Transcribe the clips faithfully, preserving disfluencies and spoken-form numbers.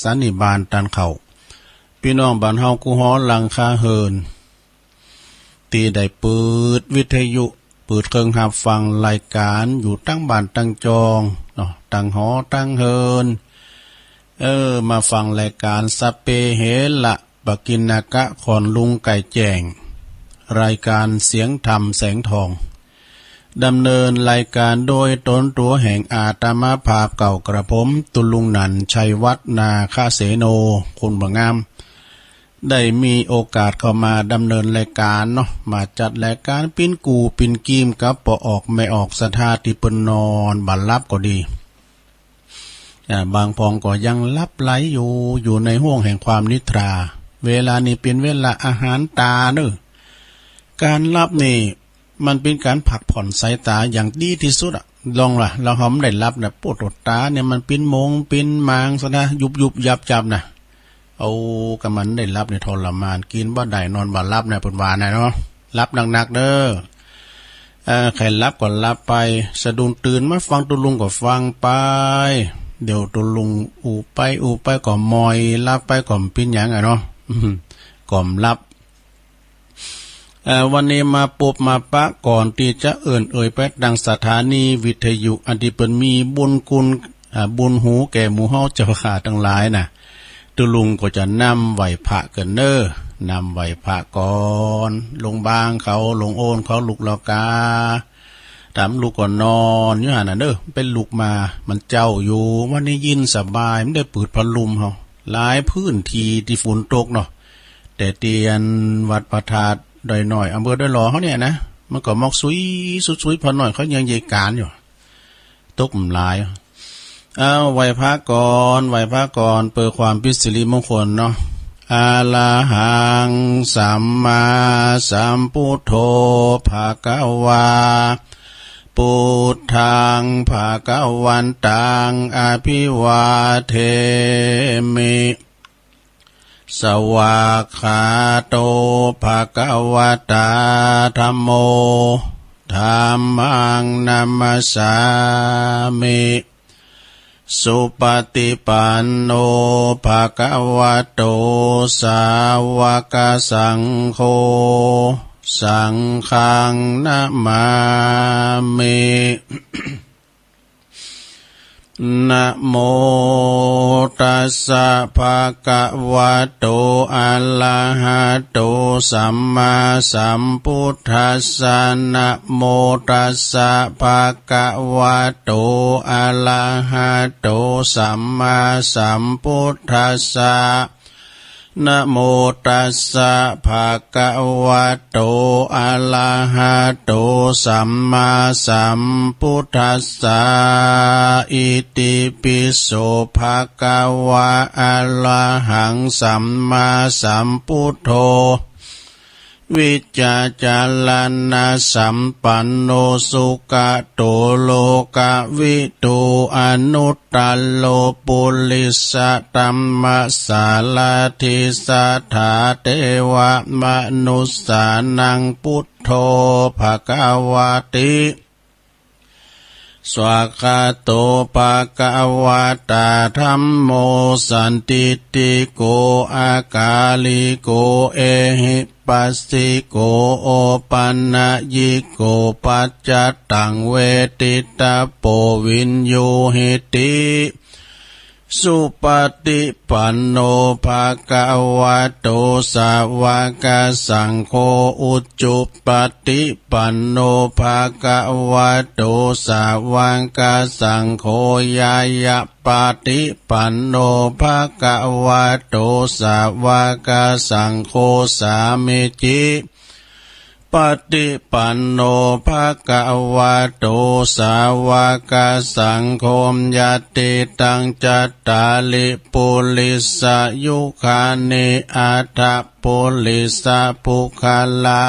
สันนิบาตตันเข้า ปี้น้องบ้านเฮากู้หอหลังคาเฮือน ตี้ได้เปิดวิทยุ เปิดเครื่องฮับฟังรายก๋านอยู่ตังบ้านตังจองเนาะ ตังหอตังเฮือน เออ มาฟังรายก๋านสัพเพเหระ ปกิณณกะ ขอนลุงไก่แจ้ง รายก๋านเสียงธรรมแสงทอง ดำเนินรายก๋านโดยตนตั๋วแห่งอาตมาภาพเก่ากระผม ตุลุงหนันชัยวัฒน์นาคเสโน คนบ่งาม ได้มีโอกาสเข้ามาดำเนินรายก๋านเนาะ มาจัดรายก๋านปิ้นกู่ปิ้นกีมกับป้อออกแม่ออกศรัทธาตี้เปิ้นนอนบ่หลับก็ดี อ่า บางพองก็ยังหลับไหลอยู่ อยู่ในห้วงแห่งความนิทรา เวลานี้เป๋นเวลาอาหารตาเนอะ ก๋านหลับนี่มันเป๋นก๋านพักผ่อนสายตาอย่างดีตี้สุดอะ ลองล่ะ ลาวเฮาบ่ได้หลับนะ โป้โต ตาเนี่ยมันปิ้นโมงปิ้นมางซะนะ ยุบๆยับๆนะ เอา กะมันได้หลับนี่ทรมาน กินบ่ได้นอนบ่หลับนะ เปิ้นว่านะเนาะ หลับหนักๆเด้อ เอ่อ ใครหลับก็หลับไป สะดุ้งตื่นมาฟังตุลุงก็ฟังไป เดี๋ยวตุลุงอู้ไปอู้ไปก็มอย หลับไปก็บ่เป๋นหยังอะเนาะ อืม ก็บ่หลับ เอ่อ วันนี้มาปบมาปะ ก่อนตี้จะเอิ้นเอ่ยไปตังสถานีวิทยุ อันตี้เปิ้นมีบุญคุณ อ่า บุญหูแก่หมู่เฮาเจ้าข้าตังหลายนะ ตุลุงก็จะนำไหว้พระเกินเน้อ นำไหว้พระก่อน ลุงบางเขา ลุงโอนเขาลุกแล้วกา ต๋ามลุกก็นอนอยู่หั้นน่ะเน้อ เป๋นลุกมา มันเจ๊าอยู่ วันนี้เย็นสบาย บ่ได้เปิดพัดลมเฮา หลายพื้นตี้ตี้ฝนตกเนาะ แต่ตี้อันวัดพระธาตุดอยน้อย อำเภอดอยหล่อเฮาเนี่ยนะ มันก็หมอกสุยสุดสุย พอหน่อยเขายังเยกานอยู่ ตกบ่หลาย เอา ไหว้พระก่อน ไหว้พระก่อน เพื่อความเป็นสิริมงคลเนาะ อะระหังสัมมาสัมพุทโธ ภะคะวา พุทธัง ภะคะวันตัง อะภิวาเทมิ สวากขาโต ภะคะวะตา ธัมโม ธัมมัง นะมัสสามิ สุปะติปันโน ภะคะวะโต สาวกสังโฆ สังฆัง นะมามิ นะโมตัสสะ ภะคะวะโต อะระหะโต สัมมาสัมพุทธัสสะ นะโมตัสสะ ภะคะวะโต อะระหะโต สัมมาสัมพุทธัสสะ นะโมตัสสะ ภะคะวะโต อะระหะโต สัมมาสัมพุทธัสสะ อิติปิโส ภะคะวะ อะระหัง สัมมาสัมพุทโธ วิจจารณะสัมปันโน สุขะโต โลกะวิทู อนุตตะโร ปุริสะธัมมะสารถิ สัทธาเทวะมนุสสานัง พุทโธ ภะคะวะติ สวากขาโต ภะคะวะตา ธัมโม สันทิฏฐิโก อากาลิโก เอหิปัสสิโก โอปันญิโก ปัจจตัง เวทิตาโป วิญญูหิติ สุปฏิปันโน ภะคะวะโต สาวกสังโฆ อุจุปฏิปันโน ภะคะวะโต สาวกสังโฆ ญาณปฏิปันโน ภะคะวะโต สาวกสังโฆ สามีจิ ปฏิปันโน ภะคะวะโต สาวกสังโฆ ยัตถิตัง จัตตาริ ปุริสายุคานิ อัตถะ ปุริสะปุคคลา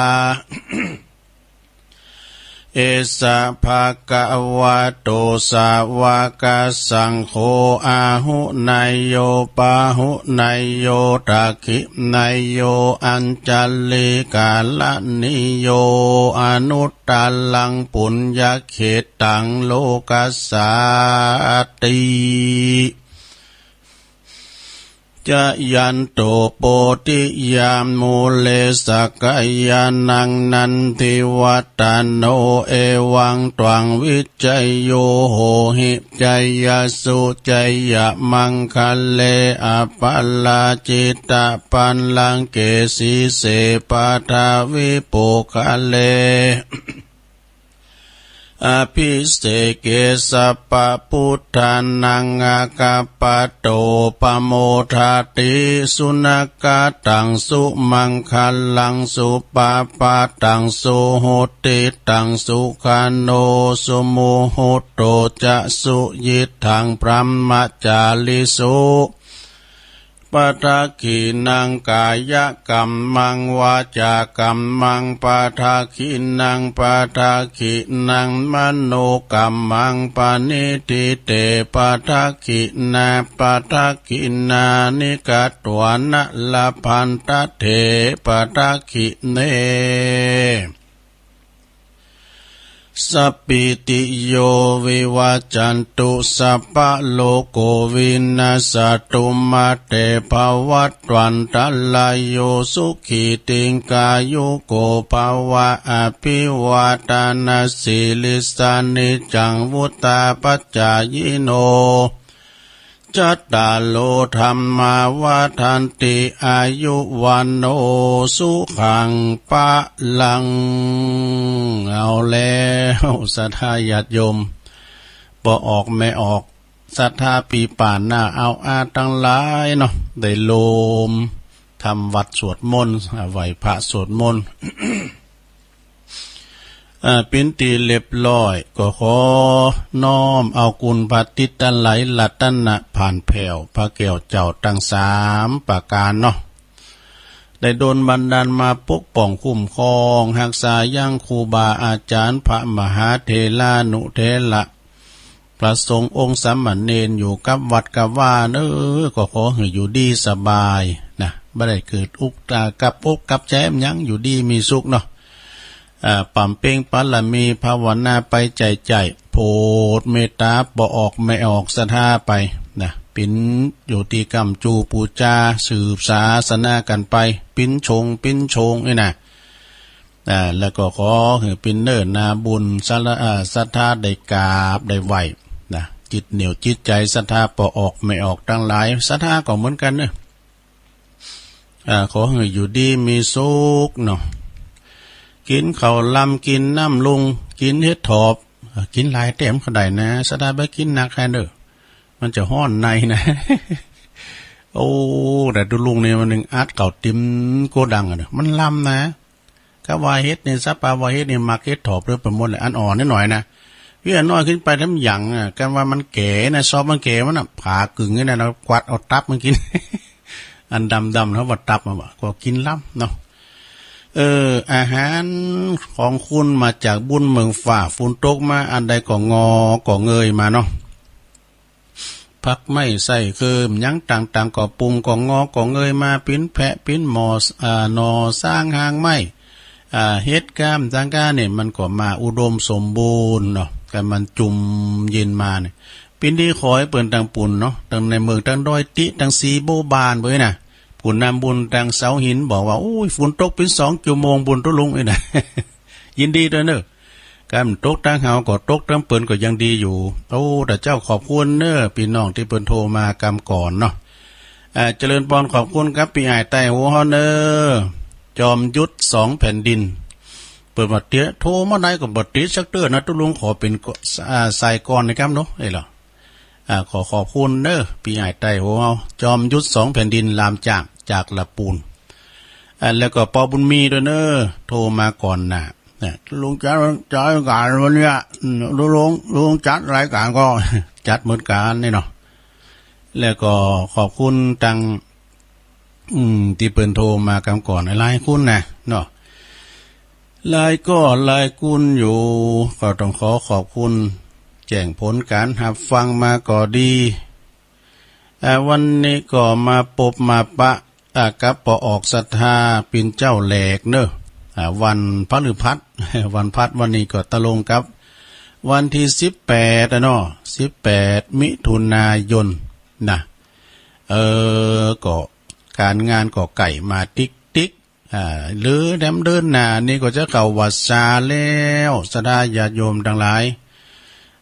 เอสะ ภะคะวะโต สาวกสังโฆ อาหุเนยโย ปาหุเนยโย ทักขิเนยโย อัญชลีกรณีโย อนุตตรัง ปุญญเขตตัง โลกัสสาติ Jayanto bodhiyā mūle sakyānaṃ nandivaḍḍhano, evaṃ tvaṃ vijayo hohi jayassu jayamaṅgale, aparājitapallaṅke sīse paṭhavipokkhare, abhiseke sabbabuddhānaṃ aggappatto pamodati. Sunakkhattaṃ sumaṅgalaṃ supabhātaṃ suhuṭṭhitaṃ, sukhaṇo sumuhutto ca suyiṭṭhaṃ brahmacārisu. Padakkhiṇaṃ kāyakammaṃ vācākammaṃ padakkhiṇaṃ, padakkhiṇaṃ manokammaṃ paṇidhī te padakkhiṇā, padakkhiṇāni katvāna labhantatthe padakkhiṇe. Sabbītiyo vivajjantu, sabbarogo vinassatu, mā te bhavatvantarāyo, sukhī dīghāyuko bhava. Abhivādanasīlissa niccaṃ vuḍḍhāpacāyino, cattāro dhammā vaḍḍhanti: āyu vaṇṇo sukhaṃ balaṃ. เอาแล้ว ศรัทธาญาติโยม ป้อออกแม่ออก ศรัทธาปี้ป้าน้าอาวอาตังหลายเนาะ ได้รวมทำวัตรสวดมนต์ ไหว้พระสวดมนต์ อ่า เป๋นตี้เรียบร้อย ก็ขอน้อมเอาคุณพระติตไลยรัตนผานแผ้ว พระแก้วเจ้าทั้งสามประการเนาะ ได้ดลบันดาลมาปกป้องคุ้มครอง ฮักษายังครูบาอาจารย์ พระมหาเถรานุเถระ พระสงฆ์องค์สามเณรอยู่กับวัดกับวา เออ ก็ขอให้อยู่ดีสบายนะ บ่ได้เกิดอุก อ่า กับอกกับใจหยัง อยู่ดีมีสุขเนาะ อ่า บำเพ็ญบารมีภาวนาไปใจ๋ๆ โผดเมตตาป้อออกแม่ออกศรัทธาไปนะ เป๋นอยู่ตี้ก้ำจูปู๋จา สืบศาสนากั๋นไป ปิ้นชงปิ้นชงนี่นะ อ่า แล้วก็ขอให้เป๋นเนื้อนาบุญ ศรัทธา อ่า ศรัทธาได้กราบได้ไหว้นะ จิตเหนี่ยวจิตใจ๋ศรัทธาป้อออกแม่ออกตังหลาย ศรัทธาก็เหมือนกั๋นเนาะ อ่า ขอให้อยู่ดีมีสุขเนาะ กิ๋นข้าวลำกิ๋นน้ำลุง กิ๋นเห็ดถอบ อ่า กิ๋นหลายแต้มก็ได้นะ ศรัทธาบ่กิ๋นนักแฮเด้อ มันจะฮ้อนในนะ โอ้ แต่ตุ๊ลุงนี่วันหนึ่งอัดข้าวเต๋มโกดังอะเนาะ มันลำนะ กาว่าเห็ดนี่ สภาวะเห็ดนี่มักเห็ดถอบเด้อ ไปหมดเลย อันอ่อนนิดหน่อยนะ เวียน้อยขึ้นไปทำหยังอะ กันว่ามันแก่นะ ซอบมันแก่มันน่ะ ผ่ากึ่งนี่นะ แล้วกวาดเอาตับมันกิ๋น อันดำๆ เขาว่าตับมันว่า ก็กิ๋นลำเนาะ เออ อาหารของคุณมาจากบุญเมืองฟ้า ฝนตกมาอันใดก็งอก็เงยมาเนาะ ผักไม้ไส้เคิมหยังต่างๆ ก็ปรุงก็งอก็เงยมา ปิ้นแพะปิ้นหม้อ อ่า หน่อซางหางไม้ อ่า เห็ดกามจังก้าเนี่ย มันก็มาอุดมสมบูรณ์เนาะ กันมันจุ่มเย็นมาเนี่ย ปิ้นดีขอให้เปิ้นตังปู๋นเนาะ ตังในเมืองตังดอยติ ตังสีโบบ้านเปิ้นนะ ผู้นำบุญตังเสาหินบอกว่า โอ้ย ฝนตกปิ้นสองชั่วโมงปู๋นตุ๊ลุงนี่นะ ยินดีด้วยเนอะ กำตกตังเฮาก็ตกตังเปิ้นก็ยังดีอยู่ โอ้ แต่เจ้าขอบคุณเนอะ ปี้น้องตี้เปิ้นโทรมากำก่อนเนาะ อ่า เจริญปอน ขอบคุณครับ ปี้อ้ายใต้หูเฮาเนอะ จอมยุทธสองแผ่นดิน เปิ้นว่าเตี้ย โทรมาไหนก็บ่ติดสักเตื้อนะ ตุ๊ลุงขอเป๋นก็ อ่า สายก่อนนะครับเนาะ เอ้ยเหรอ อ่า ขอขอบคุณเนอะ ปี้อ้ายใต้หูเฮา จอมยุทธสองแผ่นดิน ลามจ้าง จากละปูน อ่า แล้วก็ปอบุญมีด้วยเนอะ โทรมาก่อนนะ เนี่ย ลุงจัด จัดรายการวันเนี้ย อืม ลุง ลุง ลุงจัดรายการก็ จัดเหมือนกันนี่เนาะ แล้วก็ขอบคุณตัง อืม ตี้เปิ้นโทรมากำก่อนหลายๆ คนนะเนาะ หลายก็หลายคนอยู่ ก็ต้องขอขอบคุณ แจ้งผลการฮับฟังมาก็ดี อ่า วันนี้ก็มาปบมาปะ อ่า กับป้อออกศรัทธาปิ้นเจ้าแหลกเนอะ อ่า วันพฤหัส วันพฤหัสวันนี้ก็ตรงกับวันตี้สิบแปดอะเนาะ สิบแปดมิถุนายนนะ เออ ก็ก๋านงานก็ใก้มาติ๊กติ๊ก อ่า หรือแถมเดือนหน้านี่ก็จะเข้าวัดซาแล้ว ศรัทธาญาติโยมตังหลาย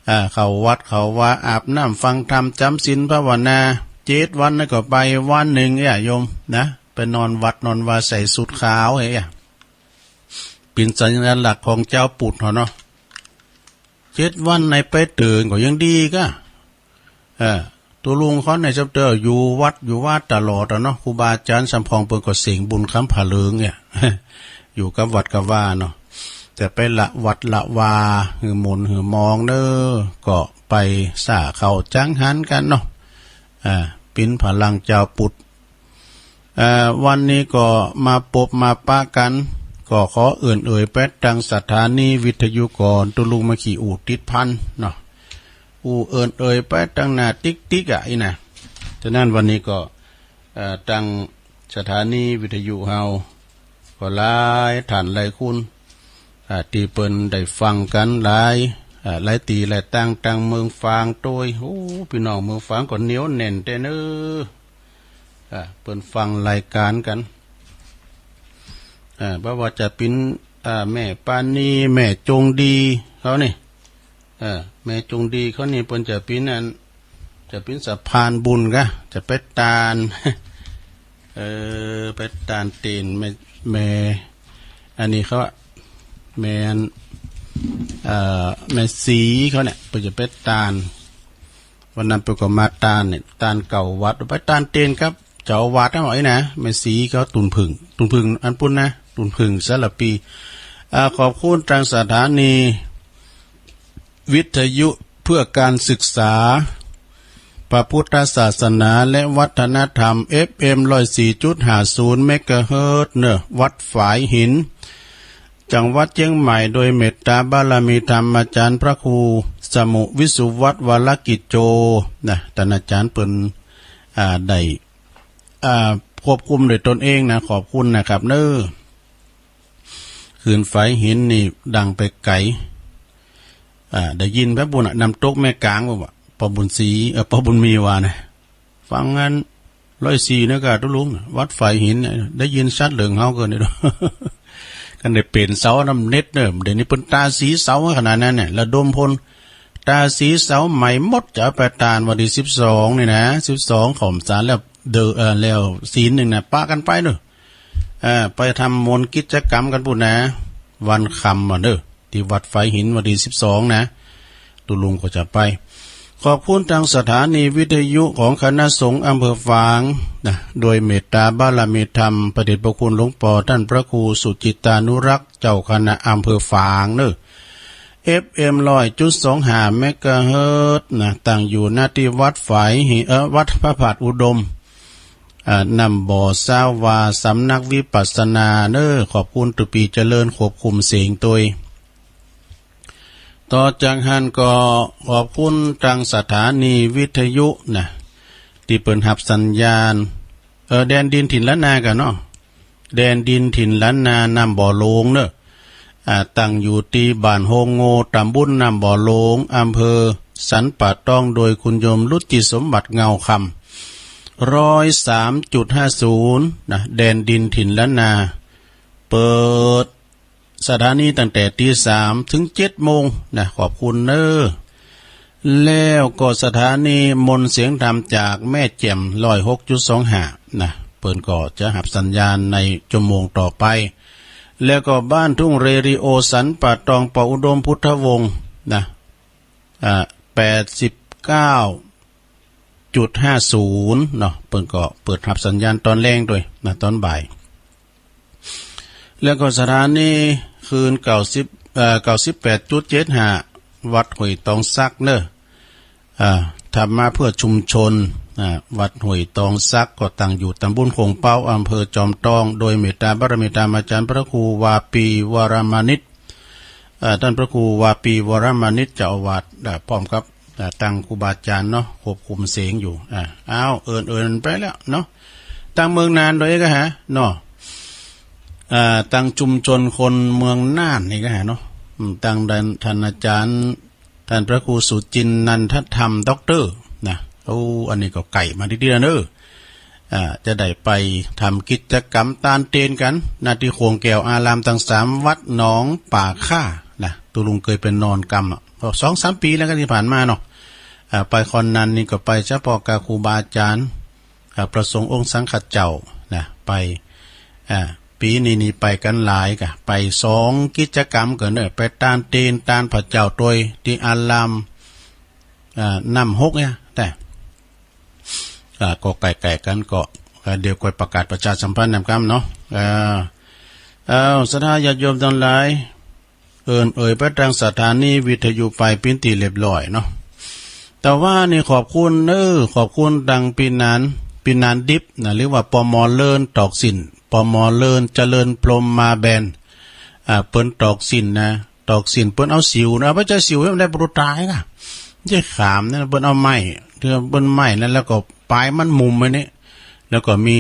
อ่า เข้าวัดเข้าวา อาบน้ำฟังธรรม จ๋ำศีลภาวนา เจ็ดวันนั้นก็ไปวันหนึ่งเอ้ยโยมนะ ไปนอนวัดนอนวา ใส่ชุดขาวเอ้ย เป๋นสัญลักษณ์ของจาวพุทธเฮาเนาะ เจ็ดวันในไปเถิงก็ยังดีก้า เออ ตุ๊ลุงเขาในจับเตออยู่วัดอยู่วาตลอดอะเนาะ ครูบาอาจ๋ารย์สำปองเปิ้นก็เสงบุญคำผาเหลืองเนี่ย อยู่กับวัดกับวาเนาะ แต่ไปละวัดละวา หือหมุนหือมองเน้อ ก็ไปสาเข้าจังหันกั๋นเนาะ อ่า เป๋นพลังจาวพุทธ เอ่อ วันนี้ก็มาปบมาปะกั๋น ก็ขอเอิ้นเอ่ยไปตังสถานีวิทยุก่อน ตุ๊ลุงมาขี้อู้ติดพันเนาะ อู้เอิ้นเอ่ยไปตังหน้าติ๊กติ๊กอะอี้นะ ฉะนั้นวันนี้ก็ เอ่อ ตังสถานีวิทยุเฮา ก็หลายท่านหลายคน อ่า ตี้เปิ้นได้ฟังกั๋นหลาย อ่า หลายตี้หลายตัง ตังเมืองฝางโตย โอ้ ปี้น้องเมืองฝางก็เหนียวแน่นแต๊เน้อ อ่า เปิ้นฟังรายก๋านกั๋น อ่า บ่ว่าจะเป๋น อ่า แม่ปานี แม่จงดีเขานี่ เออ แม่จงดีเขานี่เปิ้นจะเป๋นอัน จะเป๋นสะพานบุญก้า จะไปตาน เออ ไปตานเตนแม่ แม่ อันนี้เขาอะ แม่อัน เอ่อ แม่ศรีเขาเนี่ย เปิ้นจะไปตาน วันนั้นเปิ้นก็มาตานเนี่ย ตานเก่าวัด ไปตานเตนครับ เจ้าอาวาสนะ บอกอี้นะ แม่ศรีเขาตุ่นผึ้ง ตุ่นผึ้งอันปุ้นนะ ตุ่นผึ้งสารภี อ่า ขอบคุณตังสถานี วิทยุเพื่อการศึกษาพระพุทธศาสนาและวัฒนธรรม เอฟเอ็ม ร้อยสี่จุดห้าศูนย์ เมกะเฮิรตซ์ เนอะ วัดฝายหิน จังหวัดเจียงใหม่ โดยเมตตาบารมีธรรมอาจ๋ารย์พระครูสมุห์ วิสุวัฒน์ วรกิจโจ นะ ต้านอาจ๋ารย์เปิ้น อ่า ได้ อ่า ควบคุมโดยตนเองนะ ขอบคุณนะครับเนอะ คืนฝายหินนี่ดังไปไก๋ อ่า ได้ยินแป๊บบุญน่ะ น้ำตกแม่กลาง ว่า ว่า ป้อบุญศรี เอ่อ ป้อบุญมีว่านะ ฟังอัน ร้อยสี่ นะก้าตุ๊ลุง วัดฝายหินเนี่ย ได้ยินชัดเหลืองเฮาเกินนี่ คันได้เป๋นเสาน้ำเน็ตเนอะ เดี๋ยวนี้เปิ้นตาสีเสาขนาดนั้นเนี่ย ระดมพล ตาสีเสาใหม่หมด จะเอาไปตานวันตี้สิบสองนี่นะ สิบสองเข้าพรรษาแล้ว เด้อ เอ่อ แล้วศีลหนึ่งนะ ปะกั๋นไปเนอะ เอ่อ ไปทำมนต์กิจกรรมกั๋นปู้นนะ วันค่ำอะเนอะ ตี้วัดฝายหินวันตี้สิบสองนะ ตุ๊ลุงก็จะไป ขอบคุณตังสถานีวิทยุของคณะสงฆ์อำเภอฝางนะ โดยเมตตาบารมีธรรมพระเดชพระคุณหลวงป้อต้านพระครูสุจิตตานุรักษ์ เจ้าคณะอำเภอฝางเนอะ เอฟเอ็ม ร้อยจุดสองห้า เมกะเฮิรตซ์ นะ ตั้งอยู่ ณ ตี้วัดฝายหิน เอ่อ วัดพระบาทอุดม อ่า น้ำบ่อซาวา สำนักวิปัสสนาเนอะ ขอบคุณตุ๊ปีเจริญควบคุมเสียงตวย ต่อจากหั้นก็ขอบคุณตังสถานีวิทยุนะ ตี้เปิ้นฮับสัญญาณ เอ่อ แดนดินถิ่นล้านนาก้าเนาะ แดนดินถิ่นล้านนา น้ำบ่อหลวงเนอะ อ่า ตั้งอยู่ตี้บ้านโฮงโง่ ตำบลน้ำบ่อหลวง อำเภอสันป่าตอง โดยคุณโยมรุจิสมบัติเงาคำ ร้อยสามจุดห้าศูนย์ นะ แดนดินถิ่นล้านนา เปิด สถานีตั้งแต่ตีสามถึงเจ็ดโมงนะ ขอบคุณเนอะ แล้วก็สถานีมนต์เสียงธรรมจากแม่แจ่ม ร้อยหกจุดสองห้า นะ เปิ้นก็จะฮับสัญญาณในชั่วโมงต่อไป แล้วก็บ้านทุ่งเรดิโอสันป่าตอง ป้ออุดมพุทธวงศ์นะ อ่า แปดสิบเก้าจุดห้าศูนย์ เนาะ เปิ้นก็เปิดฮับสัญญาณตอนแลงตวยนะ ตอนบ่าย แล้วก็สถานีคลื่นเก้าสิบ เอ่อ เก้าสิบแปดจุดเจ็ดห้า วัดห้วยตองสักเนอะ อ่า ธรรมะเพื่อชุมชน อ่า วัดห้วยตองสักก็ตั้งอยู่ตำบลโคงเป๊า อำเภอจอมตอง โดยเมตตาบารมีธรรมอาจ๋ารย์พระครูวาปีวรมานิต เอ่อ ต้านพระครูวาปีวรมานิต เจ้าอาวาส เอ่อ พร้อมกับ เอ่อ ตังครูบาอาจ๋ารย์เนาะ ควบคุมเสียงอยู่ อ่า อ้าว เอิ้นๆ ไปแล้วเนาะ ตังเมืองน่านโดยก็ฮะ เนาะ อ่า ตังชุมชนคนเมืองน่านนี่ก็ฮะเนาะ อืม ตังด้านท่านอาจ๋ารย์ ต้านพระครูสุจินนันทธรรม ด็อกเตอร์ นะ โอ้ อันนี้ก็ไก๋มาดีๆ เนอะ อ่า จะได้ไปทำกิจกรรมตานเตนกันนะ ที่โขงแก้วอารามตังสามวัดหนองป่าข้านะ ตุ๊ลุงเคยไปนอนกำอะ ก็สองสามปีแล้วกันที่ผ่านมาเนาะ อ่า ไปคอนนั้นนี่ก็ไปเฉพาะกับครูบาอาจารย์ อ่า พระสงฆ์องค์สังฆเจ้านะ ไป อ่า ปีนี้นี่ไปกันหลายกะ ไปสองกิจกรรมกันเนอะ ไปตานเตนตานพระเจ้าโตยที่อาราม อ่า น้ำหกเนี่ย แต่ อ่า ก็ใกล้ๆ กันก็ อ่า เดี๋ยวค่อยประกาศประชาสัมพันธ์นำกำเนาะ อ่า อ้าว ศรัทธาญาติโยมทั้งหลาย เอิ้นเอ่ยไปทางสถานีวิทยุไปปิ้นตี้เรียบร้อยเนาะ แต่ว่านี่ขอบคุณเน้อ ขอบคุณตังพี่หนาน พี่หนานดิบนะ หรือว่า ปม. เลินตอกสิน ปม. เลินเจริญพรหมมาแบน อ่า เปิ้นตอกสินนะ ตอกสินเปิ้นเอาสิวนะ บ่ใจ้สิว มันได้บ่ตายกะ บ่ใจ้ขามนะ เปิ้นเอาไม้ เปิ้นไม้นั้น แล้วก็ปลายมันมุมไว้นี่ แล้วก็มี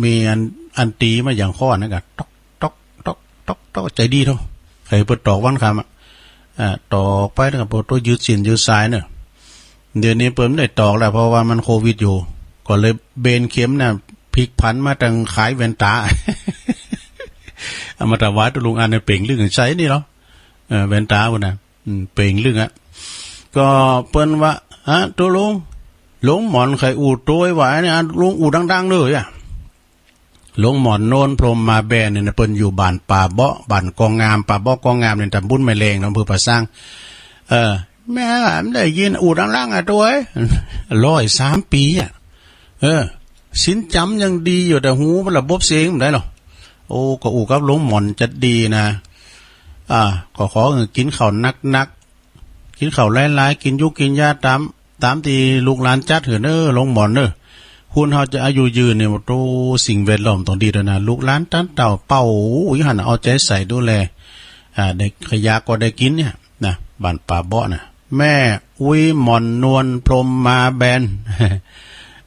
มีอัน อันตีมาอย่างค้อนนั่นกะ ต๊อก ต๊อก ต๊อก ต๊อก ต๊อก ใจ๋ดีเถาะ ใครเปิ้นตอกวันคำอะ อ่า ตอกไปแล้วก็โปรโตยืดสินยืดสายเนอะ เดี๋ยวนี้เปิ้นบ่ได้ตอกแล้ว เพราะว่ามันโควิดอยู่ ก็เลยเบนเข็มน่ะ พลิกผันมาตังขายแว่นต๋า เอามาถวายตุ๊ลุงอันนี้เป่งลึ่งใส่นี่เหรอ เออ แว่นต๋าพุ้นน่ะ อืม เป่งลึ่งอะ ก็เปิ้นว่า ฮะ ตุ๊ลุง หลวงหมอนใครอู้โตยว่าเนี่ย ลุงอู้ดังๆ เลยอะ หลวงหมอนโนนพรหมมาแบนเนี่ยนะ เปิ้นอยู่บ้านป่าเบาะ บ้านกองงาม ป่าเบาะกองงามเนี่ย ตำบลแม่แลง อำเภอป่าซาง เออ แม่ว่ามันได้ยินอู้ดังๆ อะโตย ร้อยสามปีอะ เออ สินจ๋ำยังดีอยู่ แต่หูมันระบบเสียงบ่ได้หรอก โอ้ ก็อู้กับหลวงหมอนจะดีนะ อ่า ก็ขอให้กินข้าวหนักๆ กินข้าวหลายๆ กินอยู่กินยาต๋าม ต๋ามตี้ลูกหลานจัดหื้อเน้อ หลวงหมอนเน้อ คนเฮาจะอายุยืนเนี่ย โอ้ สิ่งแวดล้อมต้องดีด้วยนะ ลูกหลานตันเต้าเป้า อยู่หั่นน่ะ เอาใจ๋ใส่ดูแล อ่า ได้ขยะก็ได้กินเนี่ยนะ บ้านป่าเบาะน่ะ แม่อุ๊ยหม่อนนวลพรหมมาแบน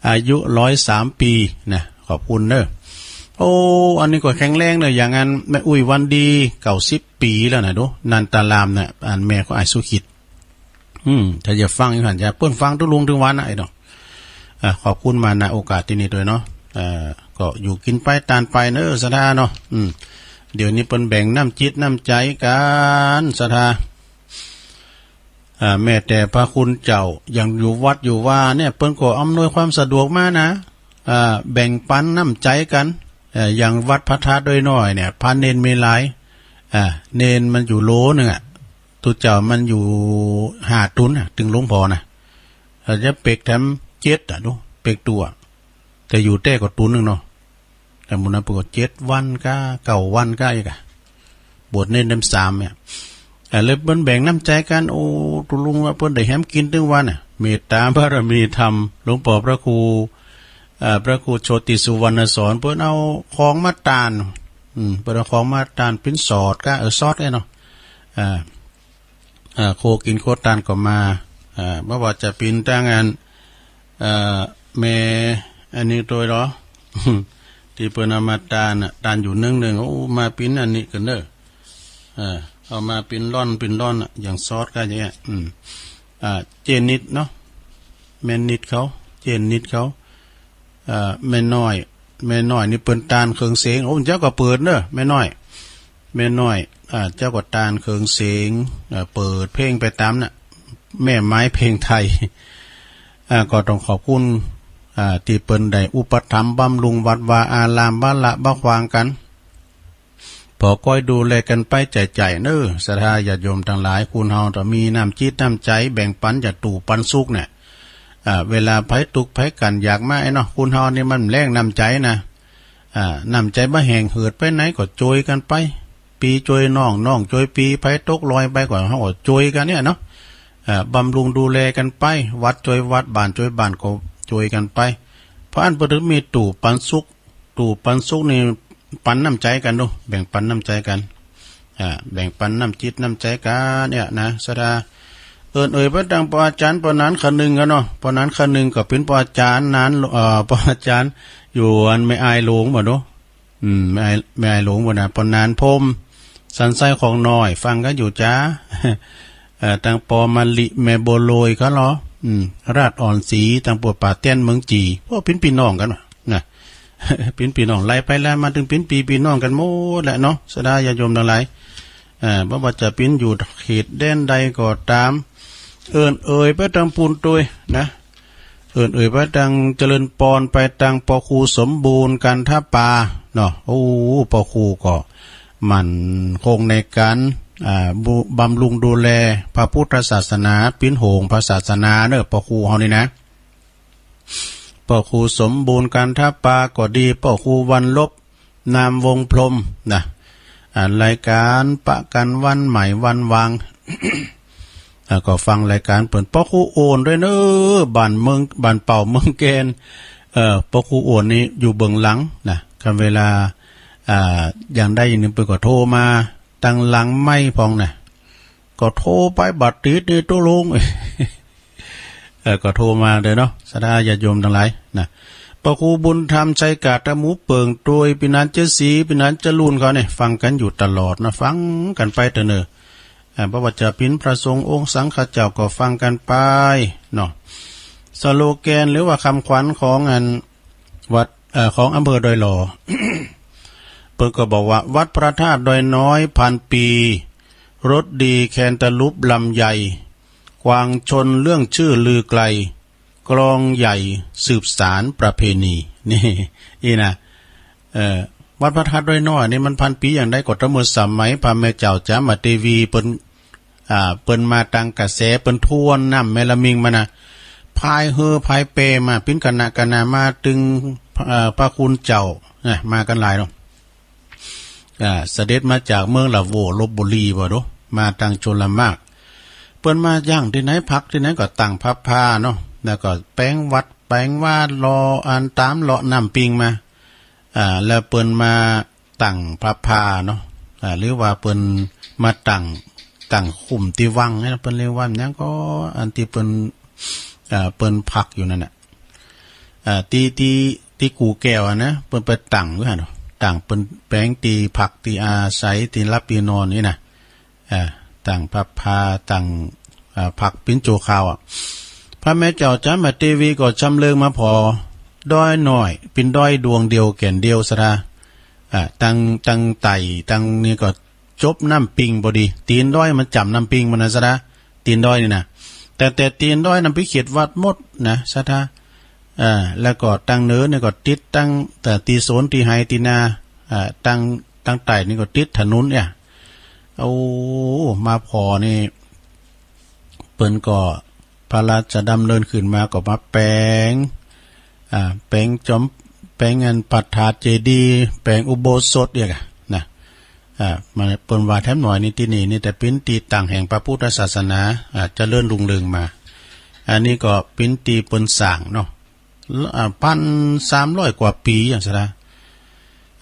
อายุร้อยสามปีนะ ขอบคุณเน้อ โอ้ อันนี้ก็แข็งแรงเน้อ อย่างนั้น แม่อุ๊ยวันดี เก้าสิบปีแล้วนะ ดู นันตารามน่ะ อันแม่ของอ้ายสุขิต อืม ถ้าจะฟังอยู่หั่น จะเปิ้นฟังตุ๊ลุงถึงวันน่ะ ไอ้เนาะ อ่ะ ขอบคุณมา ณ โอกาสที่นี่ด้วยเนาะ เอ่อ ก็อยู่กินไปตานไปเนอะ ศรัทธาเนาะ อืม เดี๋ยวนี้เปิ้นแบ่งน้ำจิตน้ำใจ๋กัน ศรัทธา อ่า แม้แต่พระคุณเจ้า อย่างอยู่วัดอยู่วาเนี่ย เปิ้นก็อำนวยความสะดวกมานะ อ่า แบ่งปันน้ำใจ๋กัน เอ่อ อย่างวัดพระธาตุดอยน้อยเนี่ย พระเณรมีหลาย อ่า เณรมันอยู่โหลหนึ่งอะ ตุ๊เจ้ามันอยู่ห้าตุ๊นน่ะ ตึงหลวงพ่อน่ะ อาจจะเปกแถมเจ็ดอะ ดู เปกตั๋ว แต่อยู่แต๊ก็ตุ๊นหนึ่งเนาะ แต่หมู่นั้นเปิ้นก็เจ็ดวันก้า เก้าวันก้าอีกอะ บวชเณรแถมสามเนี่ย อ่า เลยเปิ้นแบ่งน้ำใจ๋กัน โอ้ ตุ๊ลุงว่าเปิ้นได้แหมกินตึงวันน่ะ เมตตาบารมีธรรม หลวงพ่อพระครู อ่า พระครูโชติสุวรรณสอน เปิ้นเอาของมาตาน อืม เปิ้นเอาของมาตาน ปิ้นสอดก้า เออ สอดไอ้เนาะ อ่า อ่า โคกินโคตานก็มา อ่า บ่ว่าจะปิ้นตังอัน เอ่อ แม่อันนี้โตยเหรอ ที่เปิ้นเอามาตานน่ะ ตานอยู่เนืองๆ โอ้ มาปิ้นอันนี้กันเด้อ เออ เอามาปิ้นร่อน ปิ้นร่อนน่ะ อย่างสอดก้าอย่างเงี้ย อืม อ่า เจนิดเนาะ แม่นิดเขา เจนิดเขา เอ่อ แม่น้อย แม่น้อยนี่เปิ้นตานเครื่องเสียง โอ้ เจ้าก็เปิดเนอะ แม่น้อย แม่น้อย อ่า เจ้าก็ตานเครื่องเสียง เอ่อ เปิดเพลงไปต๋ามน่ะ แม่ไม้เพลงไทย อ่า ก็ต้องขอบคุณ อ่า ที่เปิ้นได้อุปถัมภ์บำรุงวัดวาอาราม บ่ละบ่ขวางกัน ปอก้อยดูแลกันไปใจ๋ๆ เน้อ ศรัทธาญาติโยมตังหลาย คนเฮาถ้ามีน้ำจิตน้ำใจ๋แบ่งปันจะตู้ปันสุขเนี่ย อ่า เวลาไผตุ๊กข์ไผกั๋นอยากมาไอ้เนาะ คนเฮานี่มันแล้งน้ำใจ๋นะ อ่า น้ำใจ๋บ่แห้งเหิดไปไหนก็จ่วยกันไป ปี้จ่วยน้อง น้องจ่วยปี้ ไผตกลอยไปก็เฮาก็จ่วยกันเนี่ยเนาะ อ่า บำรุงดูแลกันไป วัดจ่วยวัด บ้านจ่วยบ้านก็จ่วยกันไป เพราะอั้นเปิ้นถึงมีตู้ปันสุข ตู้ปันสุขนี่ปันน้ำใจ๋กันดู แบ่งปันน้ำใจ๋กัน อ่า แบ่งปันน้ำจิตน้ำใจ๋กันเนี่ยนะ ศรัทธา เอิ้นเอ่ยไปตังป้ออาจ๋ารย์ ป้อหนานขะนึงกันเนาะ ป้อหนานขะนึงก็เป๋นป้ออาจ๋ารย์หนาน เอ่อ ป้ออาจ๋ารย์อยู่อันแม่อายหลวงบ่เนาะ อืม แม่อาย แม่อายหลวงบ่นะ ป้อหนานพรหม สันไส้ของน้อย ฟังกันอยู่จ้า เอ่อ ตังป้อมะลิ แม่บัวโรยเขาเหรอ อืม ราชอ่อนศรี ตังป้อป่าเตี้ยนเมืองจี พวกเป๋นปี้น้องกันวะนะ ปิ๋นปี้น้อง ไล่ไปไล่มา ตึงปิ๋นปี้ปี้น้องกั๋นหมดแหละเนาะ ศรัทธาญาติโยมตังหลาย เอ่อ บ่ว่าจะปิ๋นอยู่เขตแดนใดก็ต๋าม เอิ้นเอ่ยไปตางปูนตวยนะ เอิ้นเอ่ยไปตางเจริญปอน ไปตางป้อครูสมบูรณ์ กันทะปา เนาะ โอ้ ป้อครูก็หมั่นคงในก๋าน อ่า บุ บำรุงดูแลพระพุทธศาสนา ปิ๋นโฮงพระศาสนาเนาะ ป้อครูเฮานี่นะ ป้อครูสมบูรณ์ กันทะปาก็ดี ป้อครูวันลบ นามวงศ์พรหมนะ อ่า รายก๋านประกันวันใหม่วันวาง อ่า ก็ฟังรายก๋านเปิ้น ป้อครูโอนด้วยเนาะ บ้านเมือง บ้านเป้าเมืองแคน เอ่อ ป้อครูโอนนี่อยู่เบื้องหลังนะ คันเวลา อ่า อย่างใดอย่างหนึ่งเปิ้นก็โทรมา ตางหลังไมค์พ่องนะ ก็โทรไปบ่ติดนี่ตุ๊ลุง เออ ก็โทรมาเด้อเนาะ ศรัทธาญาติโยมตังหลายนะ ป้อครูบุญธรรม ชัยกาด ตะหมูเปิ่ง ตวย ปี้หนานเจ๊สี ปี้หนานจรูนเขาเนี่ย ฟังกั๋นอยู่ตลอดนะ ฟังกั๋นไปเถาะเนาะ อ่า บ่ว่าจะปิ๋นพระสงฆ์องค์สังฆเจ้าก็ฟังกั๋นไปเนาะ สโลแกนหรือว่าคำขวัญของอันวัด เอ่อ ของอำเภอดอยหล่อ เปิ้นก็บอกว่า วัดพระธาตุดอยน้อยพันปี รสดีแคนตาลูปลำไย กวางชนเรื่องชื่อลือไกล กลองใหญ่สืบสานประเพณี นี่ นี่นะ เอ่อ วัดพระธาตุดอยน้อยนี่มันพันปีอย่างใด ก็ตั้งเมื่อสมัยพระแม่เจ้าจามาเทวีเปิ้น อ่า เปิ้นมาตางกระแส เปิ้นทวนน้ำแม่ละมิงมานะ พายเฮือพายแปมา ปิ๋นคณะคณะมาตึง เอ่อ พระคุณเจ้านะ มากั๋นหลายเนาะ อ่า เสด็จมาจากเมืองละโว ลพบุรี บ่โด มาตางชลมารค เปิ้นมายังตี้ไหน พักตี้ไหนก็ตั้งพระพาเนาะ แล้วก็แป๋งวัดแป๋งวา เลาะอันต๋ามเลาะน้ำปิงมา อ่า แล้วเปิ้นมาตั้งพระพาเนาะ อ่า หรือว่าเปิ้นมาตั้ง ตั้งคุ้มตี้วังนี่นะ เปิ้นเรียกว่าหยังก็ อันตี้เปิ้น อ่า เปิ้นพักอยู่นั่นน่ะ อ่า ตี้ ตี้ ตี้กู่แก้วอะนะ เปิ้นไปตั้งไว้หั่นเนาะ ตั้งเปิ้นแป๋งตี้พักตี้อาศัยตี้หลับตี้นอนนี่นะ อ่า ตั้งพระพา ตั้ง อ่า พักปิ๋นชั่วคราวอะ พระแม่เจ้าจามาเทวีก็ชำเริงมาผ่อดอยน้อย ปิ๋นดอยดวงเดียวแก่นเดียว ศรัทธา อ่า ตาง ตางใต้ ตางนี้ก็จบน้ำปิงพอดี ตี๋นดอยมันจ๋ำน้ำปิงมันนะ ศรัทธา ตี๋นดอยนี่นะ แต่ แต่ตี๋นดอยนั้นเป๋นเขตวัดหมดนะ ศรัทธา อ่า แล้วก็ตางเหนือนี่ก็ติดตาง แต่ตี้สวนตี้ไฮ่ตี้นา อ่า ตาง ตางใต้นี่ก็ติดถนนเนี่ย โอ้ มาผ่อนี่ เปิ้นก็พระราชดำเนินขึ้นมาก็มาแป๋ง อ่า แป๋งจอม แป๋งอันพระธาตุเจดีย์ แป๋งอุโบสถเนี่ยกะนะ อ่า มา เปิ้นว่าแถมหน่อยนี่ตี้นี่นี่แต่เป๋นตี้ตั้งแห่งพระพุทธศาสนา อ่า เจริญรุ่งเรืองมา อันนี้ก็เป๋นตี้เปิ้นสร้างเนาะ อ่า พันสามร้อยกว่าปี๋อย่างซะนะ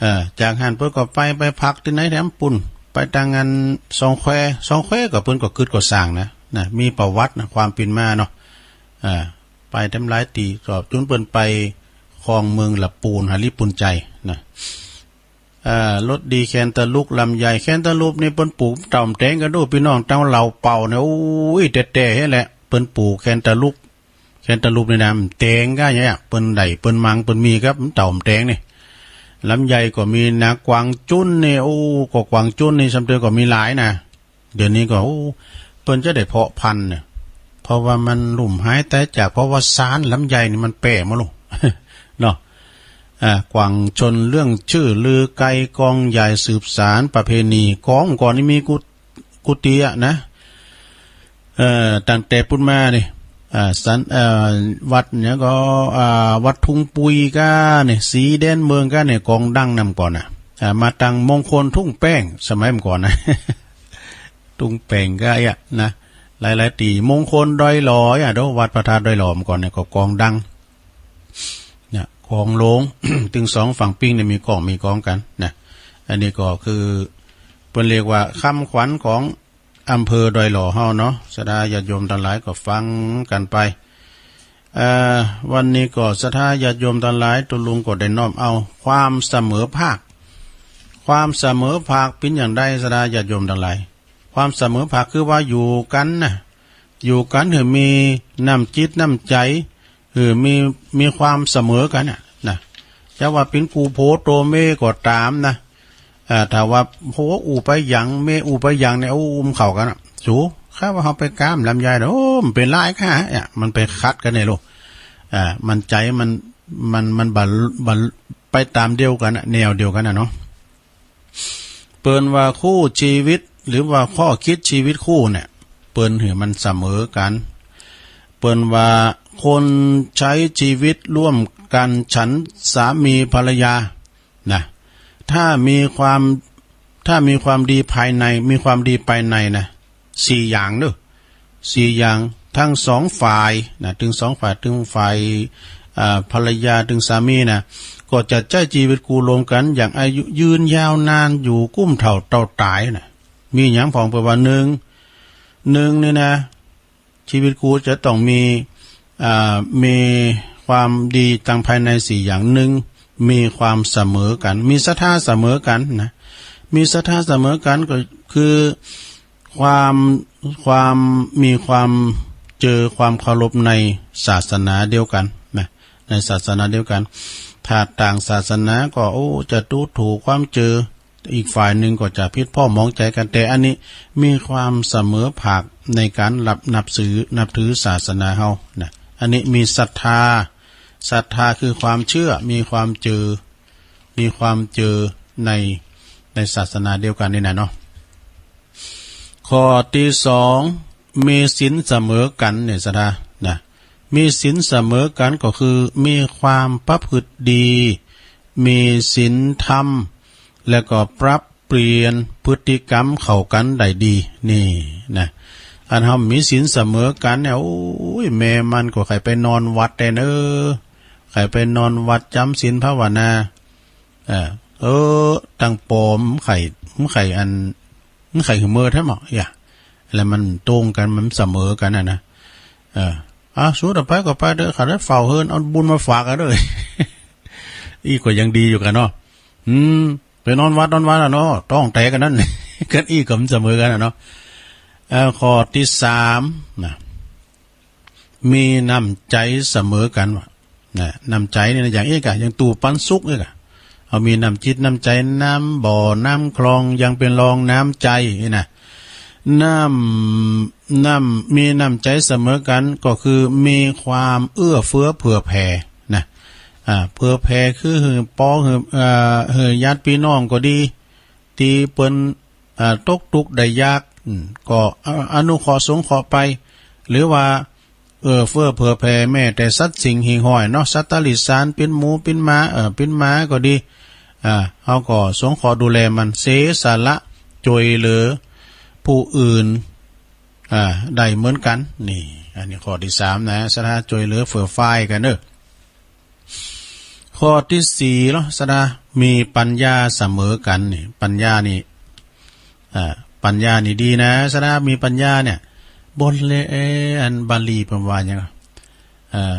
เอ่อ จากหั้นเปิ้นก็ไป ไปพักตี้ไหนแถมปุ้น ไปตางอันสองแคว สองแควก็เปิ้นก็กึ๊ดก่อสร้างนะ นะ มีประวัตินะ ความเป๋นมาเนาะ อ่า ไปแถมหลายตี้ ก็จุ่นเปิ้นไปครองเมืองละปูน หาริปุญไชยนะ เอ่อ รสดีแคนตาลูปลำไย แคนตาลูปนี่เปิ้นปลูกเต่าแตงกั๋นดู ปี้น้อง ตางเหล่าเป่าเนี่ย โอ้ย แต๊ๆ แหละ เปิ้นปลูกแคนตาลูป แคนตาลูปนี่นะ มันแตงก้าเนี่ย เปิ้นได้ เปิ้นมัง เปิ้นมีครับ มันเต่ามันแตงนี่ ลำไยก็มีนะ กวางจุ้นนี่ โอ้ ก็กวางจุ้นนี่ ซ้ำเติมก็มีหลายนะ เดี๋ยวนี้ก็ โอ้ เปิ้นจะได้เพาะพันธุ์เนี่ย เพราะว่ามันลุ่มหายตายจาก เพราะว่าสารลำไยนี่มันแปรหมดลูก เนาะ อ่า กวางชนเรื่องชื่อลือไกล กองใหญ่สืบสานประเพณี กองก่อนนี่มีกุ กุฏิอะนะ เอ่อ ตั้งแต่ปุ้นมานี่ อ่า สัน เอ่อ วัดเนี่ยก็ อ่า วัดทุ่งปุยก้านี่ สีแดนเมืองก้านี่ กองดังนำก่อนนะ อ่า มาตั้งมงคลทุ่งแป้ง สมัยเมื่อก่อนนะ ทุ่งแป้งก้าอะนะ หลายๆ ตี้ มงคลดอยหล่ออะ เดี๋ยววัดพระธาตุดอยหล่อเมื่อก่อนเนี่ยก็กองดัง เนี่ย ของหลวง ตึงสองฝั่งปิ้งเนี่ยมีกอง มีกองกั๋นนะ อันนี้ก็คือ เปิ้นเรียกว่าคำขวัญของอำเภอดอยหล่อเฮาเนาะ ศรัทธาญาติโยมตังหลายก็ฟังกั๋นไป เอ่อ วันนี้ก็ศรัทธาญาติโยมตังหลาย ตุ๊ลุงก็ได้น้อมเอาความเสมอภาค ความเสมอภาคเป๋นอย่างใด ศรัทธาญาติโยมตังหลาย ความเสมอภาคคือว่าอยู่กั๋นนะ อยู่กั๋นหื้อมีน้ำจิตน้ำใจ๋ หื้อมี มีความเสมอกั๋นน่ะ นะ จะว่าเป๋นกู่โผโตเมก็ต๋ามนะ เอ่อ ถ้าว่าโผอู้ไปหยัง เมอู้ไปหยังเนี่ย โอ้ อุ้มเข้ากั๋นนะ สู ข้าว่าเฮาไปก้ามลำไยนะ โอ้ มันเป๋นหลายค่ะ เนี่ย มันไปขัดกั๋นเนี่ยลูก อ่า มันใจ๋มัน มัน มันบ่ บ่ไปต๋ามเดียวกั๋นนะ แนวเดียวกั๋นนะเนาะ เปิ้นว่าคู่ชีวิต หรือว่าข้อคิดชีวิตคู่เนี่ย เปิ้นหื้อมันเสมอกั๋น เปิ้นว่าคนใช้ชีวิตร่วมกันฉันสามีภรรยา นะ ถ้ามีความ ถ้ามีความดีภายใน มีความดีภายในนะ สี่อย่างเด้อ สี่อย่าง ทั้งสองฝ่ายนะ ตึงสองฝ่าย ตึงฝ่าย อ่า ภรรยา ตึงสามีนะ ก็จะใจ๊จีวิตคู่ร่วมกั๋นอย่างอายุยืนยาวนาน อยู่กุ้มเฒ่าเต้าต๋ายนะ มีหยังพ่อง เปิ้นว่า หนึ่ง หนึ่ง นี่นะ ชีวิตคู่จะต้องมี อ่า มีความดีตางภายในสี่อย่าง หนึ่ง มีความเสมอกั๋น มีศรัทธาเสมอกั๋นนะ มีศรัทธาเสมอกั๋นก็คือความ ความ มีความเจอความเคารพในศาสนาเดียวกั๋นนะ ในศาสนาเดียวกั๋น ถ้าต่างศาสนาก็ โอ้ จะดูถูกความเจอ อีกฝ่ายหนึ่งก็จะผิดพ้อมองใจ๋กั๋น แต่อันนี้มีความเสมอภาคในก๋านรับ นับถือ นับถือศาสนาเฮานะ อันนี้มีศรัทธา ศรัทธาคือความเชื่อ มีความเจอ มีความเจอใน ในศาสนาเดียวกั๋นนี่นะเนาะ ข้อตี้สอง มีศีลเสมอกั๋นเนี่ย ศรัทธานะ มีศีลเสมอกั๋นก็คือมีความประพฤติดี มีศีลธรรม แล้วก็ปรับเปลี่ยนพฤติกรรมเข้ากั๋นได้ดี นี่นะ อันเฮามีศีลเสมอกั๋นเนี่ย โอ้ย แม่มันก็ใค่ไปนอนวัดแต๊เนอ ใค่ไปนอนวัดจ๋ำศีลภาวนา เออ เออ ตังปอมันใค่ มันใค่อัน มันใค่หื้อเมิดแท้หมอ อย่า แล้วมันตรงกั๋น มันเสมอกั๋นน่ะนะ เออ อ่ะ สูต่อไปก็ไปเด้อ ข้าได้เฝ้าเฮือน เอาบุญมาฝากกั๋นเด้อ อี้ก็ยังดีอยู่กั๋นเนาะ อืม ไปนอนวัด นอนวัดอะเนาะ ต้องแตกกั๋นนั้น กั๋นอี้ก็มันเสมอกั๋นอะเนาะ เอ่อ ข้อตี้สามนะ มีน้ำใจ๋เสมอกั๋นว่า นะ น้ำใจ๋นี่นะ อย่างอี้กะ อย่างตู้ปันสุกอี้กะ เฮามีน้ำจิตน้ำใจ๋ น้ำบ่อ น้ำคลอง ยังเป๋นรองน้ำใจ๋นี่นะ น้ำ น้ำ มีน้ำใจ๋เสมอกั๋น ก็คือมีความเอื้อเฟื้อเผื่อแผ่นะ อ่า เผื่อแผ่คือหื้อปอ หื้อ เอ่อ หื้อญาติพี่น้องก็ดี ตี้เปิ้น อ่า ตกตุ๊กข์ได้ยาก อืม ก็ อ่า อนุเคราะห์สงเคราะห์ไป หรือว่า เอื้อเฟื้อเผื่อแผ่แม้แต่สัตว์สิ่งหิ่งห้อยเนาะ สัตว์ตะลิสาน ปิ้นหมู ปิ้นหมา เอ่อ ปิ้นหมาก็ดี อ่า เฮาก็สงเคราะห์ดูแลมัน เสียสละจ้วยเหลือผู้อื่น อ่า ได้เหมือนกั๋น นี่ อันนี้ข้อตี้สามนะ ศรัทธาจ้วยเหลือเฟื่อฟ้ายกั๋นเนาะ ข้อตี้สี่เนาะ ศรัทธามีปัญญาเสมอกั๋นนี่ ปัญญานี่ อ่า ปัญญานี่ดีนะ ศรัทธามีปัญญาเนี่ย บนเลย เออ อันบาลีเปิ้นว่าหยัง เอ่อ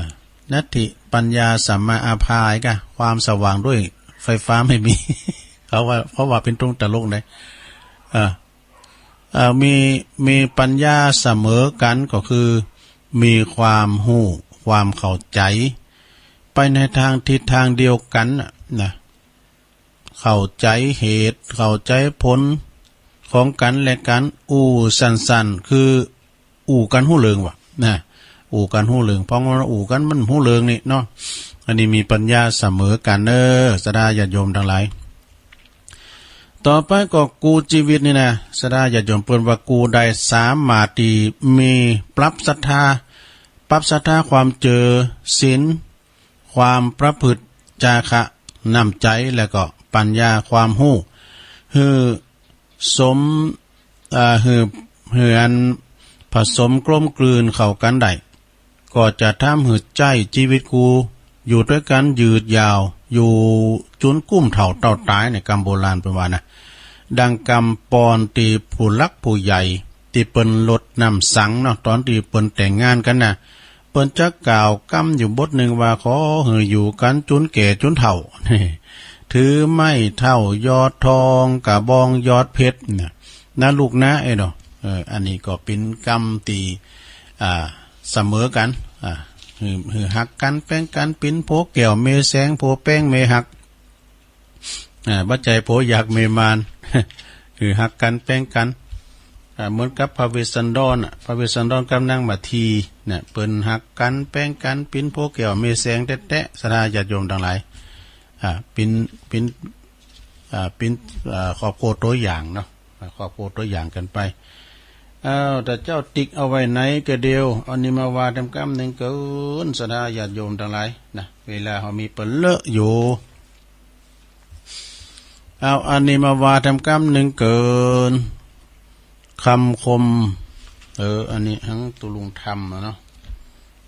นัตถิปัญญาสัมมาอาภา กะ ความสว่างด้วยไฟฟ้าไม่มี เขาว่า เขาว่าเป๋นตรงตลกเลย เอ่อ เอ่อ มี มีปัญญาเสมอกั๋นก็คือ มีความฮู้ ความเข้าใจ๋ ไปในทางทิศทางเดียวกั๋นน่ะ นะ เข้าใจ๋เหตุ เข้าใจ๋ผลของกั๋นและกั๋น อู้สั้นๆ คือ อู้กั๋นฮู้เรื่องว่า นะ อู้กั๋นฮู้เรื่อง เพราะว่าอู้กั๋นมันฮู้เรื่องนี่เนาะ อันนี้มีปัญญาเสมอกั๋นเนาะ ศรัทธาญาติโยมตังหลาย ต่อไปก็กู้ชีวิตนี่นะ ศรัทธาญาติโยม เปิ้นว่ากู้ได้สามารถตี้มีปรับศรัทธา ปรับศรัทธาความเจื้อ ศีล ความประพฤติ จาคะ น้ำใจ๋ แล้วก็ปัญญา ความฮู้ หื้อสม อ่า หื้อ หื้ออันผสมกลมกลืนเข้ากั๋นได้ ก็จะทำหื้อใจ๊ชีวิตกู้อยู่ตวยกั๋นยืดยาว อยู่จุนกุ้มเฒ่าเต้าต๋าย ในกำโบราณเปิ้นว่านะ ดังกำปอนตี้ผู้หลักผู้ใหญ่ตี้เปิ้นรดน้ำสังเนาะ ต๋อนตี้เปิ้นแต่งงานกั๋นนะ เปิ้นจะกล่าวกำอยู่บทหนึ่งว่า ขอหื้ออยู่กั๋นจุนแก่จุนเฒ่า ถือไม้เท้ายอดทอง กระบองยอดเพชร นะ นะลูกนะ เอ้ยเนาะ เออ อันนี้ก็เป๋นกำตี้ อ่า เสมอกั๋น อ่า หื้อ หื้อฮักกั๋นแป๋งกั๋น ปิ๋นโผแก้วเมแสง โผแป๋งเมฮัก อ่า บ่ใจ้โผอยากเมมาน หื้อฮักกั๋นแป๋งกั๋น อ่า เหมือนกับพระเวสสันดรน่ะ พระเวสสันดรกับนางมัทธีน่ะ เปิ้นฮักกั๋นแป๋งกั๋น ปิ๋นโผแก้วเมแสงแต๊ๆ ศรัทธาญาติโยมตังหลาย อ่า ปิ๋น ปิ๋น อ่า ปิ๋น อ่า ครอบครัวตัวอย่างเนาะ อ่า ครอบครัวตัวอย่างกั๋นไป อ้าว ถ้าเจ้าติ๊กเอาไว้ไหนก็เดียว เอานี่มาว่าแถมกำนึ่งเกิน ศรัทธาญาติโยมตังหลายนะ เวลาเฮามีเปิ้นเลอะอยู่ เอาอันนี้มาว่าแถมกำนึ่งเกิน คำคม เออ อันนี้หังตุลุงธรรมอะเนาะ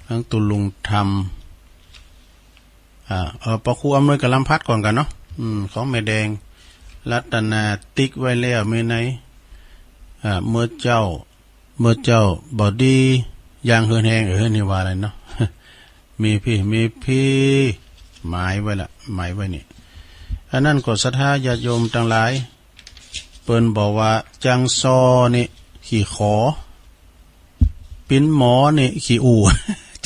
หังตุลุงธรรม อ่า เออ ปะครูอำนวยกับลำพัดก่อนกั๋นเนาะ อืม ของแม่แดง รัตนาติ๊กไว้แล้ว มีไหน อ่า เมื่อเจ้า เมื่อเจ้าบ่ดี อย่างเฮือนแฮง เออ นี่ว่าอะไรเนาะ มีพี่ มีพี่ หมายไว้ละ หมายไว้นี่ อันนั้นก็ศรัทธาญาติโยมตังหลาย เปิ้นบอกว่าจังซอนี่ขี้ขอ ปิ้นหมอนี่ขี้อู้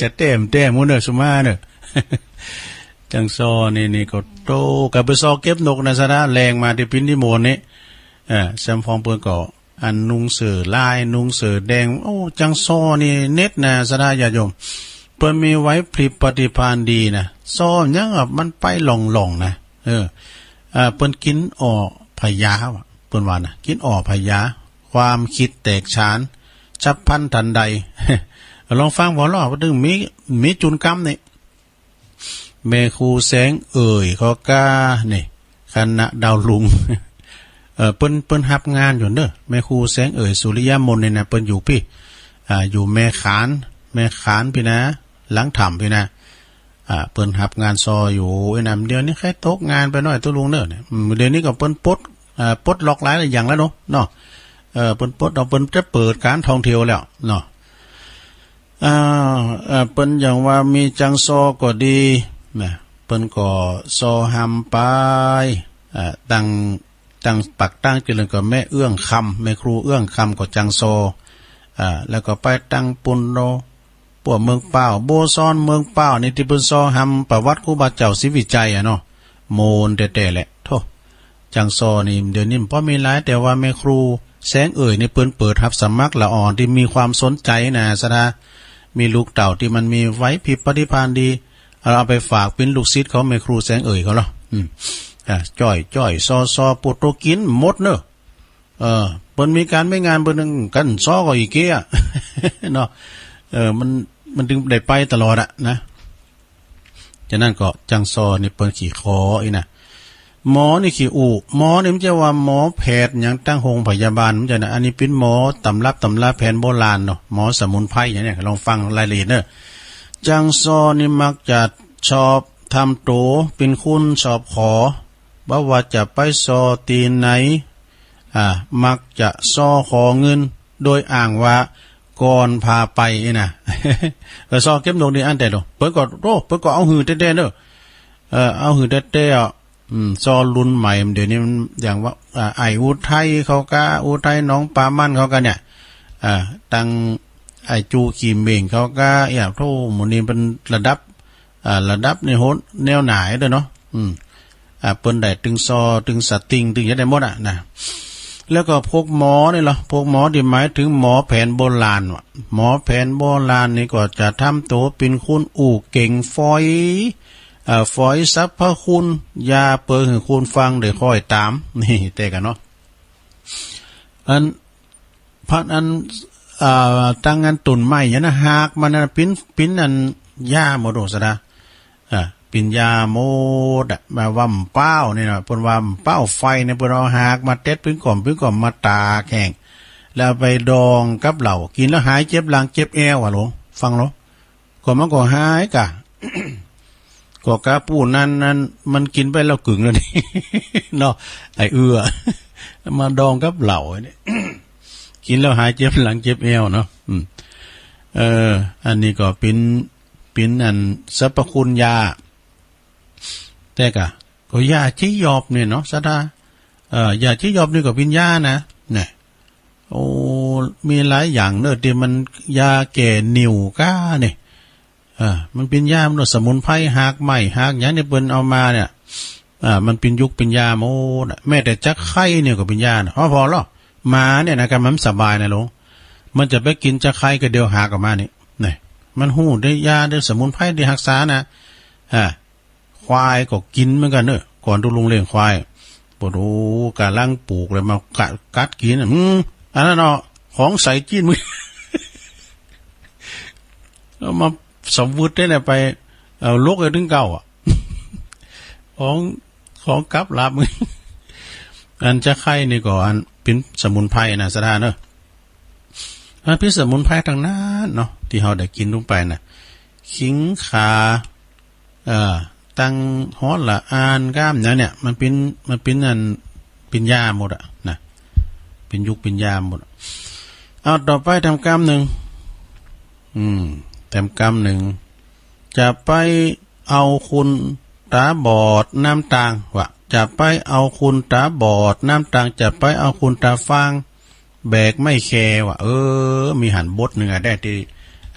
จะแต้ม แต้มหมู่เนอะ สุมาเนอะ จังซอนี่ นี่ก็โต กะไปซอเก็บนกนะ ศรัทธา แลงมาตี้ปิ้นตี้โมนนี่ เออ แซมฟองเปิ้นก็ อันนุ่งเสื้อลาย นุ่งเสื้อแดง โอ้ จังซอนี่เน็ตนะ ศรัทธาญาติโยม เปิ้นมีไหวพริบปฏิภาณดีนะ ซอหยังอะ มันไปหล่องๆ นะ เออ อ่า เปิ้นกิ๋นอ่อพญาว่ะ เปิ้นว่านะ กิ๋นอ่อพญา ความคิดแตกฉาน ฉับพลันทันใด ลองฟังพอลอ ว่าถึงมี มีจุนกำนี่ แม่ครูแสงเอ่ยเขาก้านี่ คณะดาวลุง เอ่อ เปิ้น เปิ้นฮับงานอยู่เนอะ แม่ครูแสงเอ่ย สุริยมนนี่นะ เปิ้นอยู่ปี้ อ่า อยู่แม่ขาน แม่ขานปี้นะ หลังถ้ำปี้นะ อ่า เปิ้นฮับงานซออยู่ ไอ้นั่น เดี๋ยวนี้ใครตกงานไปน้อย ตุ๊ลุงเนอะเนี่ย อืม เดี๋ยวนี้ก็เปิ้นปลด อ่า ปลดล็อกหลายอย่างแล้วเนาะ เนาะ เออ เปิ้นปลดออก เปิ้นจะเปิดการท่องเที่ยวแล้วเนาะ อ่า เอ่อ เปิ้นอย่างว่ามีจังซอก็ดีนะ เปิ้นก็ซอหำไป อ่า ตั้ง ตั้งปักตั้งเจริญก็แม่เอื้องคำ แม่ครูเอื้องคำก็จังซอ อ่า แล้วก็ไปตั้งปุณโณ พวกเมืองเป้า โบซ้อนเมืองเป้านี่ตี้เปิ้นซอหำประวัติครูบาเจ้าศรีวิชัยอะเนาะ โมนแต๊ๆ แหละ โธ่ จังซอนี่ เดี๋ยวนี้มันบ่มีหลาย แต่ว่าแม่ครูแสงเอ่ยนี่เปิ้นเปิดฮับสมัครละอ่อนตี้มีความสนใจ๋นะ ศรัทธา มีลูกเต้าตี้มันมีไหวพริบปฏิภาณดี เอา เอาไปฝากเป๋นลูกศิษย์ของแม่ครูแสงเอ่ยเขาเหรอ อืม อ่ะ จ้อยๆ ซอๆ ปูโตกิ๋นหมดเนอะ เออ เปิ้นมีการมีงานเปิ้นนึ่งกันซอก็อีกเก้อะ เนาะ เออ มัน มันถึงได้ไปตลอดอะนะ ฉะนั้นก็จังซอนี่เปิ้นขี้ขออีกนะ หมอนี่ขี้อู้ หมอนี่มันจะว่าหมอแพทย์หยังตั้งโรงพยาบาล มันจะนะ อันนี้เป๋นหมอตำรับตำราแผนโบราณเนาะ หมอสมุนไพรอย่างเนี้ย ลองฟังรายละเอียดเนอะ จังซอนี่มักจะชอบทำโตเป๋นคนชอบขอ บ่ว่าจะไปซอตี้ไหน อ่า มักจะซอขอเงิน โดยอ้างว่าก่อนพาไปนี่นะ ไปซอเก็บนกนี่อันแต่โด เปิ้นก็ โอ้ เปิ้นก็เอาหื้อแต๊ๆ เนอะ เออ เอาหื้อแต๊ๆ อ่ะ อืม ซอรุ่นใหม่ เดี๋ยวนี้มันอย่างว่า อ่า ไอ้อุทัยเขาก้า อุทัยหนองปลามันเขาก้าเนี่ย อ่า ตังไอ้จูขี้เหม่งเขาก้า อย่าง โธ่ หมู่นี้เปิ้นระดับ อ่า ระดับนี่โหดแนวไหนเด้อเนาะ อืม อ่า เปิ้นได้ตึงซอ ตึงสติง ตึงหยังได้หมดอะนะ แล้วก็พวกหมอนี่เหรอ พวกหมอตี้หมายถึงหมอแผนโบราณว่ะ หมอแผนโบราณนี่ก็จะทำโตเป๋นคนอู้เก่งฟอย อ่า ฟอยสรรพคุณ ยาเปิงหื้อคนฟังได้ค่อยต๋าม นี่ แต่กันเนาะ อัน พัดอัน อ่า ตังอันต้นไม้เนี่ยนะ หากมันนะ เป๋น เป๋นอันยาหมดโอสะดา อ่า เป๋นยาหมดอะ แบบว่ามันเป้าเนี่ยนะ เปิ้นว่ามันเป้าไฟเนี่ย เปิ้นเอาหากมาเต็ดเป๋นก้อน เป๋นก้อนมาตากแห้ง แล้วเอาไปดองกับเหล้า กิ๋นแล้วหายเจ็บหลังเจ็บแอวอะหลวง ฟังหลวง ก็มันก็หายกะ ก็กะปู้นั้นนั้น มันกิ๋นไปแล้วกึ่งแล้วนี่ เนาะ ไอ้เอื้อ มาดองกับเหล้าเนี่ย กิ๋นแล้วหายเจ็บหลังเจ็บแอวเนาะ อืม เออ อันนี้ก็เป๋น เป๋นอันสรรพคุณยา แต่กะ ก็ยาจียอบเนี่ยเนาะ ศรัทธา เอ่อ ยาจียอบนี่ก็เป๋นยานะ เนี่ย โอ้ มีหลายอย่างเนอะ ตี้มันยาแก้นิ่วก้าเนี่ย เออ มันเป๋นยาหมด สมุนไพร ฮากไม้ ฮากหยังตี้เปิ้นเอามาเนี่ย อ่า มันเป๋นยุกเป๋นยาหมดอะ แม้แต่จะไคร้เนี่ยก็เป๋นยานะ พอ พอแล้ว หมาเนี่ยนะ กำมันสบายนะลุง มันจะไปกิ๋นจะไคร้ก็เดี๋ยวหากออกมานี่ นี่ มันฮู้ได้ยาได้สมุนไพรได้ฮักษานะ อ่า ควายก็กิ๋นเหมือนกั๋นเนอะ ก่อนตุลุงเลี้ยงควาย ปวดโอ้ ก๋ำลังปูกเลยมากัด กัดกิ๋นอะ อืม อันนั้นเนาะ ของใส่จีนมึง เอามาสำวึดได้เนี่ยไป เอาลกไอ้ถึงเก่าอะ ของ ของกับลาบมึง อันจะไคร้นี่ก็อันเป๋นสมุนไพรนะ สะท้านเนอะ มันเป๋นสมุนไพรตังนั้นเนาะ ตี้เฮาได้กิ๋นลงไปน่ะ ขิงข่า เอ่อ ตังฮอดละอ่านก้ามอย่างเนี่ย มันเป๋น มันเป๋นอัน เป๋นยาหมดอะนะ เป๋นยุกเป๋นยาหมดอะ เอาต่อไปแถมกำนึ่ง อืม แถมกำนึ่ง จะไปเอาคนต๋าบอดน้ำตาง ว่า จะไปเอาคนต๋าบอดน้ำตาง จะไปเอาคนต๋าฟาง แบกไม้แค่ ว่า เออ มีหันบทนึ่งอะ ได้ตี้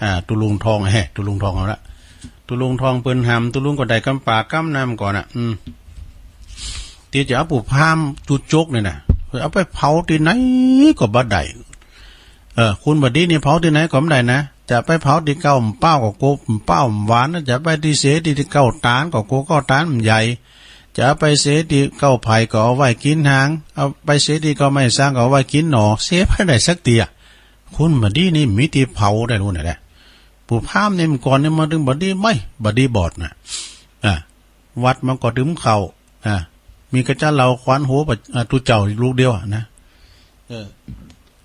อ่า ตุลุงทอง แฮ่ ตุลุงทองเอาละ ตุลุงทองเปิ้นหำ ตุลุงก็ได้กำปากกำนำก่อนอะ อืม ตี้จะเอาผู้พราหมณ์จุดจกเนี่ยนะ เอาไปเผาตี้ไหนก็บ่ได้ เออ คนบ่ดีนี่เผาตี้ไหนก็บ่ได้นะ จะไปเผาตี้เก๊าเป้าก็โก เป้าหวานนะ จะไปตี้เสตี้ตี้เก๊าตาลก็โก เก๊าตาลมันใหญ่ จะเอาไปเสตี้เก๊าไผ่ก็เอาไว้กิ๋นหาง เอาไปเสตี้เก๊าไม้ซางก็เอาไว้กิ๋นหน่อ เสบ่ได้สักเตื้อ คนบ่ดีนี่มีตี้เผาได้รู้น่ะแหละ ผู้พราหมณ์เนี่ยมันก่อนเนี่ยมาถึงบ่ดีไหม บ่ดีบอดน่ะ อ่ะ วัดมันก็ดื่มเข้า อ่ะ มีกระจาเหล้าขวัญหัวปะ อ่ะ ตุ๊เจ้าลูกเดียวอะนะ เออ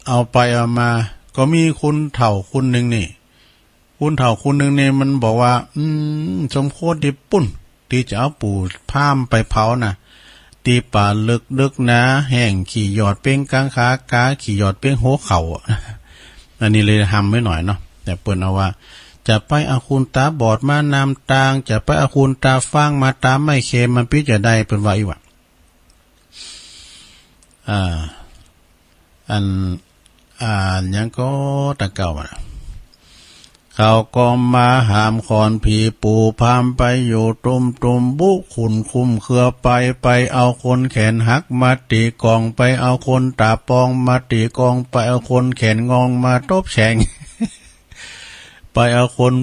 เอาไปเอามา ก็มีคนเฒ่าคนนึ่งนี่ คนเฒ่าคนนึ่งนี่มันบอกว่า อืม สมควรตี้ปุ้น ตี้จะเอาผู้พราหมณ์ไปเผาน่ะ ตี้ป่าเลิกเดิกหนา แห้งขี้หยอดเป๋งกลางขากา ขี้หยอดเป๋งหัวเข่าอะ อันนี้เลยหำไว้หน่อยเนาะ แต่เปิ้นเอาว่า จะไปเอาคนต๋าบอดมาน้ำตาง จะไปเอาคนต๋าฟางมาต๋าไม้แค่ มันปิ๊จะได้ เปิ้นว่าอีหว่า อ่า อัน อ่า หยังก็ตะเก่าอะนะ เขาก็มาหามขอนผีปู่พราหมณ์ไปอยู่ตุ้มๆ บุขุนคุ้มเครือไป ไปเอาคนแขนหักมาตี๋กอง ไปเอาคนต๋าปองมาตี๋กอง ไปเอาคนแขนงองมาตบแฉง ไปเอาคน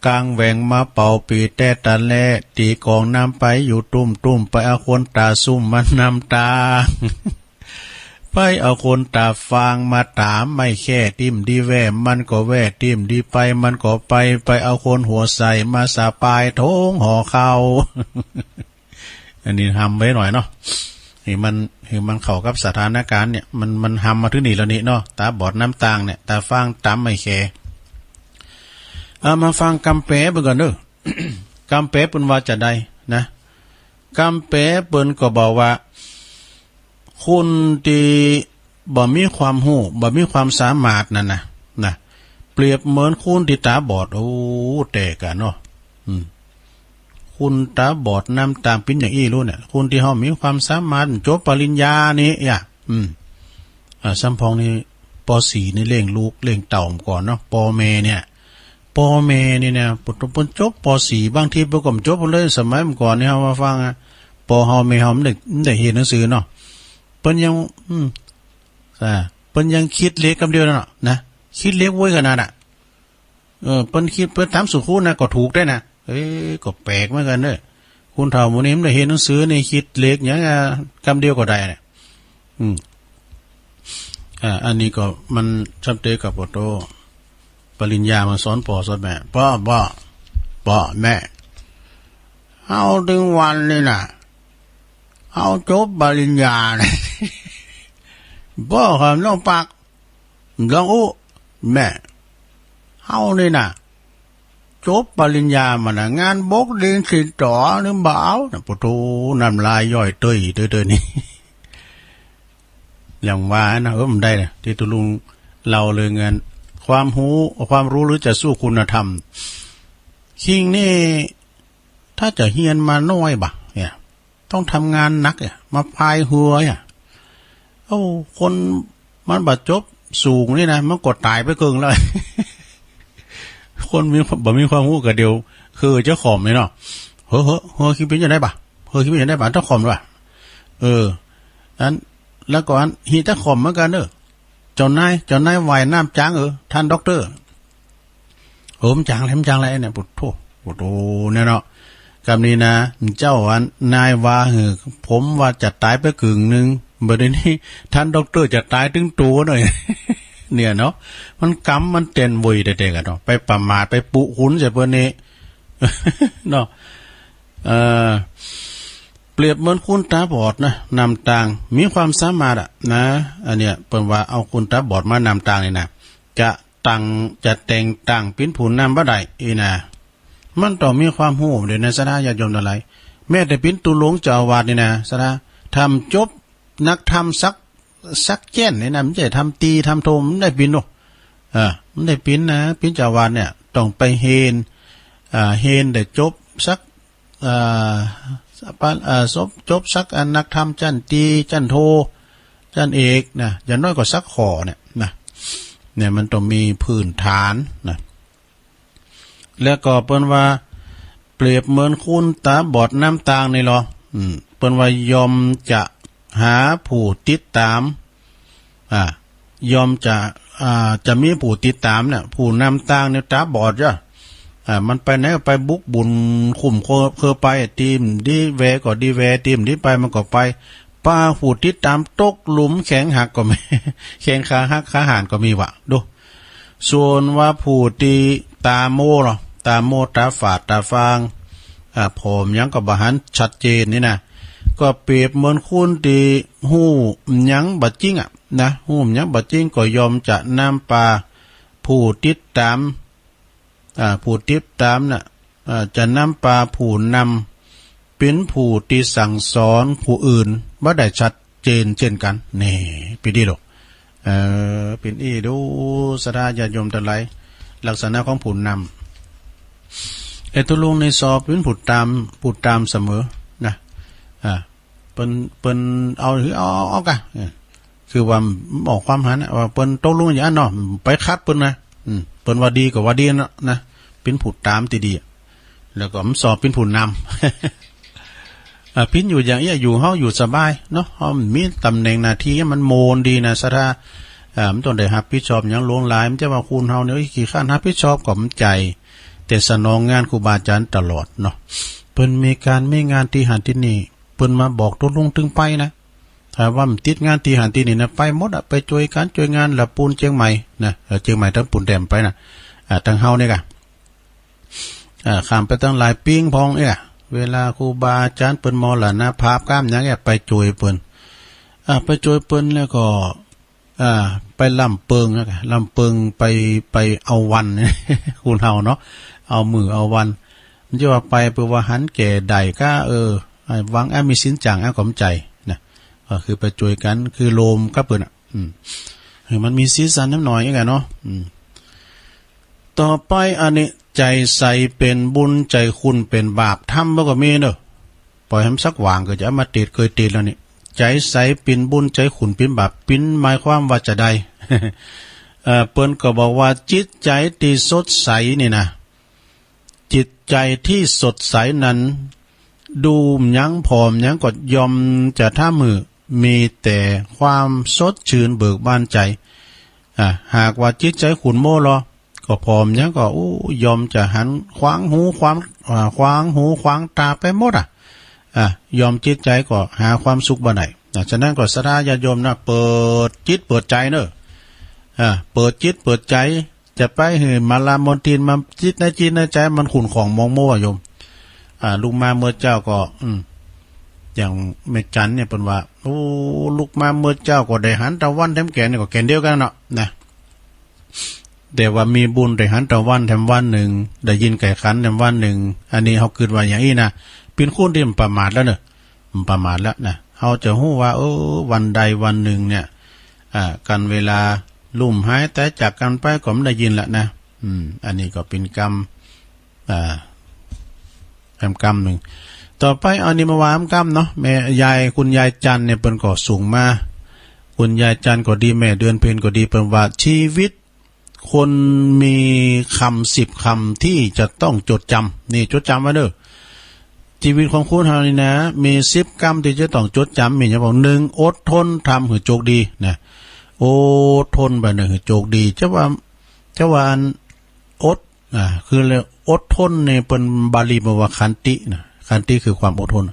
กางแหว่งมาเป่าปี่แต๊ตะแล ตี๋กองน้ำไปอยู่ตุ้มๆ ไปเอาคนต๋าซุ่มมาน้ำตาง ไปเอาคนต๋าฟางมาต๋าไม้แค่ ตี้บ่ดีแว่มันก็แว่ ตี้บ่ดีไปมันก็ไป ไปเอาคนหัวใสมาสะปายโถงห่อข้าว อันนี้หำไว้หน่อยเนาะ หื้อมัน หื้อมันเข้ากับสถานการณ์เนี่ย มัน มันหำมาถึงนี่แล้วนี่เนาะ ต๋าบอดน้ำตางเนี่ย ต๋าฟางต๋าไม้แค่ เอามาฟังกำแปลเบิ่งก่อนเด้อ กำแปลเปิ้นว่าจะใดนะ กำแปลเปิ้นก็บอกว่า คนตี้บ่มีความฮู้ บ่มีความสามารถนั่นนะ นะ เปรียบเหมือนคนตี้ต๋าบอด โอ้ แตกอะเนาะ อืม คนต๋าบอดน้ำตางเป๋นอย่างอี้รู้เนี่ย คนตี้เฮามีความสามารถ จบปริญญานี่ อ่ะ อืม อ่า สำปองนี่ ป.สี่ นี่เลี้ยงลูกเลี้ยงเต้าก่อนเนาะ ป้อแม่เนี่ย ป้อแม่นี่เนี่ย เปิ้น เปิ้นจบ ป.สี่ บางทีเปิ้นก็บ่จบเลย สมัยเมื่อก่อนนี่เฮามาฟังอะ ป้อเฮาแม่เฮาบ่ได้ บ่ได้เฮียนหนังสือเนาะ เปิ้นยัง อืม อ่า เปิ้นยังคิดเลขกำเดียวนั่นเนาะ นะ คิดเลขโว้ยขนาดน่ะ เออ เปิ้นคิด เปิ้นต๋ามสูตรคูณนะ ก็ถูกได้นะ เอ้ย ก็แปลกเหมือนกันเด้อ คนเฒ่าหมู่นี้มันได้เฮียนหนังสือนี่ คิดเลขหยังอะ กำเดียวก็ได้เนี่ย อืม อ่า อันนี้ก็มันชัดเจนกับปอโต ปริญญามาสอนป้อสอนแม่ ป้อ ป้อ ป้อ แม่ เฮาถึงวันนี้น่ะ เฮาจบปริญญานะ ป้อ ข้าน้องปาก น้องอู้ แม่ เฮานี่น่ะ จบปริญญามาน่ะ งานบกดินสินต่อนี่บ่เอานะ ปะโถ น้ำลายย่อยเตยเตยเตยนี่ อย่างว่านะ เออ มันได้นะ ตี้ตุลุงเล่าเรื่องเงิน ความฮู้ ความรู้หรือจะสู้คุณธรรม คิงนี่ ถ้าจะเฮียนมาน้อยบ่ะเนี่ย ต้องทำงานหนักเนี่ย มาพายเฮือเนี่ย เอ้า คนมันบ่จบสูงนี่นะ มันก็ต๋ายไปเกิ่งแล้ว คนมีความ บ่มีความฮู้ก็เดี๋ยว คือเจ้าของนี่เนาะ เฮ้อ เฮ้อ เฮ้อ คิดเป็นจั่งใดบ่า เฮ้อ คิดเป็นจั่งใดบ่า เจ้าของว่ะ เออ อัน แล้วก็อัน ฮีเจ้าของเหมือนกันเนอะ เจ้านาย เจ้านายว่ายน้ำจ๋าง เออ ท่านด็อกเตอร์ เออ มันจ๋างแหละ มันจ๋างแหละเนี่ย ปุดโธ ปุดโธ เนี่ยเนาะ กำนี้นะ เจ้าอัน นายว่า เออ ผมว่าจะตายไปกึ่งหนึ่ง บัดนี้ ท่านด็อกเตอร์จะตายตึงตัวหน่อย เนี่ยเนาะ มันกรรมมันเต็มเวยแต่ๆ กันเนาะ ไปประมาท ไปปุคุณใส่เปิ้นนี่ เนาะ เอ่อ เปรียบเหมือนคนตาบอดนะ นำตาง มีความสามารถอะนะ อันเนี้ย เปิ้นว่าเอาคนตาบอดมานำตางนี่นะ จะตั้ง จะแต่งตั้งเป็นผู้นำบ่ได้อีนะ มันต้องมีความฮู้เด้อนะ ศรัทธาญาติโยมทั้งหลาย แม้แต่เป็นตุลงเจ้าอาวาสนี่นะ ศรัทธา ทำจบนักธรรมสัก สักแจ้นนี่นะ มันจะทำตรีทำโท มันได้เป็นเนาะ เออ มันได้เป็นนะ เป็นเจ้าอาวาสเนี่ย ต้องไปเฮน อ่า เฮนได้จบสัก อ่า ปะ อ่า จบ จบสักอันนักธรรมชั้นตรี ชั้นโท ชั้นเอกนะ อย่างน้อยก็สักข้อเนี่ยนะ เนี่ยมันต้องมีพื้นฐานนะ แล้วก็เปิ้นว่า เปรียบเหมือนคนตาบอดนำตางนี่ลอ อืม เปิ้นว่ายอมจะหาผู้ติดตาม อ่า ยอมจะ อ่า จะมีผู้ติดตามเนี่ย ผู้นำตางเนี่ยตาบอดจ้ะ อ่า มันไปไหนก็ไปบุกบุญคุ้มเครือ เครือไป ตี้บ่ดีแวก็ดีแว ตี้บ่ดีไปมันก็ไป ปาผู้ติดตามตกหลุมแขนหักก็มี แขนขาหักขาหานก็มีวะ ดู ส่วนว่าผู้ตี้ตามัวลอ ตามัวตาฝาดตาฟาง อ่า ผ่อหยังก็บ่หันชัดเจนนี่นะ ก็เปรียบเหมือนคนตี้ฮู้หยังบ่จริงอะนะ ฮู้หยังบ่จริงก็ยอมจะนำปาผู้ติดตาม อ่า ผู้ติดตามน่ะ อ่า จะนำปาผู้นำ เป็นผู้ตี้สั่งสอนผู้อื่นบ่ได้ชัดเจนเช่นกัน นี่ เป็นอี้ดู เออ เป็นอี้ดู ศรัทธาญาติโยมทั้งหลาย ลักษณะของผู้นำ เออ ตุลุงนี่สอบเป็นผู้ตาม ผู้ตามเสมอนะ อ่า เปิ้น เปิ้นเอา เอา เอา เอากะ เออ คือว่าออกความหันนะ ว่าเปิ้นตกลงอย่างนั้นเนาะ ไปขัดเปิ้นนะ อืม เปิ้นว่าดีก็ว่าดีเนาะ นะ เป็นผู้ตามตี้ดี แล้วก็มันสอบเป็นผู้นำ อ่า ปิ้นอยู่อย่างเอี้ย อยู่เฮาอยู่สบายเนาะ เฮามีตำแหน่งหน้าตี้มันโมนดีนะ ศรัทธา อ่า มันต้องได้รับผิดชอบหยังหลวงหลาย มันจะว่าคนเฮาเนี่ย เอ้ย ขี้คร้านรับผิดชอบก็มันใจ แต่สนองงานครูบาอาจารย์ตลอดเนาะ เปิ้นมีการมีงานตี้หันตี้นี่ เปิ้นมาบอกตกลงตึงไปนะ ถ้าว่ามันติดงานตี้หันตี้นี่นะ ไปหมดอะ ไปช่วยการช่วยงานละปูนเจียงใหม่นะ เออ เจียงใหม่ตำปูนแต้มไปนะ อ่า ตังเฮานี่กะ อ่า ข้ามไปตังหลายปิ้งพองเอี้ย เวลาครูบาอาจารย์เปิ้นมรณภาพก้ามหยังเอี้ย ไปช่วยเปิ้น อ่า ไปช่วยเปิ้นแล้วก็ อ่า ไปลำเปิงนะ ลำเปิงไป ไปเอาวัน คนเฮาเนาะ เอามื้อเอาวัน มันจะว่าไปเพื่อว่าหันแก่ได้ก็ เออ ให้หวัง อ่ะ มีศีลจั่ง อ่ะ กอมใจนะ ก็คือไปช่วยกัน คือโลมกับเปิ้นน่ะ อืม ให้มันมีสีสันนิดหน่อยเองอะเนาะ อืม ต่อไปอันนี้ ใจใสเป็นบุญ ใจขุ่นเป็นบาป ธรรมะก็มีเนอะ ปล่อยให้มันสักหว่างก็จะเอามาติด เคยติดแล้วนี่ ใจใสเป็นบุญ ใจขุ่นเป็นบาป เป็นหมายความว่าจะใด เอ่อ เปิ้นก็บอกว่าจิตใจที่สดใสนี่นะ จิตใจที่สดใสนั้น ดูหยังผ่อหยังก็ย่อมจะทำหื้อมีแต่ความสดชื่นเบิกบานใจ อ่า หากว่าจิตใจขุ่นมัวลอ ก็ผ่อหยังก็ โอ้ ย่อมจะหันขวางหูขวาง อ่า ขวางหูขวางตาไปหมดอะ อ่า ย่อมจิตใจก็หาความสุขบ่ได้ อ่า ฉะนั้นก็ศรัทธาญาติโยมนะ เปิดจิตเปิดใจเนอะ อ่า เปิดจิตเปิดใจ จะไปหื้อมาลามนทินมาจิตในจิตในใจมันขุ่นของมองมัวโยม อ่า ลุกมาเมื่อเจ้าก็ อืม อย่างแม่จันเนี่ยเปิ้นว่า โอ้ ลุกมาเมื่อเจ้าก็ได้หันตะวันแถมแก่นนี่ก็แก่นเดียวกันเนาะ นะ แต่ว่ามีบุญได้หันตะวันแถมวันหนึ่ง ได้ยินไก่ขันแถมวันหนึ่ง อันนี้เฮาคิดว่าอย่างอี้นะ เป็นคนที่มันประมาทแล้วเนอะ มันประมาทแล้วนะ เฮาจะฮู้ว่า เออ วันใดวันหนึ่งเนี่ย อ่า กันเวลาลุ่มหายตายจากกันไปก็ไม่ได้ยินละนะ อืม อันนี้ก็เป็นกรรม อ่า แถมกรรมหนึ่ง ต่อไปเอานี่มาว่าแถมกรรมเนาะ แม่ยาย คุณยายจันเนี่ยเปิ้นก็ส่งมา คุณยายจันก็ดี แม่เดือนเพ็ญก็ดี เปิ้นว่าชีวิต คนมีคำสิบคำที่จะต้องจดจำ นี่จดจำไว้เด้อ ชีวิตของคนเฮานี่นะ มีสิบกำที่จะต้องจดจำ มีหยังบ้าง หนึ่ง อดทนทำหื้อโจคดีนะ อดทนไปนะหื้อโจคดี จะว่า จะว่าอันอด อ่า คือเรียกอดทนนี่เปิ้นบาลีบอกว่าขันตินะ ขันติคือความอดทน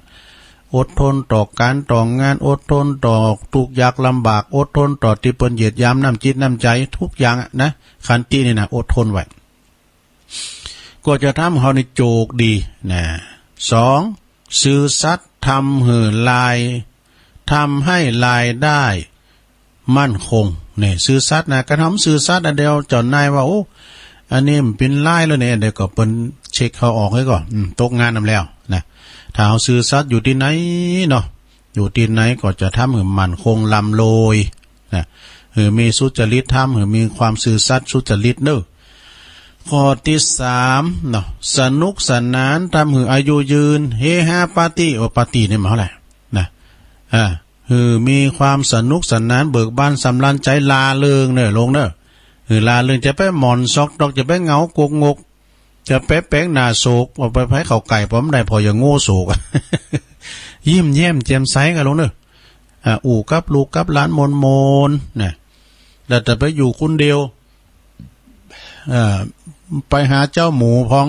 อดทนต่อการต่องาน อดทนต่อทุกข์ยากลำบาก อดทนต่อที่เปิ้นเหยียดหยามน้ำจิตน้ำใจทุกอย่างอะนะ ขันตินี่นะ อดทนไว้ ก็จะทำให้เฮานี่โจคดีนะ สอง ซื่อสัตย์ทำหื้อราย ทำให้รายได้มั่นคง นี่ซื่อสัตย์นะ คันเฮาซื่อสัตย์อันเดียว เจ้านายว่า โอ้ อันนี้มันเป็นรายแล้วเนี่ย เดี๋ยวก็เปิ้นเช็คเฮาออกให้ก่อน อืม ตกงานนำแล้วนะ ถ้าเฮาซื่อสัตย์อยู่ที่ไหนเนาะ อยู่ที่ไหนก็จะทำหื้อมั่นคงร่ำรวยนะ หื้อมีสุจริตธรรม หื้อมีความซื่อสัตย์สุจริตเนอะ ข้อที่สามเนาะ สนุกสนานทำหื้ออายุยืน เฮฮาปาร์ตี้ โอ้ ปาร์ตี้นี่หมายความอะไรนะ อ่า หื้อมีความสนุกสนาน เบิกบานสำราญใจ ร่าเริงเนอะ ลงเนอะ หื้อร่าเริง จะไปหม่อนซอกดอก จะไปเหงากกงก จะไปแปลงหน้าโศก เอาไปไผเข้าใกล้ พอมันได้ พออย่างโง่โศก ยิ้มแย้มแจ่มใสกันลงเนอะ อ่า อู้กับลูกกับหลานมนๆ นะ แล้วแต่ไปอยู่คนเดียว เอ่อ ไปหาเจ้าหมู่พอง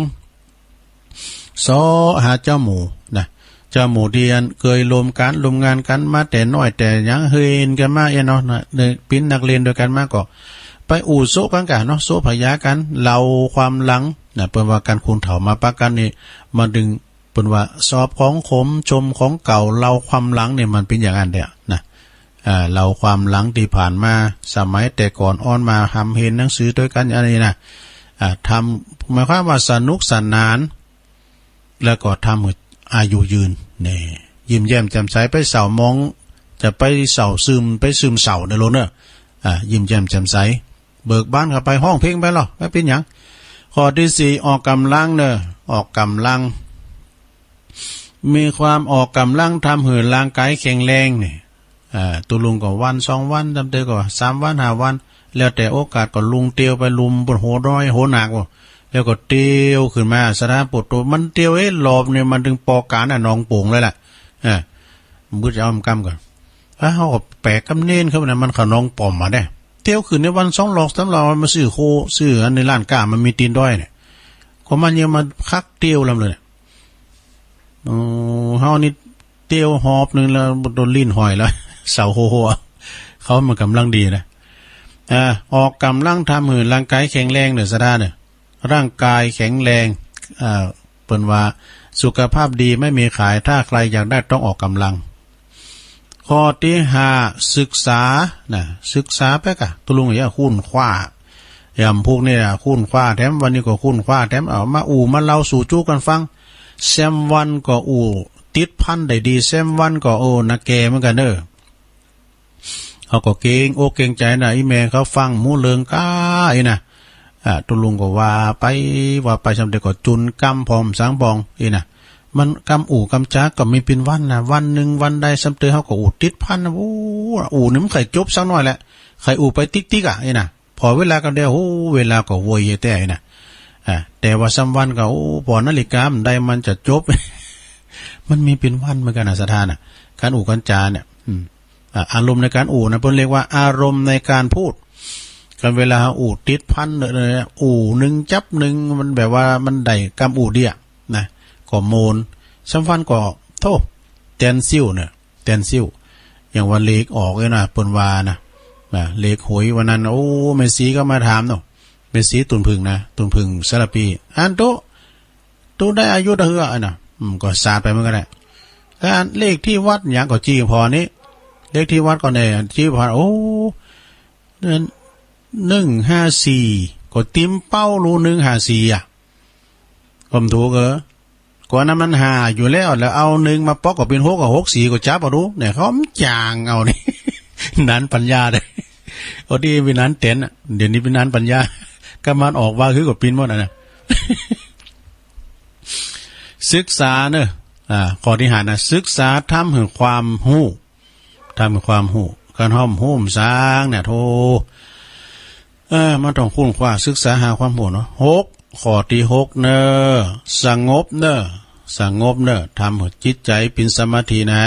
เซาะหาเจ้าหมู่นะ เจ้าหมู่ที่อันเคยร่วมการร่วมงานกันมาแต่น้อยแต่หยัง เฮยกันมาเอ็นเนาะนะ ในปิ้นนักเรียนด้วยกันมาก็ ไปอู้โซะกันกะเนาะ โซะพยากัน เล่าความหลังนะ เปิ้นว่าการคนเฒ่ามาปะกันนี่ มันดึง เปิ้นว่าสอบของขมชมของเก่า เล่าความหลังเนี่ยมันเป็นอย่างนั้นแหละนะ อ่า เล่าความหลังที่ผ่านมา สมัยแต่ก่อนอ่อนมาหำเห็นหนังสือด้วยกัน อันนี้นะ อ่า ทำ หมายความว่าสนุกสนาน แล้วก็ทำให้อายุยืน นี่ ยิ้มแย้มแจ่มใส ไปเศร้ามอง จะไปเศร้าซึม ไปซึมเศร้าในโลกเนอะ อ่า ยิ้มแย้มแจ่มใส เบิกบานเข้าไป ฮ้องเพลงไปลอ ไม่เป็นหยัง ข้อที่สี่ ออกกำลังเนอะ ออกกำลัง มีความออกกำลังทำหื้อร่างกายแข็งแรงนี่ อ่า ตุลุงก็วันสองวัน ตำเตอก็สามวันห้าวัน แล้วแต่โอกาสก็ลุงเตียวไปลุมบนโหน้อยโหหนักบ่ แล้วก็เตียวขึ้นมา สถานะปวดตัว มันเตียว เอ๊ะ รอบนี่มันถึงปอการน่ะ หนองโป่งเลยล่ะ อ่า บึดจะเอามันกำก่อน อ้าว เฮาก็แปลกกำเนินเขานะ มันเข้าหนองป่อมมาได้ เตียวขึ้นในวันสองรอบสามรอบ มาซื้อโค ซื้ออันในร้านค้า มันมีตีนดอยเนี่ย ก็มันยังมาคักเตียวลำเลยเนี่ย โอ้ เฮานี่เตียวหอบหนึ่งแล้วโดนลิ้นห้อยแล้ว เศร้าโฮโฮ เขามันกำลังดีนะ อ่า ออกกำลังทำให้ร่างกายแข็งแรงเด้อ สะดาเด้อ ร่างกายแข็งแรง อ่า เปิ้นว่าสุขภาพดีไม่มีขาย ถ้าใครอยากได้ต้องออกกำลัง ข้อที่ห้า ศึกษานะ ศึกษาไปกะ ตุลุงอย่าค้นคว้า ยามพวกนี้นะ ค้นคว้าแถม วันนี้ก็ค้นคว้าแถม เอามาอู้มาเล่าสู่จู้กันฟัง แซมวันก็อู้ติดพันได้ดี แซมวันก็ โอ้ นักแก่เหมือนกันเด้อ เขาก็เกรงอกเกรงใจนะ อีแม่เขาฟังหมู่เริงก้าอีนะ อ่า ตุลุงก็ว่าไป ว่าไป สำเร็จก็จุนกำพร้อมสังพองอีนะ มันกำอู้กำจาก็มีเป็นวันนะ วันหนึ่งวันใดสำเร็จเขาก็อู้ติดพันนะ โอ้ อู้นี่มันใครจบสักหน่อยแหละ ใครอู้ไปติ๊กติ๊กอ่ะอีนะ พอเวลาก็ได้ โอ้ เวลาก็โวยแท้อีนะ อ่า แต่ว่าสามวันก็ โอ้ พอนาฬิกามันได้มันจะจบ มันมีเป็นวันเหมือนกันนะ สะดานะ การอู้การจาเนี่ย อืม อ่ะ อารมณ์ในการอู้นะ เปิ้นเรียกว่าอารมณ์ในการพูด กันเวลาอู้ติดพันเลยนะ อู้หนึ่งจับหนึ่ง มันแบบว่ามันได้กำอู้เดียนะ ก็โมน สามวันก็ โธ่ แตนซิ่วเนี่ย แตนซิ่ว อย่างว่าเลขออกเลยนะ เปิ้นว่านะ นะ เลขหวยวันนั้น โอ้ แม่ชีก็มาถามเนาะ แม่ชีตุนผึ่งนะ ตุนผึ่งสารพี อันโต ตู้ได้อายุเท่าไหร่นะ อืม ก็สาดไปมันก็ได้ แล้วอันเลขที่วัดหยังก็จี้พอนี้ เลขที่วัดก็เนี่ย จี้พอ โอ้ นั่น หนึ่งห้าสี่ ก็ติมเป้ารู้ หนึ่งห้าสี่ อ่ะ ก็มันถูกเออ ก็อันนั้นมันห้าอยู่แล้ว แล้วเอาหนึ่งมาป๊อกก็เป็นหก ก็หกสี่ ก็จับเอาดู เนี่ย เขามันจางเอานี่ หนานปัญญาเลย เอาที่เป็นหนานเต็นท์อะ เดี๋ยวนี้เป็นหนานปัญญา ก็มันออกว่าคือก็ปิ้นหมดอะนะ ศึกษาเนอะ อ่า ข้อที่ห้านะ ศึกษาทำให้ความฮู้ ทำให้ความฮู้ การห้อมฮู้สร้างเนี่ย โธ่ เออ มันต้องค้นคว้าศึกษาหาความรู้เนาะ หก ข้อตี้หกเนอะ สงบเนอะ สงบเนอะ ทำให้จิตใจเป็นสมาธินะ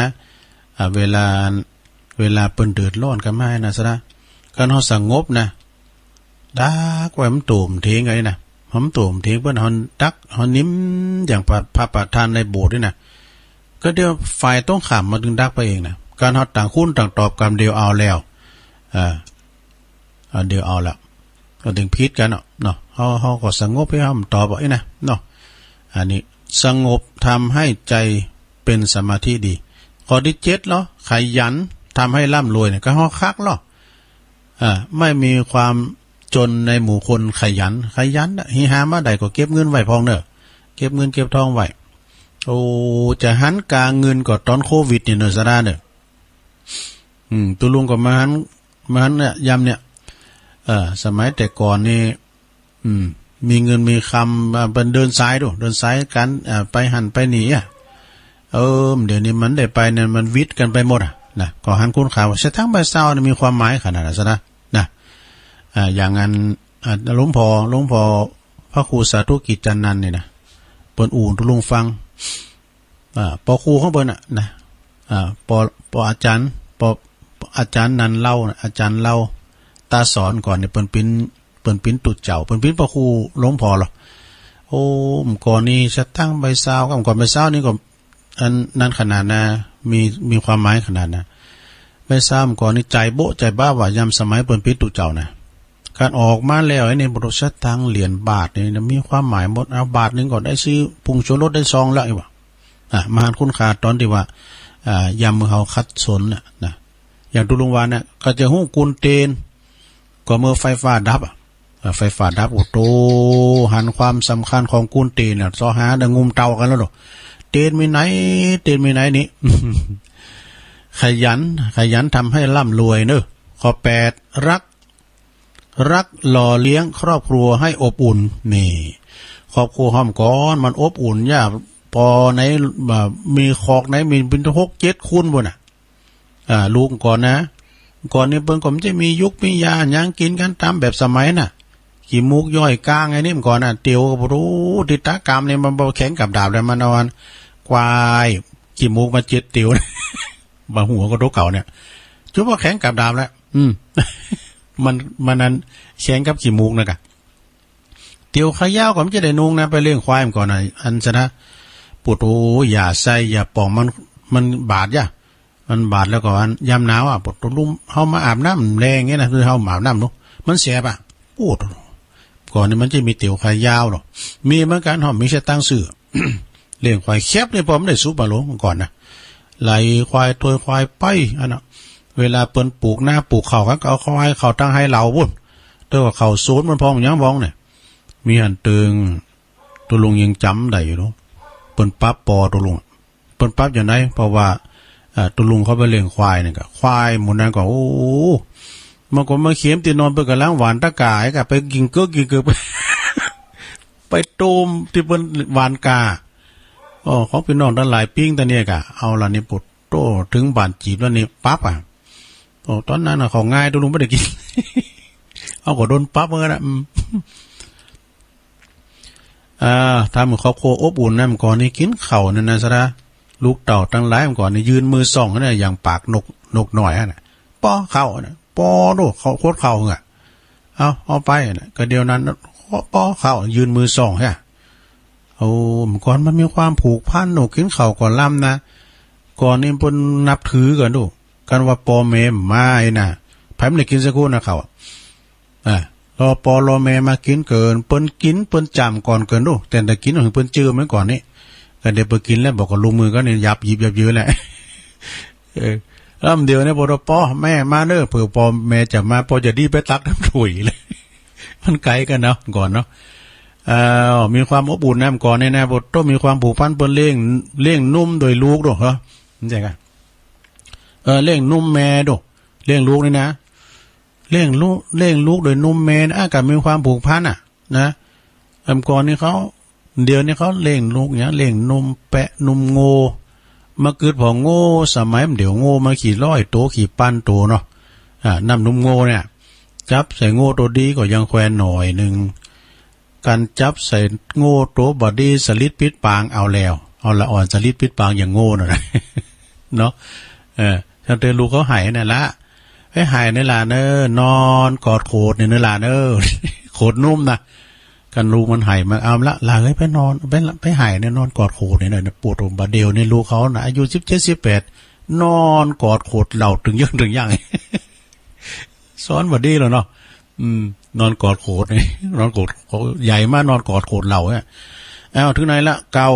อ่า เวลา เวลาเปิ้นเดือดร้อนกันมานะสะนะ คันเฮาสงบนะ ดักไว้มันโตมเถียงกันนี่นะ มันโตมเถียงเปิ้น เฮาดัก เฮานิ่มอย่างพระ พระประธานในโบสถ์นี่นะ ก็เดี๋ยวฝ่ายตรงข้ามมันจึงดักไปเองนะ คันเฮาต่างคนต่างตอบกันเดียวเอาแล้ว อ่า อันเดียวเอาละ ก็ถึงผิดกันเนาะ เนาะ เฮา เฮาก็สงบให้เฮาตอบเอาเองนะ เนาะ อันนี้สงบทำให้ใจเป็นสมาธิดี ข้อที่เจ็ดเนาะ ขยันทำให้ร่ำรวยเนี่ย ก็เฮาคักเนาะ อ่า ไม่มีความจนในหมู่คนขยัน ขยันน่ะ เฮาหามาได้ก็เก็บเงินไว้พองเนอะ เก็บเงินเก็บทองไว้ โอ้ จะหันกาเงินก็ตอนโควิดนี่เนอะ สะดาเนอะ อืม ตุ๊ลุงก็มาหัน มาหันเนี่ย ยามเนี่ย เอ่อ สมัยแต่ก่อนนี่ อืม มีเงินมีคำ อ่า เปิ้นเดินสายดู เดินสายกัน อ่า ไปหั้นไปนี่อะ เออ เดี๋ยวนี้มันได้ไปเนี่ย มันวิดกันไปหมดอะ นะ ก็หันคุณค่าว่า สตางค์ใบเซานี่มีความหมายขนาดนั้นซะนะ นะ อ่า อย่างนั้น อ่า หลวงพ่อ หลวงพ่อพระครูสาธุกิจจานันท์นี่นะ เปิ้นอู้ตุ๊ลุงฟัง อ่า ปอครูของเปิ้นน่ะนะ อ่า ปอ ปออาจารย์ ปอ อาจารย์นันท์เล่าน่ะ อาจารย์เล่า ตาสอนก่อนนี่เปิ้นเป๋น เปิ้นเป๋นตุ๊เจ้า เปิ้นเป๋นปอครูหลวงพ่อเหรอ โอ้ เมื่อก่อนนี่สตางค์ใบเซา เมื่อก่อนใบเซานี่ก็ อันนั้นขนาดนะ มี มีความหมายขนาดนะ ใบเซาเมื่อก่อนนี่จ่ายโบ๊ะจ่ายบ้าว่ะ ยามสมัยเปิ้นเป๋นตุ๊เจ้านะ คันออกมาแล้วไอ้นี่ บ่รู้สตางค์เหรียญบาทนี่นะ มีความหมายหมด เอาบาทหนึ่งก็ได้ซื้อผงชูรสได้ซองละ ไอ้วะ อ่ะ มาหันคุณค่าตอนที่ว่า อ่า ยามมื้อเฮาขัดสนน่ะนะ อย่างตุ๊ลุงว่าเนี่ย ก็จะฮู้กุนเตน ก็เมื่อไฟฟ้าดับอ่ะ อ่า ไฟฟ้าดับ โอ้โต หันความสำคัญของกุนเตนน่ะ เซาะหาได้งุมเตากันแล้วเนาะ เตนมีไหน เตนมีไหนนี่ ขยัน ขยันทำให้ร่ำรวยเนอะ ข้อแปด รัก รักหล่อเลี้ยงครอบครัวให้อบอุ่น นี่ ครอบครัวเฮาก่อน มันอบอุ่น อย่าปอไหน อ่า มีคอกไหน มีเป็นหกเจ็ดคนพุ้นน่ะ อ่า ลูกก่อนนะ ก่อนนี่เปิ้นก็บ่ได้มียุกมียาหยังกินกันตามแบบสมัยน่ะ ขี้มูกย้อยกลางไอ้นี่มันก่อนน่ะ เตียวก็บ่รู้ ติดตากามนี่มันบ่แข็งกับดาบเลย มันเอาอันควายขี้มูกมาเจ็ดเตียว บ่ฮู้ก็ตัวเก่าเนี่ย จุ๊บว่าแข็งกับดาบแล้ว อืม มัน มันอันแข็งกับขี้มูกนะกะ เตียวขายาวก็บ่จะได้นุ่งนะ ไปเลี้ยงควายมันก่อนน่ะ อันซะนะ ปวด โอ้ อย่าใส่ อย่าป่อง มัน มันบาดยะ มันบาดแล้วก็อันยามหนาวอ่ะ ปวดตัวลุ่ม เฮามาอาบน้ำแลงเงี้ยนะ คือเฮามาอาบน้ำเนาะ มันแสบอ่ะ ปวด ก่อนนี่มันจะมีเตียวขายาวเนาะ มีเหมือนกัน เฮามีสตางค์ซื้อ เลี้ยงควายแคบนี่พอมันได้สุบาโลก่อนนะ ไล่ควาย ถอยควายไป อันน่ะ เวลาเปิ้นปลูกนาปลูกข้าวกัน ก็เอาควายเข้าทางไฮ่เหล่าพุ้น แต่ว่าเข้าสวนมันพองยังบ้องเนี่ย มีอันตึง ตุ๊ลุงยังจ๋ำได้อยู่เนาะ เปิ้นปรับปอตุ๊ลุง เปิ้นปรับอย่างใด เพราะว่า เอ่อ ตุ๊ลุงเขาไปเลี้ยงควายนี่ก็ ควายหมู่นั้นก็ โอ้ มันก็มาเขียมตีนอน เปิ้นกำลังหว่านตะก่า ไอ้ก็ไปกินเกือกกินเกือก ไป ไปโตมที่เปิ้นหว่านกา อ้อ ของพี่น้องทั้งหลายปิ๊งตะเนี่ยกะ เอาล่ะนี่ ปวดโต้ ถึงบ้านจีบแล้วนี่ ปั๊บอ่ะ โอ้ ตอนนั้นน่ะ เขาง่าย ตุ๊ลุงบ่ได้กิน เอาก็โดนปั๊บเหมือนกันนะ อืม อ่า ทำให้ครอบครัวอบอุ่นนะ เมื่อก่อนนี่กินข้าวนั่นนะสะระ ลูกเต้าทั้งหลายเมื่อก่อนนี่ยื่นมือส่องนะ อย่างปากนก นกน้อยอะนะ ป้อข้าวนะ ป้อโดดข้าว โคตรข้าวเหงอะ เอา เอาไปนะ ก็เดี๋ยวนั้น ป้อข้าว ยื่นมือส่องฮะ โอ้ เมื่อก่อนมันมีความผูกพันเนาะ กินข้าวก่อนลำนะ ก่อนนี่เปิ้นนับถือกันดู กันว่าป้อแม่มาไอ้น่ะ ไผมันได้กินสักคนนะข้าวอะ อ่ะ รอป้อรอแม่มากินเกิน เปิ้นกินเปิ้นจ๋ำก่อนเกินดู แต่ได้กินของเปิ้นจื้อเหมือนก่อนนี่ ก็เดี๋ยวเปิ้นกินแล้วบอกก็ลงมือกันนี่ ยับยิบยับยื้อแหละ เออ แล้วเดี๋ยวนี้พอป้อแม่มาเนอะ เผื่อป้อแม่จะมา ป้อจะดีไปตักน้ำถ้วยเลย มันไกลกันเนาะ ก่อนเนาะ เอ่อ มีความอบอุ่นนะ ก่อนนี่นะ พอต้องมีความผูกพัน เปิ้นเลี้ยง เลี้ยงหนุ่มโดยลูกด้วยเหรอ ใช่กัน เออ เลี้ยงหนุ่มแม่ดู เลี้ยงลูกนี่นะ เลี้ยงลูก เลี้ยงลูกโดยหนุ่มแม่นะ อ่ะ ก็มีความผูกพันอ่ะ นะ เมื่อก่อนนี่เขา เดี๋ยวนี้เขาเลี้ยงลูกเนี่ย เลี้ยงหนุ่มแปะหนุ่มโง่ มาเกิดพอโง่ สมัยมันเดี๋ยวโง่มากี่ร้อยโต กี่ปันโตเนาะ อ่า น้ำหนุ่มโง่เนี่ย จับใส่โง่ตัวดีก็ยังแควนหน่อยหนึ่ง การจับใส่โง่ตัวบ่ดีสลิดปิดปางเอาแล้ว เอาละอ่อนสลิดปิดปางอย่างโง่นั่นแหละ เนาะ เออ ตั้งแต่ลูกเขาไห้นั่นละ ไอ้ไห้ในหลานเอ้อ นอนกอดโขดเนี่ยในหลานเอ้อ โขดนุ่มนะ กันลูกมันไห้มา เอาละหลานเอ้ย ไปนอน ไปละ ไปไห้เนี่ย นอนกอดโขดเนี่ยนะ ปวดหัวบาดเดียวเนี่ย ลูกเขานะ อายุสิบเจ็ด สิบแปด นอนกอดโขดเหล่าตึงเยิ่งตึงย่าง สอนบ่ดีแล้วเนาะ อืม นอนกอดโขดนี่ นอนกอด ใหญ่มาก นอนกอดโขดเหล่าเนี่ย เอา ถึงไหนละ เก้า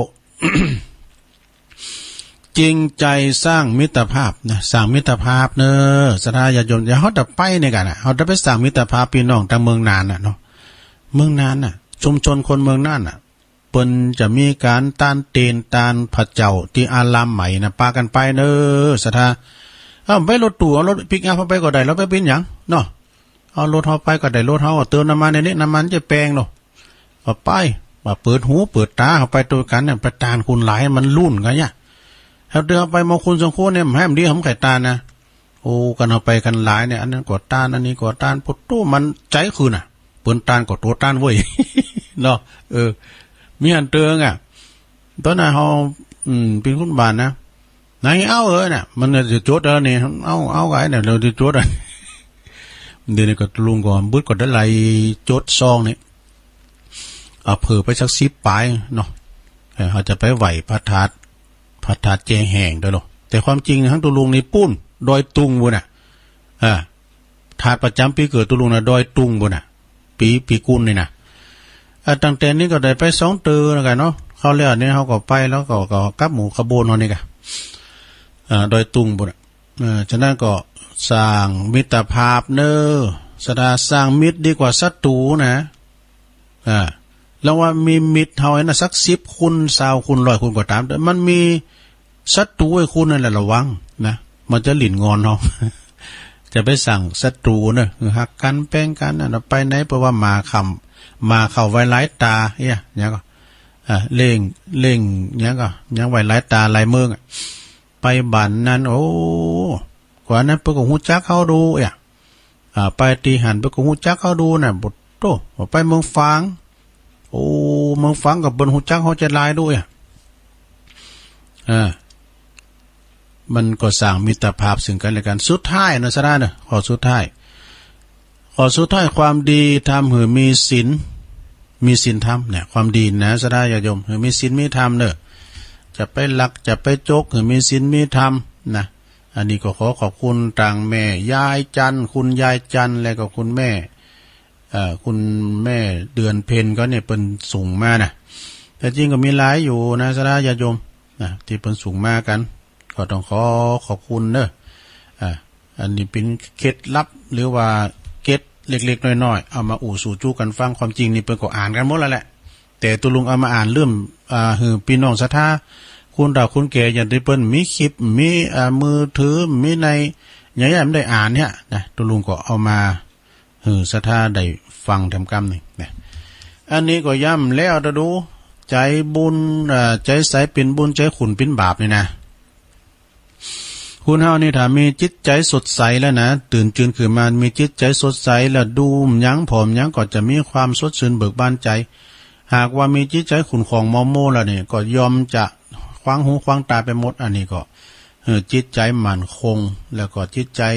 จริงใจสร้างมิตรภาพนะ สร้างมิตรภาพเนอะ ศรัทธาญาติโยม อย่าเฮาแต่ไปเนี่ยกันนะ เฮาแต่ไปสร้างมิตรภาพพี่น้องตางเมืองน่านน่ะเนาะ เมืองน่านน่ะ ชุมชนคนเมืองน่านน่ะ เปิ้นจะมีการต้านเตนต้านพระเจ้าตี้อารามใหม่นะ ปากั๋นไปเนอะ ศรัทธา เอ้า ไปรถตู้ เอารถปิกอัพเฮาไปก็ได้ ลาวไปเป๋นหยังเนาะ เอารถเฮาไปก็ได้ รถเฮาเติมน้ำมันในนี้ น้ำมันจะแปงเนาะ เอาไป ว่าเปิดหูเปิดต๋า เฮาไปโตกั๋นเนี่ย ไปต้านคนหลาย มันลุ่นกั๋นเนี่ย เฮาเดินไปมองคนสองคนเนี่ย แหมดี เฮาบ่ใค่ต้านนะ โอ้ กั๋นเฮาไปกั๋นหลายเนี่ย อันนั้นก็ต้าน อันนี้ก็ต้าน โผดโต้ มันใจ๋ขึ้นน่ะ เปิ้นต้านก็โตต้านเว้ย เนาะ เออ มีหั้นเติงอะ ต๋อนนั้นเฮา อืม เป๋นคนบ้านนะ ไหนเอาเออน่ะ มันจะจดแล้วนี่ เอา เอาไงเนี่ย เฮาจะจดอะ เดี๋ยวนี้ก็ลุงก็บึดก็ได้ไล่จดซองนี่ เอาเผื่อไปสักสิบปายเนาะ เออ เฮาจะไปไหว้พระธาตุ พระธาตุแจ้แห้งด้วยเนาะ แต่ความจริงทั้งตุลุงนี่ปู้น ดอยตุงปู้นน่ะ อ่า ธาตุประจ๋ำปี๋เกิดตุลุงน่ะ ดอยตุงปู้นน่ะ ปี๋ ปี๋กุลนี่นะ อ่า ตั้งแต่นี้ก็ได้ไปสองเติงแล้วกั๋นเนาะ คราวแล้วนี่เฮาก็ไปแล้วก็ ก็กลับหมู่ขบวนเฮานี่กะ อ่า ดอยตุงปู้นน่ะ เออ ฉะนั้นก็สร้างมิตรภาพเนอะ ศรัทธา สร้างมิตรดีกว่าศัตรูนะ อ่า ลองว่ามีมิตรเฮาไอ้นะ สักสิบคน ซาวคน ร้อยคนก็ต๋าม แต่มันมีศัตรูไอ้คนนั่นแหละ ระวังนะ มันจะหลิ้นงอนเฮา จะไปสร้างศัตรูเนอะ คือฮักกั๋นแป้งกั๋นนะ ไปไหนเปิ้นว่าหมาคำ หมาเข้าไว้หลายต๋า เอี้ย หยังก็ อ่า เล่ง เล่ง หยังก็ หยังไว้หลายต๋าหลายเมืองอะ ไปบ้านนั้น โอ้ กว่านั้นเปิ้นก็ฮู้จักเฮาดู เอี้ย อ่า ไปตี้หั้นเปิ้นก็ฮู้จักเฮาดูน่ะ โผดโต้ ไปเมืองฝาง โอ้ เมืองฝางก็เปิ้นฮู้จักเฮาจะหลายดู เอี้ย อ่า มันก็สร้างมิตรภาพซึ่งกั๋นและกั๋น สุดท้ายเนาะ ศรัทธาเนาะ ข้อสุดท้าย ข้อสุดท้าย ความดีทำหื้อมีศีล มีศีลธรรมเนี่ย ความดีนะ ศรัทธาญาติโยม หื้อมีศีลมีธรรมเนอะ จะไปลัก จะไปจก หื้อมีศีลมีธรรมนะ อันนี้ก็ขอขอบคุณตางแม่ยายจันทร์ คุณยายจันทร์ และก็คุณแม่ เอ่อ คุณแม่เดือนเพ็ญเขาเนี่ย เปิ้นส่งมานะ แต่จริงก็มีหลายอยู่นะ ศรัทธาญาติโยมนะ ตี้เปิ้นส่งมากั๋น ก็ต้องขอขอบคุณเนอะ อ่า อันนี้เป๋นเคล็ดลับ หรือว่าเกร็ดเล็กๆ น้อยๆ เอามาอู้สู่จู้กั๋นฟัง ความจริงนี่เปิ้นก็อ่านกั๋นหมดแล้วแหละ แต่ตุลุงเอามาอ่านเริ่ม อ่า หื้อพี่น้องศรัทธา คนเฒ่าคนแก่ อย่างตี้เปิ้นมีคลิป มี อ่า มือถือ มีใน อย่างเงี้ย มันได้อ่านเนี่ยนะ ตุลุงก็เอามา หื้อศรัทธาได้ฟังแถมกำนี่นะ อันนี้ก็ย้ำแล้วเด้อดู ใจ๋บุญ อ่า ใจ๋ใสเป๋นบุญ ใจ๋ขุ่นเป๋นบาปนี่นะ คนเฮานี่ถ้ามีจิตใจ๋สดใสแล้วนะ ตื่นจืนขึ้นมา มีจิตใจ๋สดใสแล้ว ดูหยังผ่อหยังก็จะมีความสดชื่นเบิกบานใจ๋ หากว่ามีจิตใจ๋ขุ่นของมัวโมแล้วนี่ ก็ยอมจะขวางหูขวางต๋าไปหมด อันนี้ก็ เออ จิตใจ๋มั่นคง แล้วก็จิตใจ๋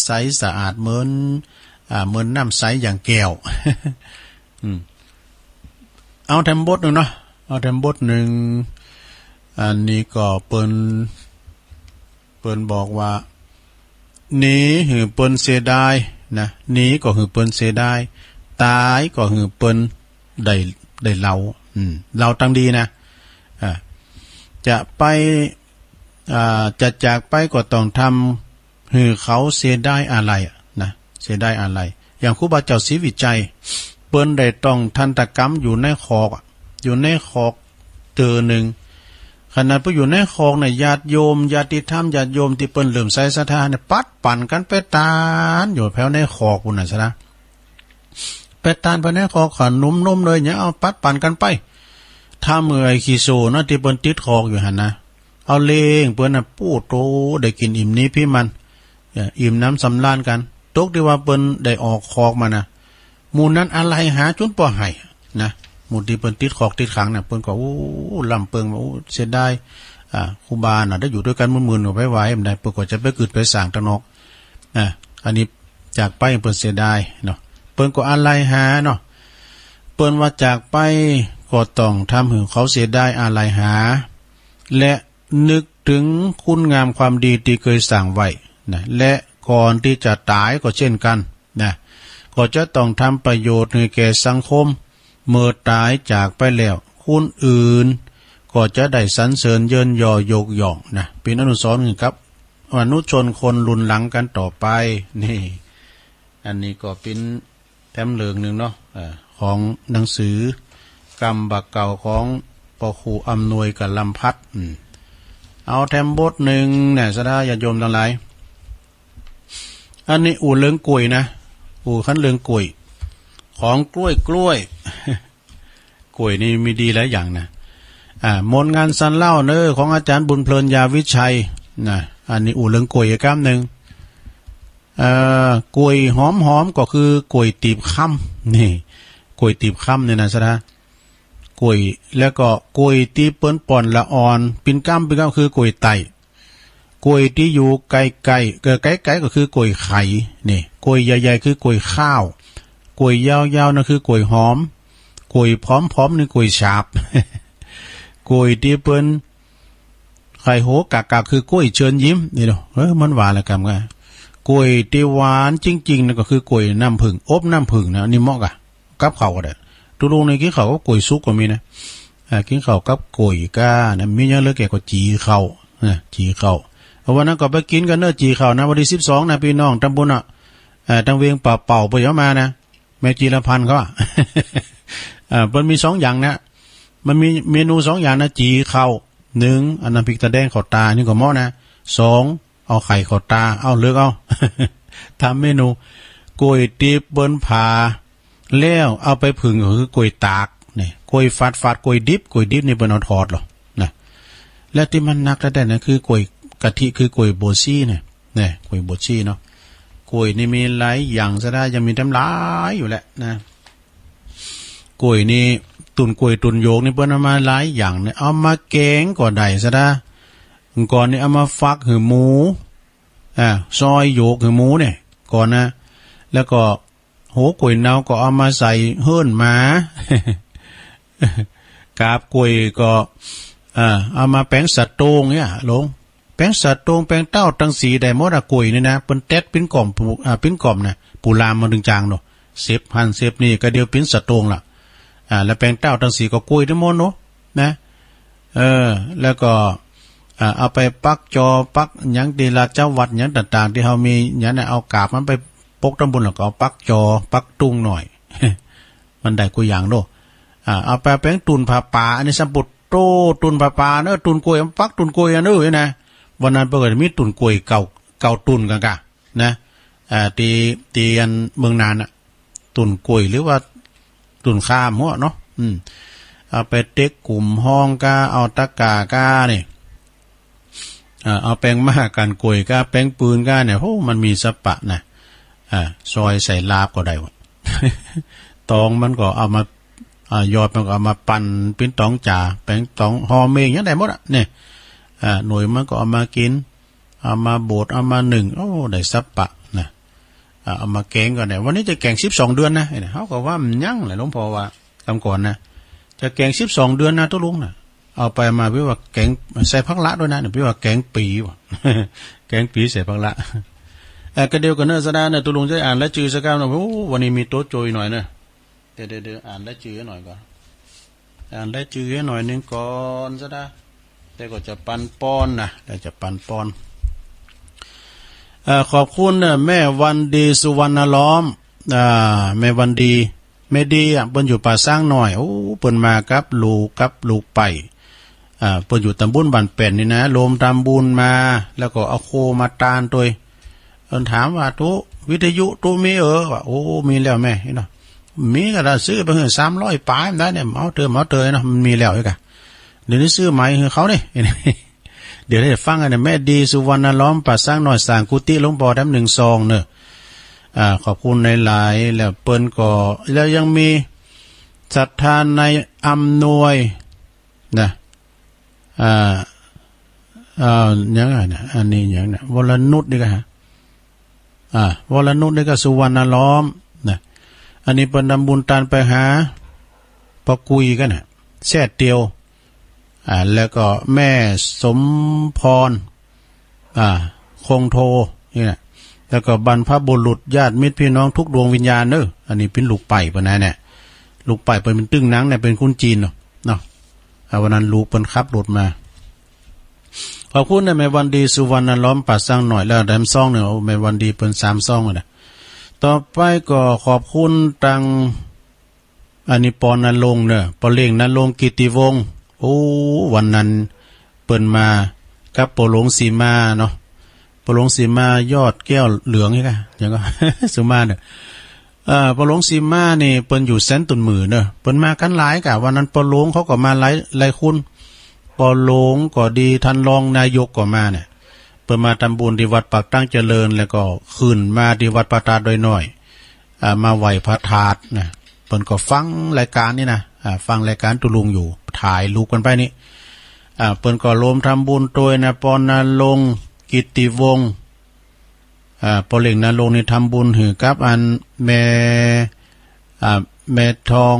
ใสสะอาดเหมือน อ่า เหมือนน้ำใสอย่างแก้ว อืม เอาแถมบทหนึ่งเนาะ เอาแถมบทหนึ่ง อันนี้ก็เปิ้น เปิ้นบอกว่า หนีหื้อเปิ้นเสียดายนะ หนีก็หื้อเปิ้นเสียดาย ต๋ายก็หื้อเปิ้นได้ ได้เล่า อืม เล่าตังดีนะ อ่า จะไป อ่า จะจากไปก็ต้องทำหื้อเขาเสียดายอาลัยอะนะ เสียดายอาลัย อย่างครูบาเจ้าศรีวิชัย เปิ้นได้ต้องทันตกรรมอยู่ในคอกอะ อยู่ในคอกเติงหนึ่ง ขนาดเปิ้นอยู่ในคอกเนี่ย ญาติโยม ญาติธรรม ญาติโยมตี้เปิ้นเลื่อมใสศรัทธาเนี่ย ปัดปั๋นกั๋นไปตานอยู่แถวในคอกปู้นน่ะ ศรัทธา ไปตานไปในคอก ขะหนุ่มๆ เลยเนี่ย เอาปัดปั๋นกั๋นไป ถ้าเมื่อไอ้ขี้โศเนาะ ตี้เปิ้นติดคอกอยู่หั้นนะ เอาเลี้ยงเปิ้นน่ะ ปู้โต ได้กิ๋นอิ่มหนีพีมัน เอ่อ อิ่มหนำสำราญกั๋น ตกที่ว่าเปิ้นได้ออกขอกมานะ หมู่นั้นอาลัยหาจนบ่ไหวนะ หมู่ที่เปิ้นติดขอกติดขังนะ เปิ้นก็ โอ้ ลำเปิ้งว่า โอ้ เสียดาย อ่า ครูบาน่ะ ได้อยู่ด้วยกันหมื่นๆ ก็ไปไหวบ่ได้ เปิ้นก็จะไปกึ๊ดไปสร้างตางนอก อ่า อันนี้จากไปเปิ้นเสียดายเนาะ เปิ้นก็อาลัยหาเนาะ เปิ้นว่าจากไปก็ต้องทำหื้อเขาเสียดายอาลัยหา และนึกถึงคุณงามความดีที่เคยสร้างไว้นะ และก่อนที่จะตายก็เช่นกันนะ ก็จะต้องทำประโยชน์ให้แก่สังคม เมื่อตายจากไปแล้ว คนอื่นก็จะได้สรรเสริญเยินยอยกย่องนะ เป็นอนุสรณ์ให้กับอนุชนคนรุ่นหลังกันต่อไป นี่ อันนี้ก็เป็นแถมเล่มหนึ่งเนาะ เอ่อ ของหนังสือกำบ่าเก่าของป้อครูอำนวยกับลำพัด อืม เอาแถมบทหนึ่งเนี่ย ศรัทธาญาติโยมทั้งหลาย อันนี้อู้เรื่องกล้วยนะ อู้คันเรื่องกล้วย ของกล้วยกล้วย กล้วยนี่มีดีหลายอย่างนะ อ่า มนต์งานสันเล่าเนอ ของอาจารย์บุญเพลิน ยาวิชัย นะ อันนี้อู้เรื่องกล้วยอีกกำหนึ่ง เอ่อ กล้วยหอมๆ ก็คือกล้วยตีบคำ นี่ กล้วยตีบคำเนี่ยนะ ศรัทธา กล้วย แล้วก็กล้วยที่เปิ้นป่อนละอ่อน ปิ้นกำปิ้นกำ คือกล้วยไต่ กล้วยที่อยู่ใกล้ๆ เอ่อ ใกล้ๆ ก็คือกล้วยไข่ นี่ กล้วยใหญ่ๆ คือกล้วยข้าว กล้วยยาวๆ นั่นคือกล้วยหอม กล้วยผอมๆ นี่กล้วยฉาบ กล้วยที่เปิ้นไข่โหกากๆ คือกล้วยเชิญยิ้ม นี่เนาะ เออ มันหวานละกำกะ กล้วยที่หวานจริงๆ นั่นก็คือกล้วยน้ำผึ้ง อบน้ำผึ้งนะ อันนี้เหมาะกะ กับข้าวก็ได้ ตุ๊ลุงนี่กินข้าวกับก๋วยสุกก็มีนะ อ่า กินข้าวกับก๋วยก้านะ มีหยังเหลือแก่ก็จี่ข้าวนะ จี่ข้าว เอาวันนั้นก็ไปกินกันเนอะ จี่ข้าวนะ วันที่สิบสองนะ พี่น้องตำบลน่ะ อ่า ทางเวียงป่าเป่าไปเอามานะ แม่จีรพันธ์เขาอะ อ่า มันมีสองอย่างนะ มันมีเมนูสองอย่างนะ จี่ข้าว หนึ่ง อันน้ำพริกตาแดงเข้าตา นี่ก็เหมาะนะ สอง เอาไข่เข้าตา เอาเลือกเอา ทำเมนู ก๋วยตีบเปิ้นผ่า แล้วเอาไปผึ่งก็คือกล้วยตาก นี่ กล้วยฝาดๆ กล้วยดิบ กล้วยดิบนี่เปิ้นเอาทอดเหรอ นะ และที่มันหนักแท้ๆ นะ คือกล้วยกะทิ คือกล้วยบวชชีเนี่ย เนี่ย กล้วยบวชชีเนาะ กล้วยนี่มีหลายอย่าง ศรัทธา ยังมีตั้งหลายอยู่แหละนะ กล้วยนี่ ตุ่นกล้วยตุ่นโยกนี่เปิ้นเอามาหลายอย่างเนี่ย เอามาแกงก็ได้ ศรัทธา ก่อนนี่เอามาฟักหื้อหมู อ่า ซอยโยกหื้อหมูเนี่ย ก่อนนะ แล้วก็ โห ก๋วยเนาก็เอามาใส่เฮิ่นหมา กาบก๋วยก็ อ่า เอามาแป๋งสะโตงเนี่ย ลง แป๋งสะโตง แป๋งเต้าตังสีได้หมดอะ ก๋วยนี่นะ เปิ้นแต๊ดปิ้นก่อมปู อ่า ปิ้นก่อมนะ ปูลามมาดึงจางเนาะ เสพหั้นเสพนี่ ก็เดี๋ยวปิ้นสะโตงละ อ่า แล้วแป๋งเต้าตังสีก็ก๋วยได้หมดเนาะ นะ เออ แล้วก็ อ่า เอาไปปักจอ ปักหยังที่ราชวัตรหยังต่างๆ ที่เฮามีหยังน่ะ เอากาบมันไปปกตำบล แล้วก็เอาปักจอ ปักตุงหน่อย มันได้กู้อย่างโลด อ่า เอาไปแป๋งตุ่นผ้าป่า อันนี้สัมปุตโต ตุ่นผ้าป่าเนอะ ตุ่นกล้วย ปักตุ่นกล้วยอันเนอะนะ วันนั้นเปิ้นก็จะมีตุ่นกล้วยเก่า เก่าตุ่นกันกะ นะ อ่า ที่ ที่อันเมืองนานน่ะ ตุ่นกล้วยหรือว่าตุ่นข้ามหัวเนาะ อืม เอาไปเต็กกุ่มห้องก้า เอาตะก่าก้านี่ อ่า เอาแป๋งม้ากันกล้วยก้า แป๋งปืนก้าเนี่ย โห มันมีสะปะนะ อ่า ซอยใส่ลาบก็ได้วะ ตองมันก็เอามา อ่า ยอดมันก็เอามาปั่นปิ้นตองจ๋า แป๋งตองห่อเมงยังได้หมดอะ เนี่ย อ่า หน่วยมันก็เอามากิน เอามาบด เอามานึ่ง โอ้ ได้สะปะนะ อ่า เอามาแกงก็ได้ วันนี้จะแกงสิบสองเดือนนะ เนี่ย เฮาก็ว่ามันยังแหละ หลวงพ่อว่า กำก่อนนะ จะแกงสิบสองเดือนนะ ตุ๊ลุงนะ เอาไปมา เปิ้นว่าแกงใส่ผักละด้วยนะ เปิ้นว่าแกงปี๋ว่ะ แกงปี๋ใส่ผักละ เอ่อ ก็เดี๋ยวก่อนเนอะ ศรัทธาเนอะ ตุ๊ลุงจะอ่านรายจื่อสักคำนะ โอ้ วันนี้มีโต๊ะโจยหน่อยเนอะ เดี๋ยวๆๆ อ่านรายจื่อหน่อยก่อน อ่านรายจื่อหน่อยหนึ่งก่อน ศรัทธา แต่ก็จะปันปอนนะ แต่จะปันปอน เอ่อ ขอบคุณนะ แม่วันดี สุวรรณล้อม อ่า แม่วันดี แม่ดีอะ เปิ้นอยู่ป่าซางน้อย โอ้ เปิ้นมากับลูก กับลูกไป อ่า เปิ้นอยู่ตำบลบ้านแป้นนี่นะ โยมทำบุญมา แล้วก็เอาโคมาตานตวย เปิ้นถามว่า ตุ๊ วิทยุตุ๊มีเออ ว่า โอ้ มีแล้วแม่ นี่เนาะ มีก็ได้ซื้อไปหื้อสามร้อยป๋ายได้เนี่ย เอาเถอะ เอาเถอะเนาะ มันมีแล้วอีกอะ เดี๋ยวนี้ซื้อใหม่หื้อเขานี่ เดี๋ยวได้ฟังกันเนี่ย แม่ดี สุวรรณล้อม ป่าซางน้อย สร้างกุฏิหลวงพ่อแถมหนึ่งซองเนอะ อ่า ขอบคุณหลายๆ แล้วเปิ้นก็ แล้วยังมีศรัทธานายอำนวยนะ อ่า อ่า ยังไงนะ อันนี้ยังนะ วรนุชนี่ก็ฮะ อ่า วรนุชนี่ก็สุวรรณล้อมนะ อันนี้เปิ้นทำบุญตานไปหาป้อกุยกันนะ แซ่เตียว อ่า แล้วก็แม่สมพร อ่า คงโท นี่นะ แล้วก็บรรพบุรุษญาติมิตรพี่น้องทุกดวงวิญญาณเนอะ อันนี้เปิ้นลูกไปเปิ้นนะเนี่ย ลูกไปเปิ้นเป็นตึ้งหนังเนี่ย เป็นคนจีนเนาะ เนาะ อ่า วันนั้นลูกเปิ้นขับรถมา ขอบคุณนะแม่วันดีสุวรรณล้อม ป่าสร้างหน่อย แล้วแถมซองหนึ่ง โอ้ แม่วันดีเปิ้นสามซองเลยนะ ต่อไปก็ขอบคุณตัง อันนี้ปอณรงค์เนอะ ปอเล็งณรงค์กิตติวงศ์ โอ้ วันนั้นเปิ้นมากับปอหลวงสีมาเนาะ ปอหลวงสีมายอดแก้วเหลืองนี่กะ ยังก็ สุมาเนอะ เอ่อ ปอหลวงสีมานี่เปิ้นอยู่แสนตุนหมื่นเนอะ เปิ้นมากันหลายกะ วันนั้นปอหลวงเขาก็มาหลาย หลายคน ปอหลวงก็ดี ท่านรองนายกก็มาเนี่ย เปิ้นมาทำบุญที่วัดปากตั้งเจริญ แล้วก็ขึ้นมาที่วัดพระธาตุดอยน้อย อ่า มาไหว้พระธาตุนะ เปิ้นก็ฟังรายการนี่นะ อ่า ฟังรายการตุลุงอยู่ ถ่ายรูปกันไปนี่ อ่า เปิ้นก็รวมทำบุญโดยนะ ปอณรงค์กิตติวงศ์ อ่า ปอเล็งณรงค์นี่ทำบุญหือกับอันแม่ อ่า แม่ทอง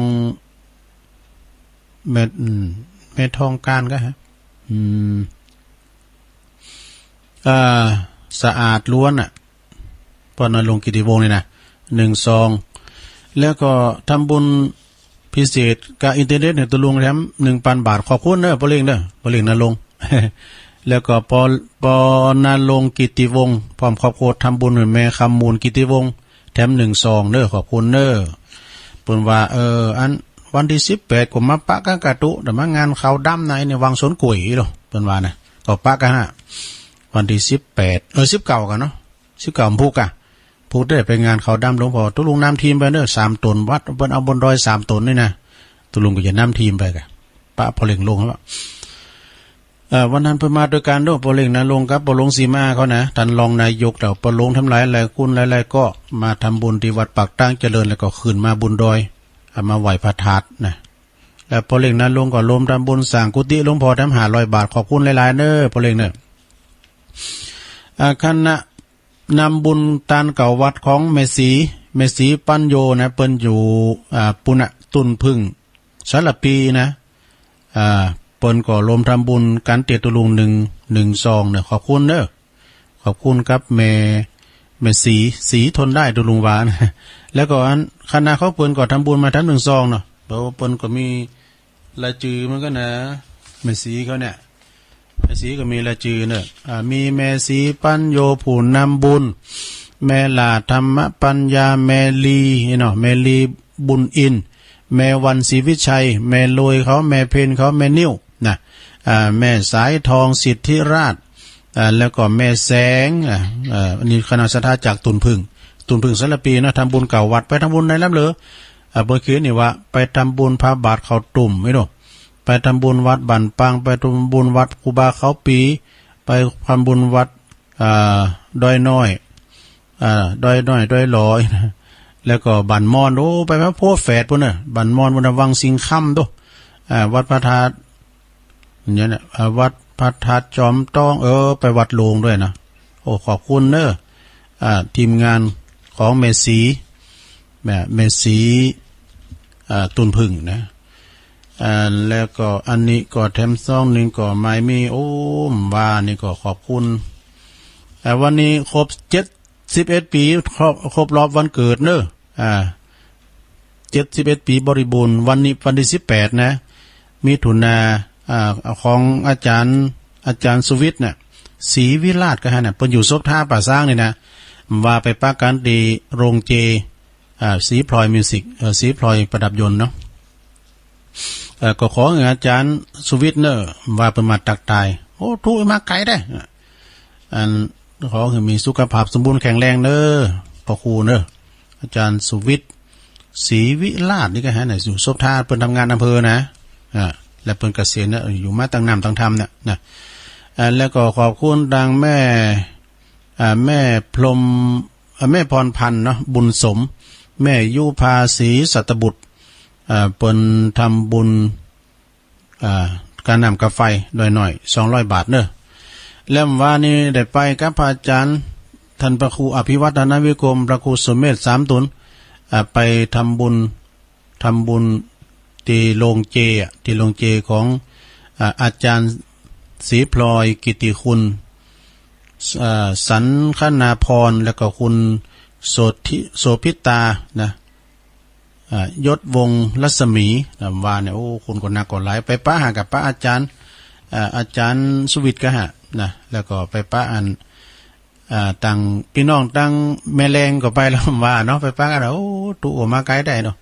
แม่ อืม แม่ทองการก็ฮะ อืม อ่า สะอาดล้วนอ่ะ ปอณรงค์กิตติวงศ์นี่นะ หนึ่งซอง แล้วก็ทำบุญพิเศษกับอินเทอร์เน็ตเนี่ย ตุลุงแถมหนึ่งพันบาท ขอบคุณเนอะ ปอเล็งเนอะ ปอเล็งณรงค์ แล้วก็ปอ ปอณรงค์กิตติวงศ์ พร้อมครอบครัวทำบุญให้แม่คำมูลกิตติวงศ์ แถมหนึ่งซองเนอะ ขอบคุณเนอะ เปิ้นว่า เออ อันวันที่สิบแปดก็มาปะกันกะตุ แต่มางานขาวดำใน ในวังสวนกล้วยอีหรอ เปิ้นว่านะ ก็ปะกันฮะ วันที่สิบแปด เออ สิบเก้ากันเนาะ สิบเก้าพุกอะ พุกได้ไปงานขาวดำหลวงพ่อ ตุลุงนำทีมไปเนอะ สามตน วัดเปิ้นเอาบนดอยสามตนนี่นะ ตุลุงก็จะนำทีมไปกะ ปะปอเล็งลงแล้ว เอ่อ วันนั้นเปิ้นมาด้วยกันเนาะ ปอเล็งณรงค์กับปอหลวงสีมาเขานะ ท่านรองนายก แล้วปอหลวงทั้งหลายหลายคนหลายๆ ก็มาทำบุญที่วัดปากตั้งเจริญ แล้วก็ขึ้นมาบนดอย อ่า มาไหว้พระธาตุนะ แล้วปอเล็งณรงค์ก็รวมทำบุญสร้างกุฏิหลวงพ่อแถมห้าร้อยบาท ขอบคุณหลายๆ เนอะ ปอเล็งเนอะ อ่า คณะนำบุญตานเก่าวัดของแม่ศรี แม่ศรีปัญโยนะ เปิ้นอยู่ อ่า ปุณณะตุนพึ่ง สารปีนะ อ่า เปิ้นก็รวมทำบุญกันเตียตุลุงหนึ่ง หนึ่งซองเนอะ ขอบคุณเนอะ ขอบคุณครับแม่ แม่ศรี ศรีทนได้ตุลุงวานะ แล้วก็อันคณะของเปิ้นก็ทำบุญมาทั้งหนึ่งซองเนาะ เพราะว่าเปิ้นก็มีรายจื่อเหมือนกันนะ แม่ศรีเขาเนี่ย แม่ศรีก็มีรายจื่อเนอะ อ่า มีแม่ศรีปัญโยผู้นำบุญ แม่หลาธรรมปัญญา แม่ลีเนาะ แม่ลีบุญอินทร์ แม่วันศรีวิชัย แม่โรยเขา แม่เพนเขา แม่นิ่วนะ อ่า แม่สายทองสิทธิราช อ่า แล้วก็แม่แสง อ่า เอ่อ อันนี้คณะศรัทธาจากตุนพึ่ง ตุนพึ่งสารปีเนาะ ทำบุญเก่าวัด ไปทำบุญในลำเหลือ อ่า เปิ้นเขียนนี่ว่า ไปทำบุญพระบาทเขาตุ่ม ไม่รู้ ไปทำบุญวัดบ้านปาง ไปทำบุญวัดครูบาเขาปี ไปทำบุญวัด อ่า ดอยน้อย อ่า ดอยน้อย ดอยหลอย แล้วก็บ้านมอน โอ้ ไปมาโพธิ์แฝดพู้นเนอะ บ้านมอนพู้นนะ วังสิงห์คำโต อ่า วัดพระธาตุ เนี่ยนะ อ่า วัดพระธาตุจอมทอง เออ ไปวัดโลงด้วยนะ โอ้ ขอบคุณเนอะ อ่า ทีมงานของแม่ศรี แม่ แม่ศรี อ่า ตุนพึ่งนะ อ่า แล้วก็อันนี้ก็แถมซองหนึ่งก็ไม่มี โอ้ ว่านี่ก็ขอบคุณ อ่า วันนี้ครบเจ็ดสิบเอ็ดปี ครบ ครบรอบวันเกิดเนอะ อ่า เจ็ดสิบเอ็ดปีบริบูรณ์ วันนี้วันที่สิบแปดนะ มิถุนา อ่า ของอาจารย์ อาจารย์สุวิทย์น่ะ ศรีวิราชก็ฮะน่ะ เปิ้นอยู่ศพท่าป่าช้างนี่นะ ว่าไปปะกันที่โรงเจ อ่า ศรีพลอยมิวสิก เอ่อ ศรีพลอยประดับยนต์เนาะ เอ่อ ก็ขอให้อาจารย์สุวิทย์เนอะ ว่าเปิ้นมาตักทาย โอ้ ถูกมาไกลได้ อัน ขอให้มีสุขภาพสมบูรณ์แข็งแรงเนอะ พระครูเนอะ อาจารย์สุวิทย์ ศรีวิราชนี่ก็ฮะน่ะ อยู่ศพท่าเปิ้นทำงานอำเภอนะ อ่า แล้วเปิ้นเกษียณนะ อยู่มาตั้งนานตั้งทำเนี่ยนะ อ่า แล้วก็ขอบคุณทางแม่ อ่า แม่พรหม เอ่อ แม่พรพันธ์เนาะ บุญสม แม่ยุภาศรีสัตบุตร เอ่อ เปิ้นทำบุญ เอ่อ ค่าน้ำค่าไฟน้อยๆ สองร้อยบาทเนอะ แล้วว่านี่ได้ไปกับพระอาจารย์ ท่านพระครูอภิวัฒนวิกรม พระครูสุเมธสามตุล เอ่อ ไปทำบุญ ทำบุญที่โรงเจอะ ที่โรงเจของ อ่า อาจารย์ศรีพลอยกิตติคุณ อ่า สันคณาพร แล้วก็คุณโสธิ โสภิตา นะ อ่า ยศวงศ์รัศมี นะ ว่าเนี่ย โอ้ คนก็นักก็หลาย ไปปะหากับพระอาจารย์ อ่า อาจารย์สุวิทย์ก็หา นะ แล้วก็ไปปะอัน อ่า ตังพี่น้องตังแม่แลงก็ไปแล้วว่าเนาะ ไปปะกัน โอ้ ตุโอมาไกลได้เนาะ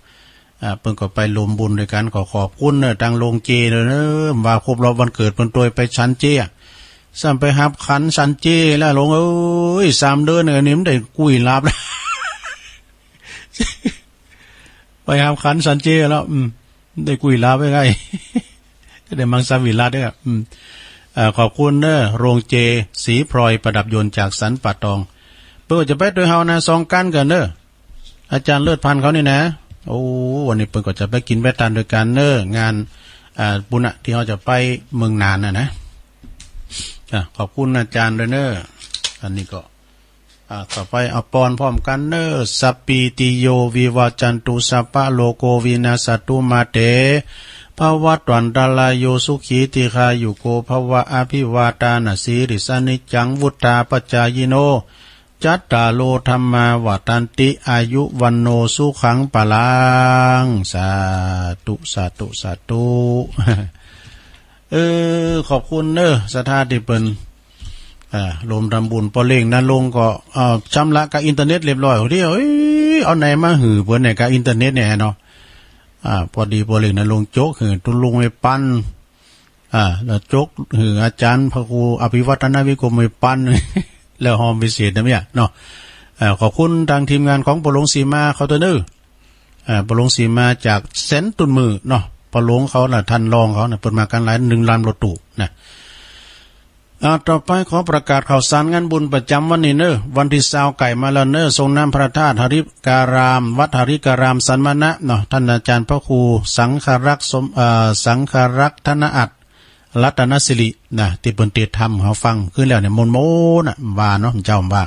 อ่า เปิ้นก็ไปรวมบุญด้วยกัน ก็ขอบคุณเนอะ ตังโรงเจเนอะ ว่าครบรอบวันเกิดเปิ้นโตยไปฉันเจอะ ซ้ำไปฮับขันฉันเจแล้ว หลวงเอ้ย สามเดือนเนี่ย นี่มันได้กุยลาบแล้ว ไปฮับขันฉันเจแล้ว อืม ได้กุยลาบไปไง ได้มังสวิรัติเนี่ย อืม เอ่อ ขอบคุณเนอะ โรงเจ สีพลอยประดับยนต์จากสันป่าตอง เปิ้นก็จะไปโตยเฮานะ สองคันกันเนอะ อาจารย์เลิศพันธ์เขานี่นะ โอ้ วันนี้เปิ้นก็จะไปกินไปตานโตยกันเนอะ งาน อ่า บุญอะ ที่เฮาจะไปเมืองน่านน่ะนะ อ่ะ ขอบคุณอาจารย์ด้วยเนอะ อันนี้ก็ อ่า ต่อไปเอาปอนพร้อมกันเนอะ สัพพีติโย วิวัชชันตุ สัพพะโรโค วินัสสะตุ มาเต ภวัตวันตะราโย สุขี ทีฆายุโก ภวะ อภิวาทานะสีลิสสะ นิจจัง วุฑฒาปะจายิโน จัตตาโร ธัมมา วัฑฒันติ อายุ วัณโณ สุขัง พะลัง สาธุ สาธุ สาธุ เออ ขอบคุณเนอะ ศรัทธาที่เปิ้น อ่า รวมทำบุญ ปอเล้งนรงค์ก็ เอ่อ ชำระกับอินเทอร์เน็ตเรียบร้อย เดี๋ยว เอ้ย เอาไหนมาหื้อเปิ้นเนี่ย กับอินเทอร์เน็ตเนี่ยเนาะ อ่า พอดีปอเล้งนรงค์จกหื้อตุลุงไปปัน อ่า แล้วจกหื้ออาจารย์พระครูอภิวัฒนวิกรมไปปัน แล้วฮอมพิเศษนะเมียเนาะ เอ่อ ขอบคุณทางทีมงานของปอหลวงสีมาเขาตัวเนอะ เอ่อ ปอหลวงสีมาจากแสนตุนมือเนาะ ปอหลวงเขาน่ะ ท่านรองเขาน่ะ เปิ้นมากันหลาย หนึ่งลำรถตู้นะ อ่า ต่อไปขอประกาศข่าวสารงานบุญประจำวันนี้เนอะ วันที่ซาวใกล้มาแล้วเนอะ ทรงน้ำพระธาตุหริการาม วัดหริการามสันมณะเนาะ ท่านอาจารย์พระครูสังฆรักษ์สม เอ่อ สังฆรักษ์ธนอัต รัตนสิรินะ ที่เปิ้นเตรียมทำให้เฮาฟังคืนแล้วเนี่ย มนต์ๆ น่ะ ว่าเนาะ เจ้าว่า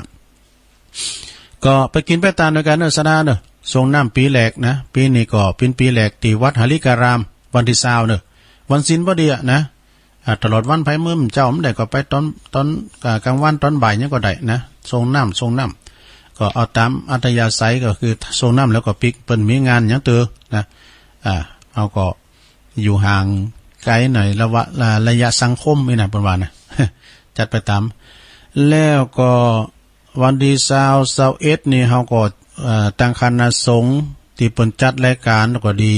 ก็ไปกินไปตานโตยกันเนอะ ศรัทธาเนอะ ทรงน้ำปีแรกนะ ปีนี้ก็เป๋นปีแรกที่วัดหริการาม วันที่ซาวเนอะ วันศีลพอดีอะนะ อ่า ตลอดวันไผมื้อเจ้ามันได้ก็ไปตอน ตอน อ่า กลางวันตอนบ่ายหยังก็ได้นะ ทรงน้ำ ทรงน้ำ ก็เอาตามอัธยาศัย ก็คือทรงน้ำแล้วก็ปิ๊ก เปิ้นมีงานหยังเตอนะ อ่า เฮาก็อยู่ห่างไกลหน่อย ระวะ ระยะสังคมนี่นะ เปิ้นว่านะ จัดไปตาม แล้วก็ วันตี้ซาว ซาวเอ็ดนี่เฮาก็ เอ่อ ตั้งคณะสงฆ์ตี้เปิ้นจัดรายการก็ดี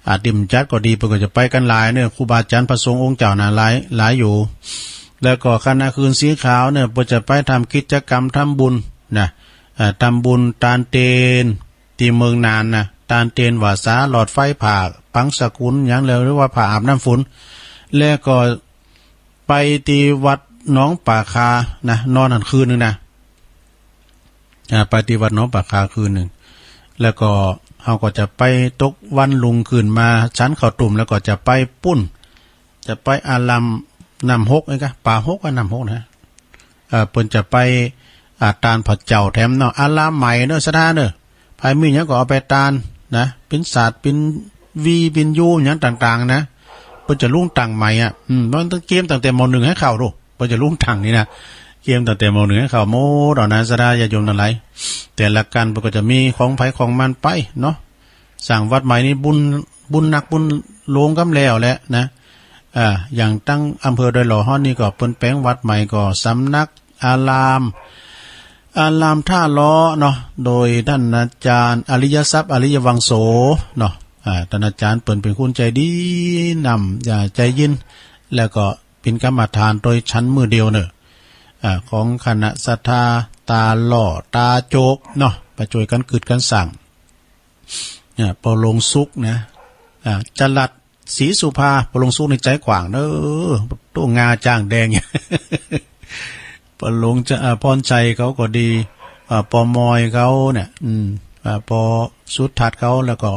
อาจตี้บ่จัดก็ดี เปิ้นก็จะไปกันหลายเนอะ ครูบาอาจารย์พระสงฆ์องค์เจ้านะ หลาย หลายอยู่ แล้วก็คณะคืนสีขาวเนี่ย เปิ้นจะไปทำกิจกรรมทำบุญนะ เอ่อ ทำบุญตานเตนตี้เมืองน่านนะ ตานเตนหว่าสา หลอดไฟ ผ้าปังสกุลหยังแล้ว หรือว่าผ้าอาบน้ำฝน แล้วก็ ไปตี้วัดหนองป่าคานะ นอนหั้นคืนหนึ่งนะ อ่า ไปตี้วัดหนองป่าคาคืนหนึ่ง แล้วก็เฮาก็จะไปตกวันรุ่งขึ้นมาฉันข้าวตุ้ม แล้วก็จะไปปุ้น จะไปอารามน้ำฮกเอ้ยกะ ป่าฮกกะน้ำฮกนะ เอ่อ เปิ้นจะไป อ่า ตานพระเจ้าแถมเนาะ อารามใหม่เนอะ ศรัทธาเนอะ ไผมีหยังก็เอาไปตานนะ เป๋นสาด เป๋นวี เป๋นยู หยังต่างๆ นะ เปิ้นจะลุงตั้งใหม่อะ อืม มันต้องเกียมตั้งแต่ ม.หนึ่ง ให้เข้าโลด เปิ้นจะลุงตั้งนี่นะ เกียมตั้งแต่ ม.หนึ่ง ให้เข้าหมดเอานะ ศรัทธาญาติโยมทั้งหลาย แต่ละกันเปิ้นก็จะมีของไผของมันไปเนาะ สร้างวัดใหม่นี่บุญ บุญหนักบุญหลวงกำแล้วแหละนะ อ่า อย่างตั้งอำเภอดอยหล่อเฮานี่ก็เปิ้นแปลงวัดใหม่ก็สำนักอาราม อารามท่าล้อเนาะ โดยท่านอาจารย์อริยทรัพย์ อริยวังโสเนาะ อ่า ท่านอาจารย์เปิ้นเป๋นคนใจดีนำ อ่า ใจเย็น แล้วก็เป๋นกรรมฐานโดยฉันมื้อเดียวเนอะ อ่า ของคณะศรัทธาตาหล่อตาโจกเนาะ ไปช่วยกันกึดกันสร้าง เนี่ย ปอหลวงสุขนะ อ่า จรัสศรีสุภา ปอหลวงสุขนี่ใจกว้างเนอะ ตู้งาจ้างแดง ปอหลวงจะ อ่า พรชัยเขาก็ดี อ่า ปอมอยเขาเนี่ย อืม อ่า ปอสุทัศน์เขา แล้วก็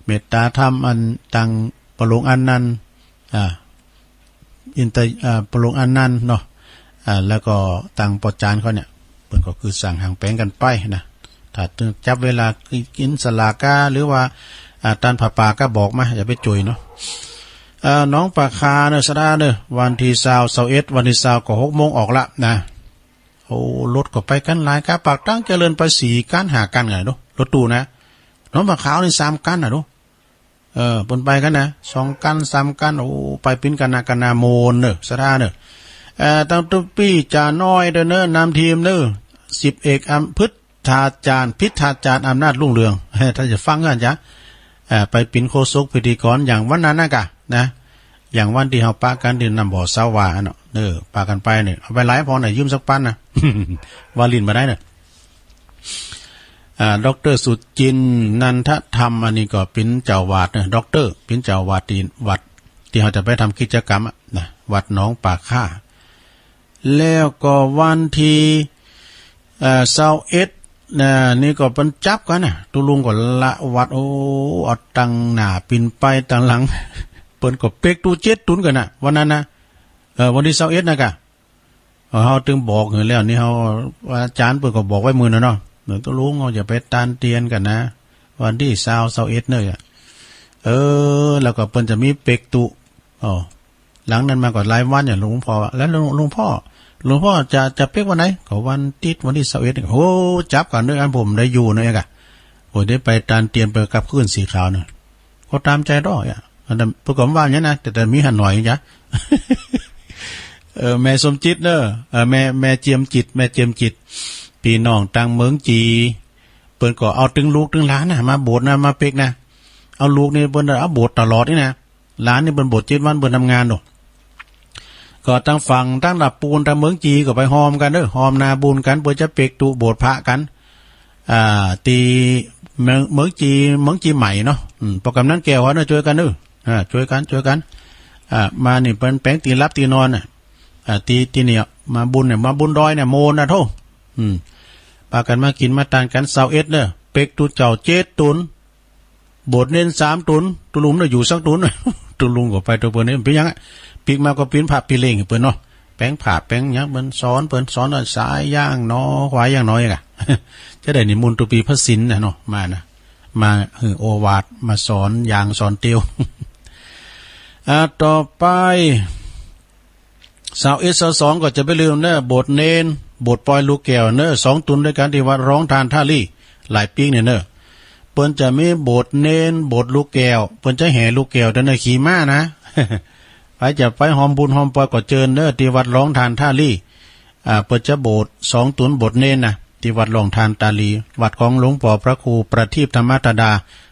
เมตตาธรรมอันตังปะหลวงอานันต์ อ่า อินตะ อ่า ปะหลวงอานันต์เนาะ อ่า แล้วก็ตังปอจานเขาเนี่ย เปิ้นก็คือสั่งหางแปงกันไปนะ ถ้าจับเวลากินสลากา หรือว่า อ่า ตานผ้าป่าก็บอกมา อย่าไปจุยเนาะ เอ่อ หนองป่าคาเนอะ สะดาเนอะ วันที่ซาว ซาวเอ็ด วันที่ซาวก็หกโมงออกละนะ โอ้ รถก็ไปกันหลาย กาปากตังเจริญไปสี่คันห้าคันไงดู รถตู้นะ หนองป่าคานี่สามคันน่ะดู เออ เปิ้นไปกันนะ สองคันสามคัน โอ้ ไปปิ้นกันนะ กันนะ โมนเนอะ สะดาเนอะ เอ่อ ตังตุ๊ปี้จ่าน้อยเด้อเนอะ นำทีมเนอะ สิบเอกอำ พฤทธาจารย์ พิทธาจารย์อำนาจรุ่งเรือง ท่านจะฟังกันจ้ะ เอ่อ ไปปิ้นโฆษกพิธีกรอย่างวันนั้นนะกะ นะ อย่างวันที่เฮาปะกันที่น้ำบ่อสาวาเนาะ เออ ปะกันไปเนี่ย เอาไปหลายพอหน่อย ยืมสักปันนะ ว่าลิ้นมาได้เนอะ อ่า ด็อกเตอร์สุจินต์ นันทธรรม อันนี้ก็ปิ้นเจ้าวัดเนอะ ด็อกเตอร์ ปิ้นเจ้าวัดที่วัด ที่เฮาจะไปทำกิจกรรมอะนะ วัดหนองป่าค่า แล้วก็วันที่ เอ่อ ซาวเอ็ด นะ นี่ก็เปิ้นจับกันนะ ตุลุงก็ละวัด โอ้ เอาตังหน้าปิ้นไปตังหลัง เปิ้นก็เปกตู้เจ็ดตุนกันนะ วันนั้นนะ เอ่อ วันที่ซาวเอ็ดนะกะ เอ่อ เฮาตึงบอกหื้อแล้วนี่ เฮา อาจารย์เปิ้นก็บอกไว้มื้อนั้นเนาะ เดี๋ยวตุลุงเฮาจะไปตานเตียนกันนะ วันที่ซาว ซาวเอ็ดเนอะ เออ แล้วก็เปิ้นจะมีเปกตู้ อ๋อ หลังนั้นมาก็หลายวันเนี่ย หลวงพ่อว่า แล้วหลวง หลวงพ่อ หลวงพ่อจะ จะเป๊กวันไหน ก็วันอาทิตย์ วันที่ซาวเอ็ด โอ้ จับกันด้วยกัน ผมได้อยู่เนอะเอกอะ โอ้ย ได้ไปตานเตียนไปกับคลื่นสีขาวเนอะ ก็ตามใจดอกอะ อันนั้นเปิ้นก็ว่าอย่างนี้นะ แต่ แต่มีหันหน่อยจ้ะ เออ แม่สมจิตเนอะ เออ แม่ แม่เจียมจิต แม่เจียมจิต พี่น้องตังเมืองจี เปิ้นก็เอาตึงลูกตึงหลานนะ มาโบสถ์นะ มาเป๊กนะ เอาลูกนี่เปิ้นเอาโบสถ์ตลอดนี่นะ หลานนี่เปิ้นโบสถ์เจ็ดวันเปิ้นทำงานโน่ะ ก็ตังฝั่งตังหลับปูนตังเมืองจีก็ไปฮอมกันเด้อ ฮอมนาบุญกัน เปิ้นจะเป๊กตุโบสถ์พระกัน อ่า ตีเมือง เมืองจี เมืองจีใหม่เนาะ อืม ปอกกำนันแก้วเขาเนาะ ช่วยกันเด้อ อ่า ช่วยกัน ช่วยกัน อ่า มานี่เปิ้นแปลงตีหลับตีนอนน่ะ อ่า ตี ตีเนี่ย มาบุญเนี่ย มาบุญดอยเนี่ย โมนนะโธ่ อืม ปากันมากินมาตานกัน ซาวเอ็ดเด้อ เป๊กตุเจ้าเจ็ดตุน โบสถ์เณรสามตุน ตุลุงเนาะอยู่สักตุน ตุลุงก็ไปตัวเปิ้นเนี่ย เป็นหยังอะ ปิ๊กมาก็ปิ้นพระปิ้นเลงให้เปิ้นเนาะ แปลงพระแปลงหยังเปิ้นสอน เปิ้นสอนว่าสายย่างหนอ ขวายย่างหนอ อย่างอะ จะได้นิมนต์ตัวปีพระศิลป์นะเนาะ มานะ มาหื้อโอวาท มาสอนยางสอนเตียว อ่า ต่อไป ซาวเอ็ด ซาวสอง ก็จะไปลืมเนอะ โบสถ์เณร โบสถ์ปอยลูกแก้วเนอะ สองตุนด้วยกันที่วัดร้องทานท่าลี่ หลายปีเนี่ยเนอะ เปิ้นจะมีโบสถ์เณร โบสถ์ลูกแก้ว เปิ้นจะแห่ลูกแก้วแต่เนอะ ขี่ม้านะ ใผจะไปฮอมบุญฮอมปอยก็เจิญเนอะ ที่วัดร้องทานท่าลี่ อ่า เปิ้นจะโบสถ์สองตุนโบสถ์เณรนะ ที่วัดร้องทานตาลี วัดของหลวงป้อพระครูประทีปธรรมธดา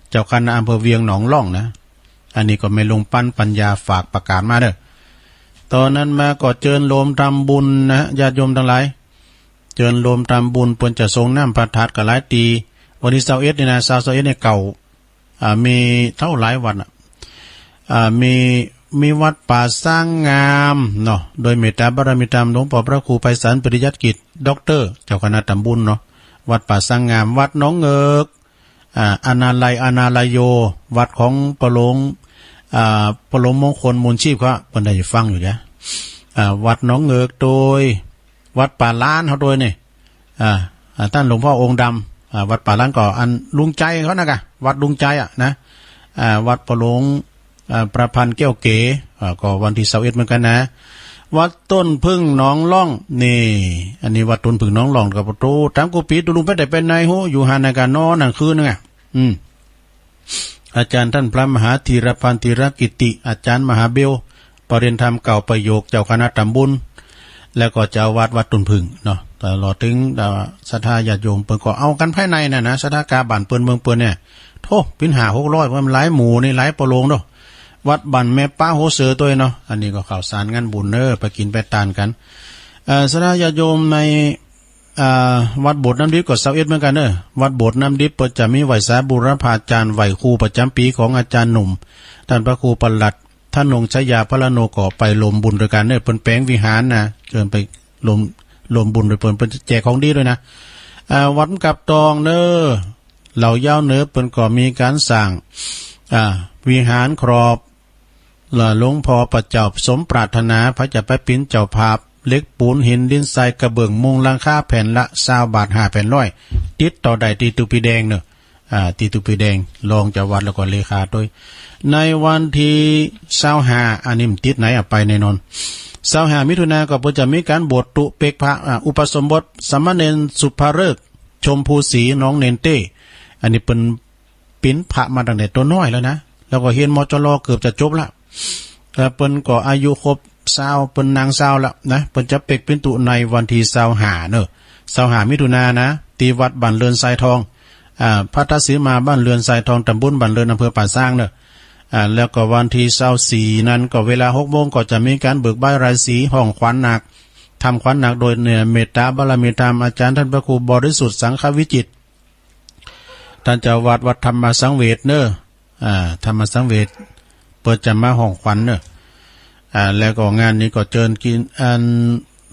เจ้าคณะอำเภอเวียงหนองล่องนะ อันนี้ก็แม่ลุงปั้นปัญญาฝากประกาศมาเด้อ ตอนนั้นมาก็เจิญโลมทำบุญนะ ญาติโยมทั้งหลาย เจิญโลมทำบุญ เปิ้นจะสรงน้ำพระธาตุก็หลายตี้ วันที่ซาวเอ็ดนี่นะ ซาว ซาวเอ็ดนี่เก่า อ่า มีเท่าหลายวัดน่ะ อ่า มี มีวัดป่าสร้างงามเนาะ โดยเมตตาบารมีธรรมหลวงป้อพระครูไพศาลปริยัติกิจ ด็อกเตอร์ เจ้าคณะทำบุญเนาะ วัดป่าสร้างงาม วัดหนองเงิก อ่า อนาลัย อนาลโย วัดของปะหลวง อ่า ปะหลวงมงคลมูลชีพครับ เปิ้นได้ฟังอยู่จ้ะ อ่า วัดหนองเงิกโดย วัดป่าล้านเขาโดยนี่ อ่า อ่า ท่านหลวงพ่อองค์ดำ อ่า วัดป่าล้านก็อันลุงใจเขานะกะ วัดลุงใจอะนะ อ่า วัดปะหลวง อ่า ประพันธ์แก้วเก๋ อ่า ก็วันที่ซาวเอ็ดเหมือนกันนะ วัดต้นผึ้งหนองล่อง นี่ อันนี้วัดต้นผึ้งหนองล่องกับประตู ถามกูปีตุลุงไปได้ไปไหนฮู้ อยู่หาในการนอนนั่งคืนนึงอะ อืม อาจารย์ท่านพระมหาธีรพันธ์ธีรกิติ อาจารย์มหาเบล ปริญญาธรรมเก้าประโยค เจ้าคณะทำบุญ แล้วก็เจ้าอาวาสวัดต้นผึ้งเนาะ ตลอดถึง เอ่อ ศรัทธาญาติโยม เปิ้นก็เอากันภายในน่ะนะ ศรัทธากาบ้านเปิ้นเมืองเปิ้นเนี่ย โธ่ ปิ้นห้าหกร้อย ว่ามันหลายหมู่นี่ หลายปะโลงเนาะ วัดบ้านแม่ป้าโฮเสือตัวเนาะ อันนี้ก็ข่าวสารงานบุญเน้อ ไปกินไปตานกัน เอ่อ ศรัทธาญาติโยมใน อ่า วัดโบสถ์น้ำดิบก็ซาวเอ็ดเหมือนกันเนอะ วัดโบสถ์น้ำดิบเปิ้นจะมีไหว้สาบูรพาจารย์ ไหว้ครูประจำปีของอาจารย์หนุ่ม ท่านพระครูประหลัดธนงชยาพระโน ก็ไปรวมบุญด้วยกันเนอะ เปิ้นแปลงวิหารนะ เชิญไปรวม รวมบุญด้วยเปิ้น เปิ้นจะแจกของดีด้วยนะ อ่า วัดกาบตองเนอะ เหล่ายาวเหนือเปิ้นก็มีก๋านสร้าง อ่า วิหารครอบ และหลวงพ่อพระเจ้าสมปรารถนา พระเจ้าไปเป๋นเจ้าภาพ เหล็กปูนหินดินทรายกระเบื้องมุงหลังคาแผ่นละซาวบาทห้าแผ่นร้อย ติดต่อได้ตี้ตุ๊ปีแดงเนอะ อ่า ตี้ตุ๊ปีแดง รองเจ้าวัดแล้วก็เลขาตวย ในวันตี้ซาวห้า อันนี้มันติดไหนอะ ไปแน่นอน ซาวห้า มิถุนาก็เปิ้นจะมีก๋านบวชตุ๊เปกพระ อ่า อุปสมบทสามเณรสุภฤกษ์ ชมพูศรี น้องเนนเต้ อันนี้เปิ้น เป๋นพระมาตั้งแต่ตั๋วน้อยแล้วนะ แล้วก็เฮียน มจร เกือบจะจบละ เอ่อ เปิ้นก็อายุครบซาว เปิ้นนางซาวแล้วนะ เปิ้นจะเปกเป๋นตุ๊ในวันตี้ซาวห้าเนอะ ซาวห้า มิถุนานะ ตี้วัดบ้านเรือนทรายทอง อ่า พัทธสีมาบ้านเรือนทรายทอง ตำบลบ้านเรือน อำเภอป่าซางเนอะ อ่า แล้วก็วันตี้ซาวสี่นั้นก็เวลาหกโมงก็จะมีก๋านเบิกบานราศี ฮ้องขวัญนาค ทำขวัญนาคโดยเนรมิตเมตตาบารมีธรรม อาจารย์ท่านพระครูบริสุทธิ์สังฆวิจิตร ท่านเจ้าวัดวัดธรรมสังเวชเนอะ อ่า ธรรมสังเวช เปิ้นจะมาฮ้องขวัญเนอะ อ่า แล้วก็งานนี้ก็เจิญกิ๋น อัน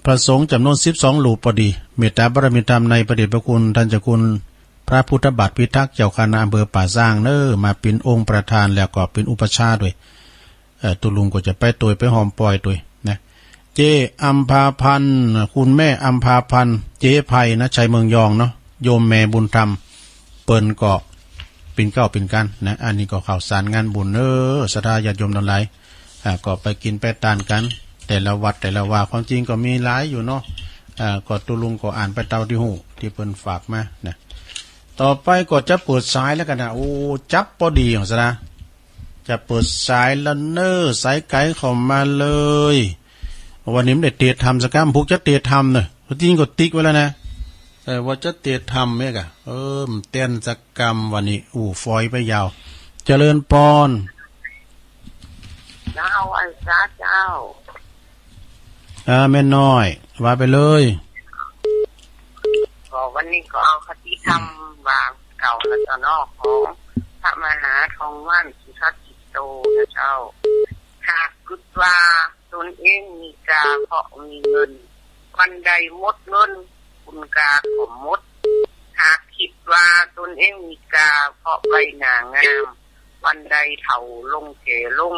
พระสงฆ์จ๋ำนวนสิบสองรูปพอดี เมตตาบารมีธรรมในพระเดชพระคุณท่านเจ้าคุณพระพุทธบาทพิทักษ์ เจ้าคณะอำเภอป่าซางเนอะ มาเป๋นองค์ประธาน แล้วก็เป๋นอุปัชฌาย์ตวย เอ่อ ตุ๊ลุงก็จะไปตวย ไปหอมปอยตวยนะ เจ๊อำภาพันธ์ คุณแม่อำภาพันธ์ เจ๊ไพนะ ชัยเมืองยองเนาะ โยมแม่บุญธรรม เปิ้นก็เป๋นเก้าเป๋นกั๋นนะ อันนี้ก็ข่าวสารงานบุญเนอะ ศรัทธาญาติโยมตังหลาย อ่า ก็ไปกิ๋นไปตานกั๋น แต่ละวัดแต่ละวา ความจริงก็มีหลายอยู่เนาะ อ่า ก็ตุ๊ลุงก็อ่านไปเต้าตี้ฮู้ ตี้เปิ้นฝากมานะ ต่อไปก็จะเปิดสายแล้วกั๋นนะ โอ้ จับพอดีของซะนะ จะเปิดสายแล้วเนอะ สายไกลเข้ามาเลย วันนี้มันได้เตรียมทำสักกำ พวกจะเตรียมทำเนอะ พอดีก็ติ๊กไว้แล้วนะ แต่ว่าจะเตรียมทำเนี่ยกะ เออ มันเต้นสักกำวันนี้ อู้ ฟอยไปยาว เจริญปอน เจ้า ไหว้สาเจ้า อ่า แม่น้อย ว่าไปเลย ก็วันนี้ก็เอาคติธรรมวางเก่าแล้วเจ้าเนาะ ของพระมหาทองว่านสุทัศน์จิตโตนะเจ้า หากคิดว่าตนเองมีกาเพราะมีเงิน วันใดหมดเงิน คุณกาก็หมด หากคิดว่าตนเองมีกาเพราะใบหน้างาม วันใดเฒ่าลงแก่ลง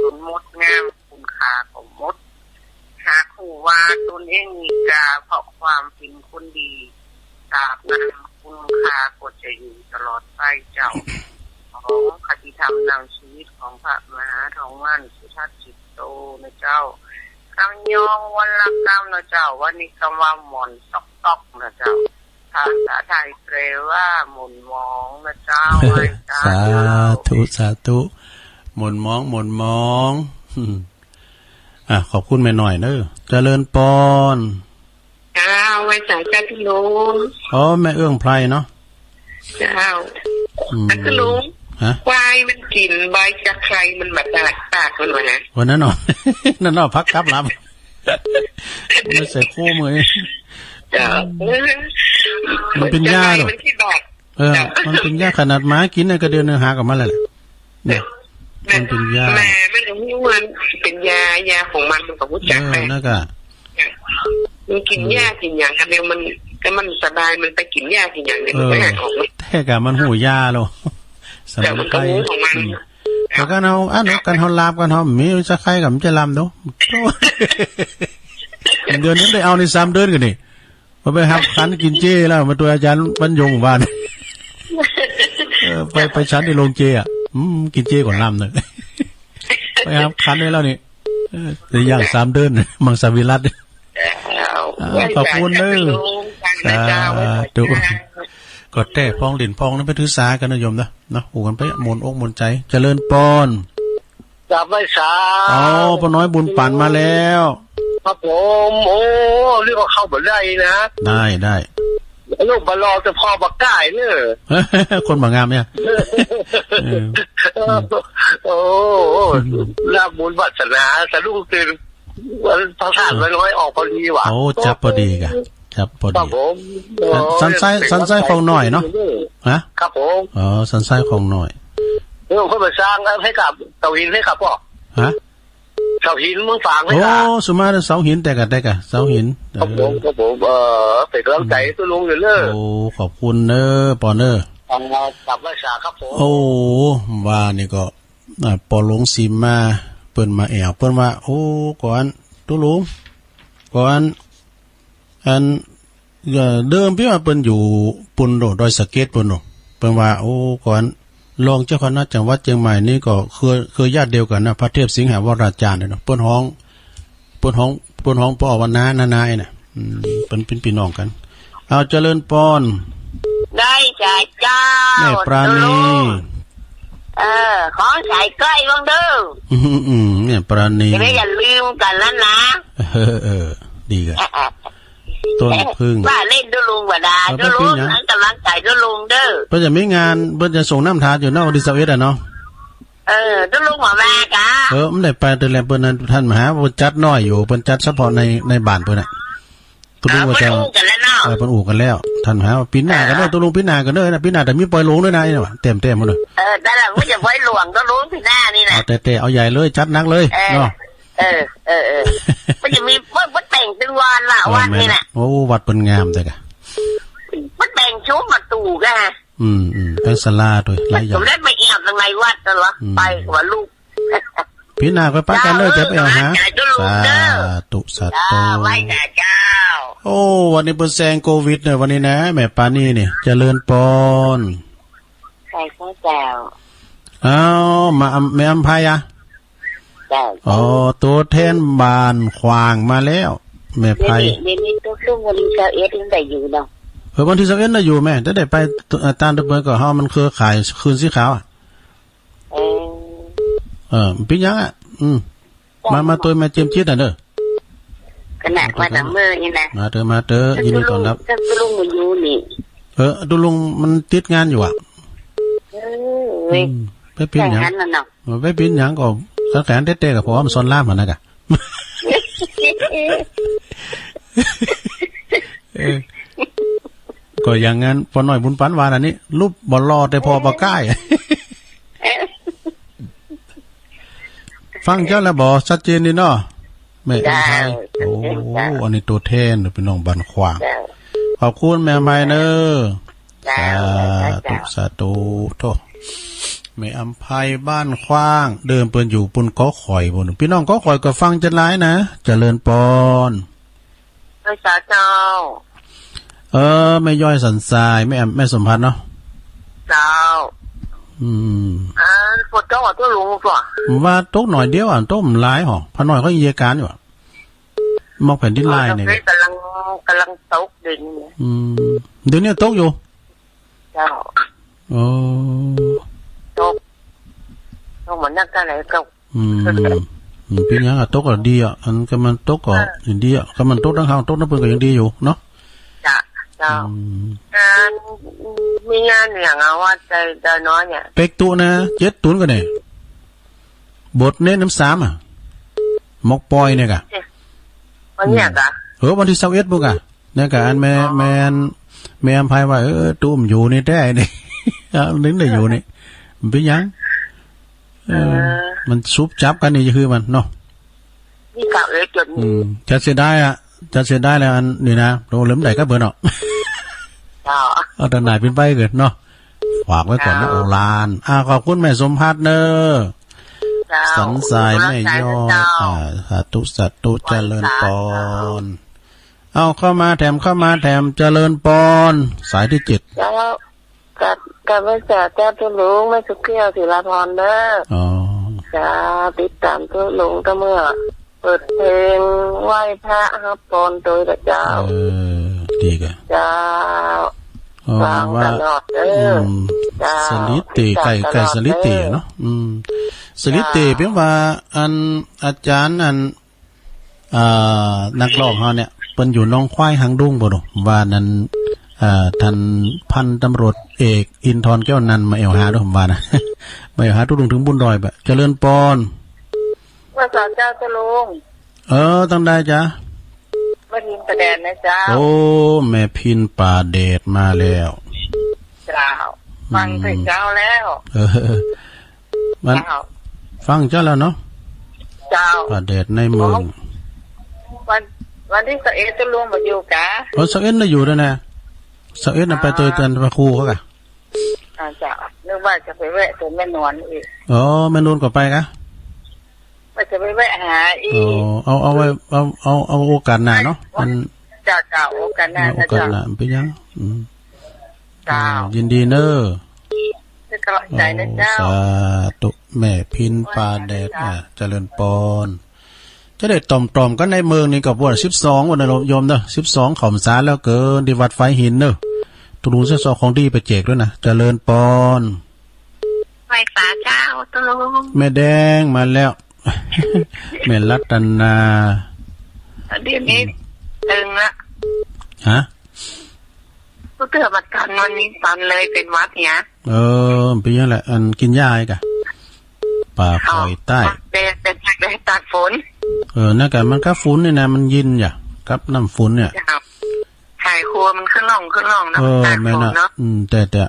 จนหมดงาม คุณค่าก็หมด หากฮู้ว่าตนเองมีกาเพราะความเป็นคนดี ตราบนั้นคุณค่าก็จะอยู่ตลอดไปเจ้า ของคติธรรมนำชีวิตของพระมหาทองว่านสุทัศน์จิตโตนะเจ้า กำยองวันละกำนะเจ้า วันนี้กำว่าหม่อนซอกๆ นะเจ้า ภาษาไทยแปลว่าหม่นหมองนะเจ้า ไหว้สา สาธุ สาธุ หม่นหมอง หม่นหมอง อ่ะ ขอบคุณแม่น้อยเนอะ เจริญปอน เจ้า ไหว้สาเจ้าพี่ลุง อ๋อ แม่เอื้องไพรเนาะ เจ้า อืม อ่ะ พี่ลุง ฮะ ควายมันกิ๋นใบตะไคร้มันบาดปากมันวะนะ วันนั้นเนาะ นั่นเนาะ พักกลับหลับ มันใส่คู่มือ เจ้า มันเป็นยาเหรอ มันขี้บาด เออ เจ้า มันเป็นยา ขนาดหมากิ๋นเนี่ยก็เดือนหนึ่งหากลับมาแล้วแหละ เนี่ย มันเป็นยา แม่มันก็ฮู้มันเป็นยา ยาของมันมันก็ฮู้จัก เออ แหละ นั่นก็ มันกิ๋นยากิ๋นหยังกันเนี่ย มัน ก็มันสบาย มันไปกิ๋นยากิ๋นหยังเนี่ย เออ มันก็หายออกมา แต่กะมันฮู้ยาแล้ว สมุนไพร แต่มันก็ฮู้ของมัน อืม แล้วก็เอา อันนั้นกันเฮาลาบกันเฮา มีจะใครกับมันจะลำดู เดือนนึงได้เอาในสามเดือนกันนี่ พอไปหับขันกิ๋นเจแล้ว มาตัวอาจารย์บรรยงบ้าน เออ ไป ไปฉันในโรงเจอ่ะ อืม กิ๋นเจก่อนลำเนอะ ไปหับขันได้แล้วนี่ เออ แต่อย่างสามเดือน มังสวิรัติ เจ้า อ่า ขอบคุณเนอะ สาธุ ก็แต้พองหลิ้นพองนั้นไปถือสากันนะโยมนะ เนาะ ฮู้กันไป มนต์อกมนต์ใจ เจริญปอน กราบไหว้สา อ๋อ ป้าน้อยบุญปั๋นมาแล้ว ครับผม โอ้ เรียกว่าเข้าบ่ได้นะ ได้ ได้ ลูกบ่หล่อแต่พ่อบ่กล้าเนอะ คนบ่งามเนี่ย เออ เออ โอ้ ลาบบุญวาสนา สะดุ้งตื่น วันพระธาตุน้อยออกพอดีว่ะ โอ้ จับพอดีกะ ครับ พอดี ครับผม สันไส้ โอ้ สันไส้ของน้อยเนาะ ฮะ ครับผม อ๋อ สันไส้ของน้อย เออ เพิ่นไปสร้างให้กับเตาหินให้กับพ่อ ฮะ ส เสาหินเมืองฝางไหมครับ โอ้ สุมาเสาหิน แต่กะ แต่กะ เสาหิน ครับผม เออ ครับผม เออ เป็นกำลังใจให้ตุ๊ลุงอยู่เนอะ โอ้ ขอบคุณเนอะ ปอเนอะ ครับ กลับไหว้สาครับผม โอ้ ว่านี่ก็ อ่า ปอหลวงสิมมา เปิ้นมาแอว เปิ้นว่า โอ้ ก่อน ตุ๊ลุง ก่อน อัน เอ่อ เดิมพี่ว่าเปิ้นอยู่ปุ้นโด ดอยสะเก็ดปุ้นโด เปิ้นว่า โอ้ ก่อน รองเจ้าคณะจังหวัดเชียงใหม่นี่ก็เครือ เครือญาติเดียวกันนะ พระเทพสิงหวราจารย์เนี่ยเนาะ เปิ้นฮ้อง เปิ้นฮ้อง เปิ้นฮ้องปอว่าน้า น้า น้าไอ้น่ะ อืม เปิ้นเป็นพี่น้องกัน เอา เจริญปอน ได้จ้ะเจ้า แม่ปราณี ตุ๊ลุง เออ ของใส่ก้อยบ้างเด้อ อืม อืม แม่ปราณี จะได้อย่าลืมกันแล้วนะ เออ เออ ดีกัน ต้นผึ้ง ว่าเล่นตุ๊ลุงว่าดา เออ ตุ๊ลุง บ่เป็นหยัง อันกำลังใจตุ๊ลุงเด้อ เปิ้นจะมีงาน เปิ้นจะส่งน้ำทานอยู่เนาะ วันที่สิบเอ็ดอะเนาะ เออ ตุ๊ลุงว่าแม่กะ เออ มันได้ไปแต่แลเปิ้นนั้น ท่านมหา เปิ้นจัดน้อยอยู่ เปิ้นจัดเฉพาะใน ในบ้านเปิ้นน่ะ ตุ๊ลุงว่าจะ เออ เปิ้นอู้กันแล้วเนาะ เออ เปิ้นอู้กันแล้ว ท่านมหา ปีหน้ากันเด้อ ตุ๊ลุง ปีหน้ากันเด้อนะ ปีหน้าแต่มีปอยหลวงด้วยนะ ไอ้นี่ว่า เต็มๆ หมดเลย เออ แต่ละมันจะปอยหลวงตุ๊ลุงปีหน้านี่นะ เอาแต่ๆ เอาใหญ่เลย จัดหนักเลย เออ เนาะ เออ เออ เออ มันจะมี มัน มันแต่งเป็นวันละ เออ วันนี่แหละ แม่น โอ้ วัดเปิ้นงามแต่กะ มันแต่งชุดมาตู่กะ อืม อืม ทั้งศาลาด้วย หลายอย่าง สมเด็จไม่เอี่ยมทางในวัดนั่นวะ อืม ไปกว่าลูก ปีหน้าก็ไปกันเด้อ จะไปเอาหา จ้า ตุ๊ลุงเด้อ สาธุ สาธุ จ้า ไหว้จ้าเจ้า โอ้ วันนี้เปิ้นแซงโควิดเนี่ย วันนี้นะ แม่ปราณีนี่ เจริญปอน ใส่ข้าวเจ้า อ้าว มาอำ แม่อำไพอะ เจ้า อ๋อ ตัวแทนบ้านขวางมาแล้ว แม่ไพ เดี๋ยวนี้ เดี๋ยวนี้ตุ๊ลุงวันที่สิบเอ็ดยังได้อยู่เนาะ เออ วันที่สิบเอ็ดน่ะอยู่แม่ แต่ได้ไป เอ่อ ตามเดิมก็เฮามันเครือข่ายคืนสีขาวอะ เออ เออ เป็นหยังอะ อืม มา มาตัวแม่เจียมจิตน่ะเด้อ ขนาดว่าแต่เมื่อนี่นะ มาเถอะ มาเถอะ ยินดีต้อนรับ ตุ๊ลุงมันอยู่นี่ เออ ตุ๊ลุงมันติดงานอยู่อะ เออ เว้ย อืม ไปเป็นหยัง อย่างนั้นน่ะเนาะ เออ ไปเป็นหยังก็ สังขารเต้ๆ กับผมสอนรามหั่นนะกะ เออ ก็อย่างนั้น ปอน้อยบุญปันว่าอันนี้ รูปบ่หล่อแต่พ่อบ่ใกล้ ฟังเจ้าแล้วบ่ ชัดเจนดีเนาะ แม่อำไพ เจ้า โอ้ เจ้า อันนี้ตัวแทนพี่น้องบ้านขวาง เจ้า ขอบคุณแม่อำไพเนอะ เจ้า สาธุ เจ้า สาธุ โธ่ แม่อำไพบ้านขวาง เดิมเปิ้นอยู่ปุ้นกอข่อยปุ้น พี่น้องกอข่อยก็ฟังจะหลายนะ เจริญปอน ไหว้สาเจ้า เออ แม่ย้อยสันทราย แม่ แม่สมพันธ์เนาะ เจ้า อืม อ่า ฝนตกอ่ะตุ๊ลุงก่อน ว่าตกหน่อยเดียวอ่ะ ตกบ่หลายหรอก พระน้อยเขาเยียการอยู่อ่ะ หมอกแผ่นดินไหวเนี่ย เออ กำลัง กำลังตกเดี๋ยวนี้ อืม เดี๋ยวนี้ตกอยู่ เจ้า โอ้ ตก ตกเหมือนนักการไหนตก อืม อืม เป็นหยังอะ ตกก็ดีอะ อันก็มันตกก็ เออ ดีอะ ก็มันตกทั้งข้าง ตกทั้งเปิ้นก็ยังดีอยู่เนาะ จ้ะ เจ้า อืม งาน มีงานอย่างอะ ว่าใจ ใจน้อยเนี่ย เป๊กตุ๊นะ เจ็ดตุนก็เนี่ย บทเน้นน้ำสามอะ หมอกปอยเนี่ยกะ วันเนี้ยกะ อืม เออ วันที่สิบเอ็ดปุ๊กอะ เนี่ยกะ อันแม่ อ๋อ แม่อัน แม่อำไพว่า เออ ตุ๊บ่อยู่นี่แต๊นี่ เอา นึกได้อยู่นี่ มันเป็นหยัง เออ เออ มันซุบจับกันนี่คือมันเนาะ นี่กะ เออ จน อืม จะเสียดายอะ จะเสียดายแล้วอันนี้นะ โอ้ ลืมได้ก็เปิ้นเนาะ เจ้า เอาแต่หน่ายเป็นไปเกิดเนาะ ฝากไว้ก่อนนะ เจ้า โอราน อ่า ขอบคุณแม่สมพันธ์เนอะ เจ้า สันทราย แม่ย้อย เจ้า อ่า สาธุ สาธุ ไหว้ เจริญปอน สาธุ เอาเข้ามาแถม เข้ามาแถม เจริญปอน สายที่เจ็ด เจ้า กับ กับไหว้สาเจ้าตุ๊ลุง แม่สุขแก้ว ศิลาพรเด้อ อ๋อ จ้า ติดตามตุ๊ลุงก็เมื่อ เปิดเพลงไหว้พระฮับปอนโดยพระเจ้า เออ ดีกะ เจ้า อ๋อ ฟัง ว่า ตลอดเด้อ อืม เจ้า สลิเต ติดตาม ไก่ ไก่ ตลอด สลิเต เด้อ เนาะ อืม สลิเต เจ้า เปียงว่า อัน อาจารย์ อัน อ่า นักร้องเฮาเนี่ย เปิ้นอยู่หนองควายหางดงบ่ดอก ว่านั้น อ่า ท่านพันตำรวจเอกอินทร์แก้วนันท์มาแอวหาดอก ผมว่านะ มาแอวหาตุ๊ลุงถึงบุญดอยบะ เจริญปอน ว่าสาเจ้าตุ๊ลุง เออ ตั้งได้จ้ะ แม่พินป่าแดดนะเจ้า โอ้ แม่พินป่าแดดมาแล้ว เจ้า อืม ฟังแต่เช้าแล้ว เออ มัน เจ้า ฟังเจ้าแล้วเนาะ เจ้า ป่าแดดในเมือง วัน วันตี้สิบเอ็ด ตกลงบ่อยู่กะ เออ สิบเอ็ด น่ะอยู่แล้วนะ สิบเอ็ด น่ะ อ๋อ ไปเตยกันพระครูเขากะ อ่า เจ้า นึกว่าจะไปแวะตรงแม่นวลอีก อ๋อ แม่นวลก็ไปกะ ว่าจะไปแวะหาอีก อ๋อ เอา เอาไว้ เอา เอา เอาโอกาสหน้าเนาะ วัน มัน เจ้า เจ้า โอกาสหน้า เอา นะ โอกาสหน้า เจ้า มันเป็นยัง อืม เจ้า อ่า ยินดีเนอะ ขอบใจนะเจ้า โอ้ สาธุ แม่พินป่าแดด อ่า เจริญปอน จะได้ต่อมๆ กันในเมืองนี่ก็ว่า สิบสอง วันนะโยมเนอะ สิบสอง เข้าพรรษาแล้วเกิน ที่วัดไฟหินเนอะ ตกลงสิบสอง ของดีไปแจกด้วยนะ เจริญปอน ไหว้สาเจ้า ตกลง แม่แดงมาแล้ว แม่รัตนา เดี๋ยวนี้ตึงละ ฮะ ก็เกิดมาตอนวันนี้ตอนเลยเป็นหวัดเนี่ย เออ เป็นยังไง อันกินยาไอ้กะ ป่าคอยใต้ อ๋อ แต่ แต่ แต่ แต่ตากฝน เออ นั่นกะ มันกับฝนนี่นะ มันเย็นอย่า กับน้ำฝนเนี่ย เจ้า ไข้ครัวมันขึ้นลง ขึ้นลงเนาะ เออ ตากฝนเนาะ แม่นอะ อืม แต่ แต่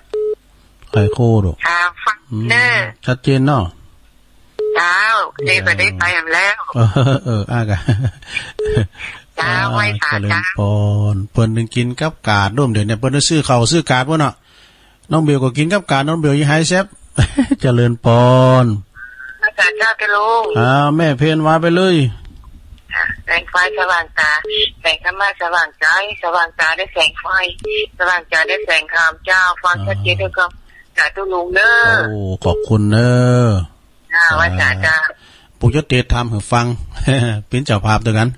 ไข้ครัวดอก อ่า ฟัง อืม เด้อ ชัดเจนเนาะ เจ้า เดี๋ยวก็ได้ไปแล้ว เออ เออ อ่ะกะ เจ้า อ่า ไหว้สา เจริญ เจ้า ปอน เปิ้นถึงกินกับกาดร่วมเดี๋ยวเนี่ย เปิ้นได้ซื้อข้าวซื้อกาดวะเนาะ น้องเบลก็กินกับกาด น้องเบลยังหายแซ่บ เจริญปอน ไหว้สาเจ้า ตกลง อ่า แม่เพนว่าไปเลย แสงไฟสว่างตา แสงธรรมะสว่างใจ สว่างตาได้แสงไฟ สว่างใจได้แสงธรรม เจ้า ฟังชัดเจนด้วยความสาธุลุงเนอะ โอ้ ขอบคุณเนอะ อ่า ว่าจ๋าจ้า ปู่จะเตรียมทำให้ฟัง เป็นเจ้าภาพด้วยกัน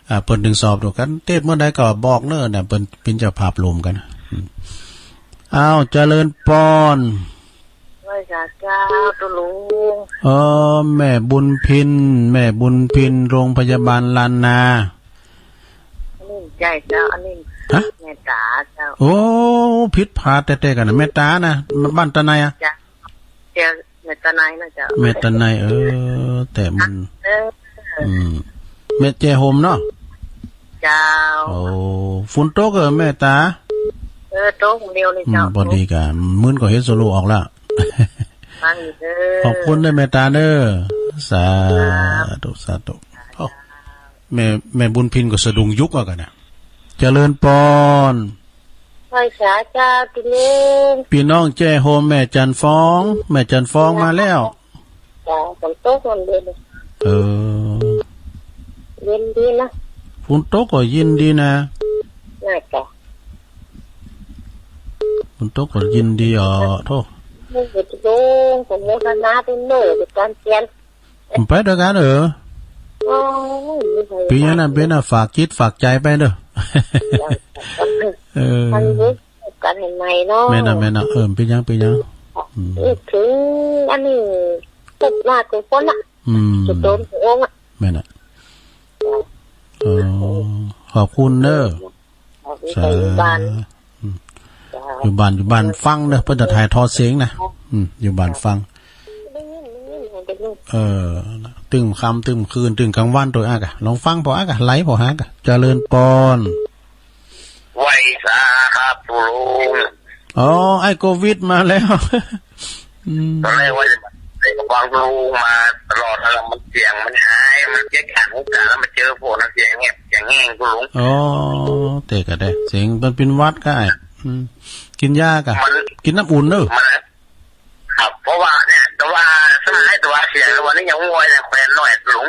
อ่า เปิ้นถึงสอบด้วยกัน เตรียมเมื่อใดก็บอกเนอะ เนี่ย เปิ้นเป็นเจ้าภาพรวมกัน อืม อ้าว เจริญปอน ว่าจ๋าจ้า ตุ๊ลุง เออ แม่บุญพิน แม่บุญพิน โรงพยาบาลล้านนา อันนี้ใช่เจ้า อันนี้ ฮะ แม่ตาเจ้า โอ้ ผิดพลาดแต๊ๆ กันนะ แม่ตานะ บ้านตาไนอะ จ้ะ เจ้า แม่ตาไนนะเจ้า แม่ตาไน เออ แต่มัน เออ อืม แม่แจ้โฮมเนาะ เจ้า โอ้ ฝนตกเหรอแม่ตา เออ ตกเดียวเลย อืม เจ้า พอดีกัน มื้นก็เห็นโซโลออกแล้ว ฟังอยู่เด้อ ขอบคุณเด้อแม่ตาเด้อ สาธุ ครับ สาธุ โอ้ แม่ แม่บุญพินก็สะดุ้งยุกเอากันนะ เจริญปอน ไหว้สาเจ้า พี่ลุง พี่น้องแจ้โฮมแม่จันฟอง แม่จันฟองมาแล้ว จ้า ฝนตกมันเย็น เออ เย็นดีนะ ฝนตกก็เย็นดีนะ น่าจะ ฝนตกก็เย็นดีอ๋อ โธ่ มันก็จะลง ผมโมทนาเป็นเนอร์เป็นการเขียน ไปด้วยกันเออ โอ้ย ไม่ไหว เป็นยังนะ เป็นนะ ฝากจิตฝากใจไปเด้อ เออ มันยึดกันใหม่ๆเนาะ แม่นนะ แม่นนะ เออ เป็นยัง เป็นยัง อืม นึกถึงอันนี้ ตกหน้าตกฝนอ่ะ อืม จะโดนตัวเองอ่ะ แม่นนะ เออ ขอบคุณเด้อ เอาไป สาธุ ใส่บ้าน อืม จ้า อยู่บ้าน อยู่บ้านฟังเด้อ เพิ่นจะถ่ายทอดเสียงนะ อืม อยู่บ้านฟัง ได้ยิน ได้ยิน ได้ยิน เออ ตึ้มค่ำตึ้มคืน ตึ้มกลางวันตัวอ่ะกะ ลองฟังพออ่ะกะ ไลฟ์พอหากะ เจริญปอน ไหว้สาครับ ปู่ลุง อ๋อ ไอ้โควิดมาแล้ว อืม ตอนแรกว่าจะไปกับฟังปู่ลุงมาตลอดแล้ว มันเสียงมันหาย มันเจ๊กหางหูกลางแล้วมาเจอพวกนั้นเสียงเงียบ เสียงแห้งปู่ลุง อ๋อ แต่ก็ได้ เสียงมันเป็นหวัดก็ไอ้ อืม กินยากะ มัน กินน้ำอุ่นเนอะ มัน ครับ เพราะว่าเนี่ย แต่ว่าสมัยตัวเสียงวันนี้ยังวัวยังแควนหน่อยปู่ลุง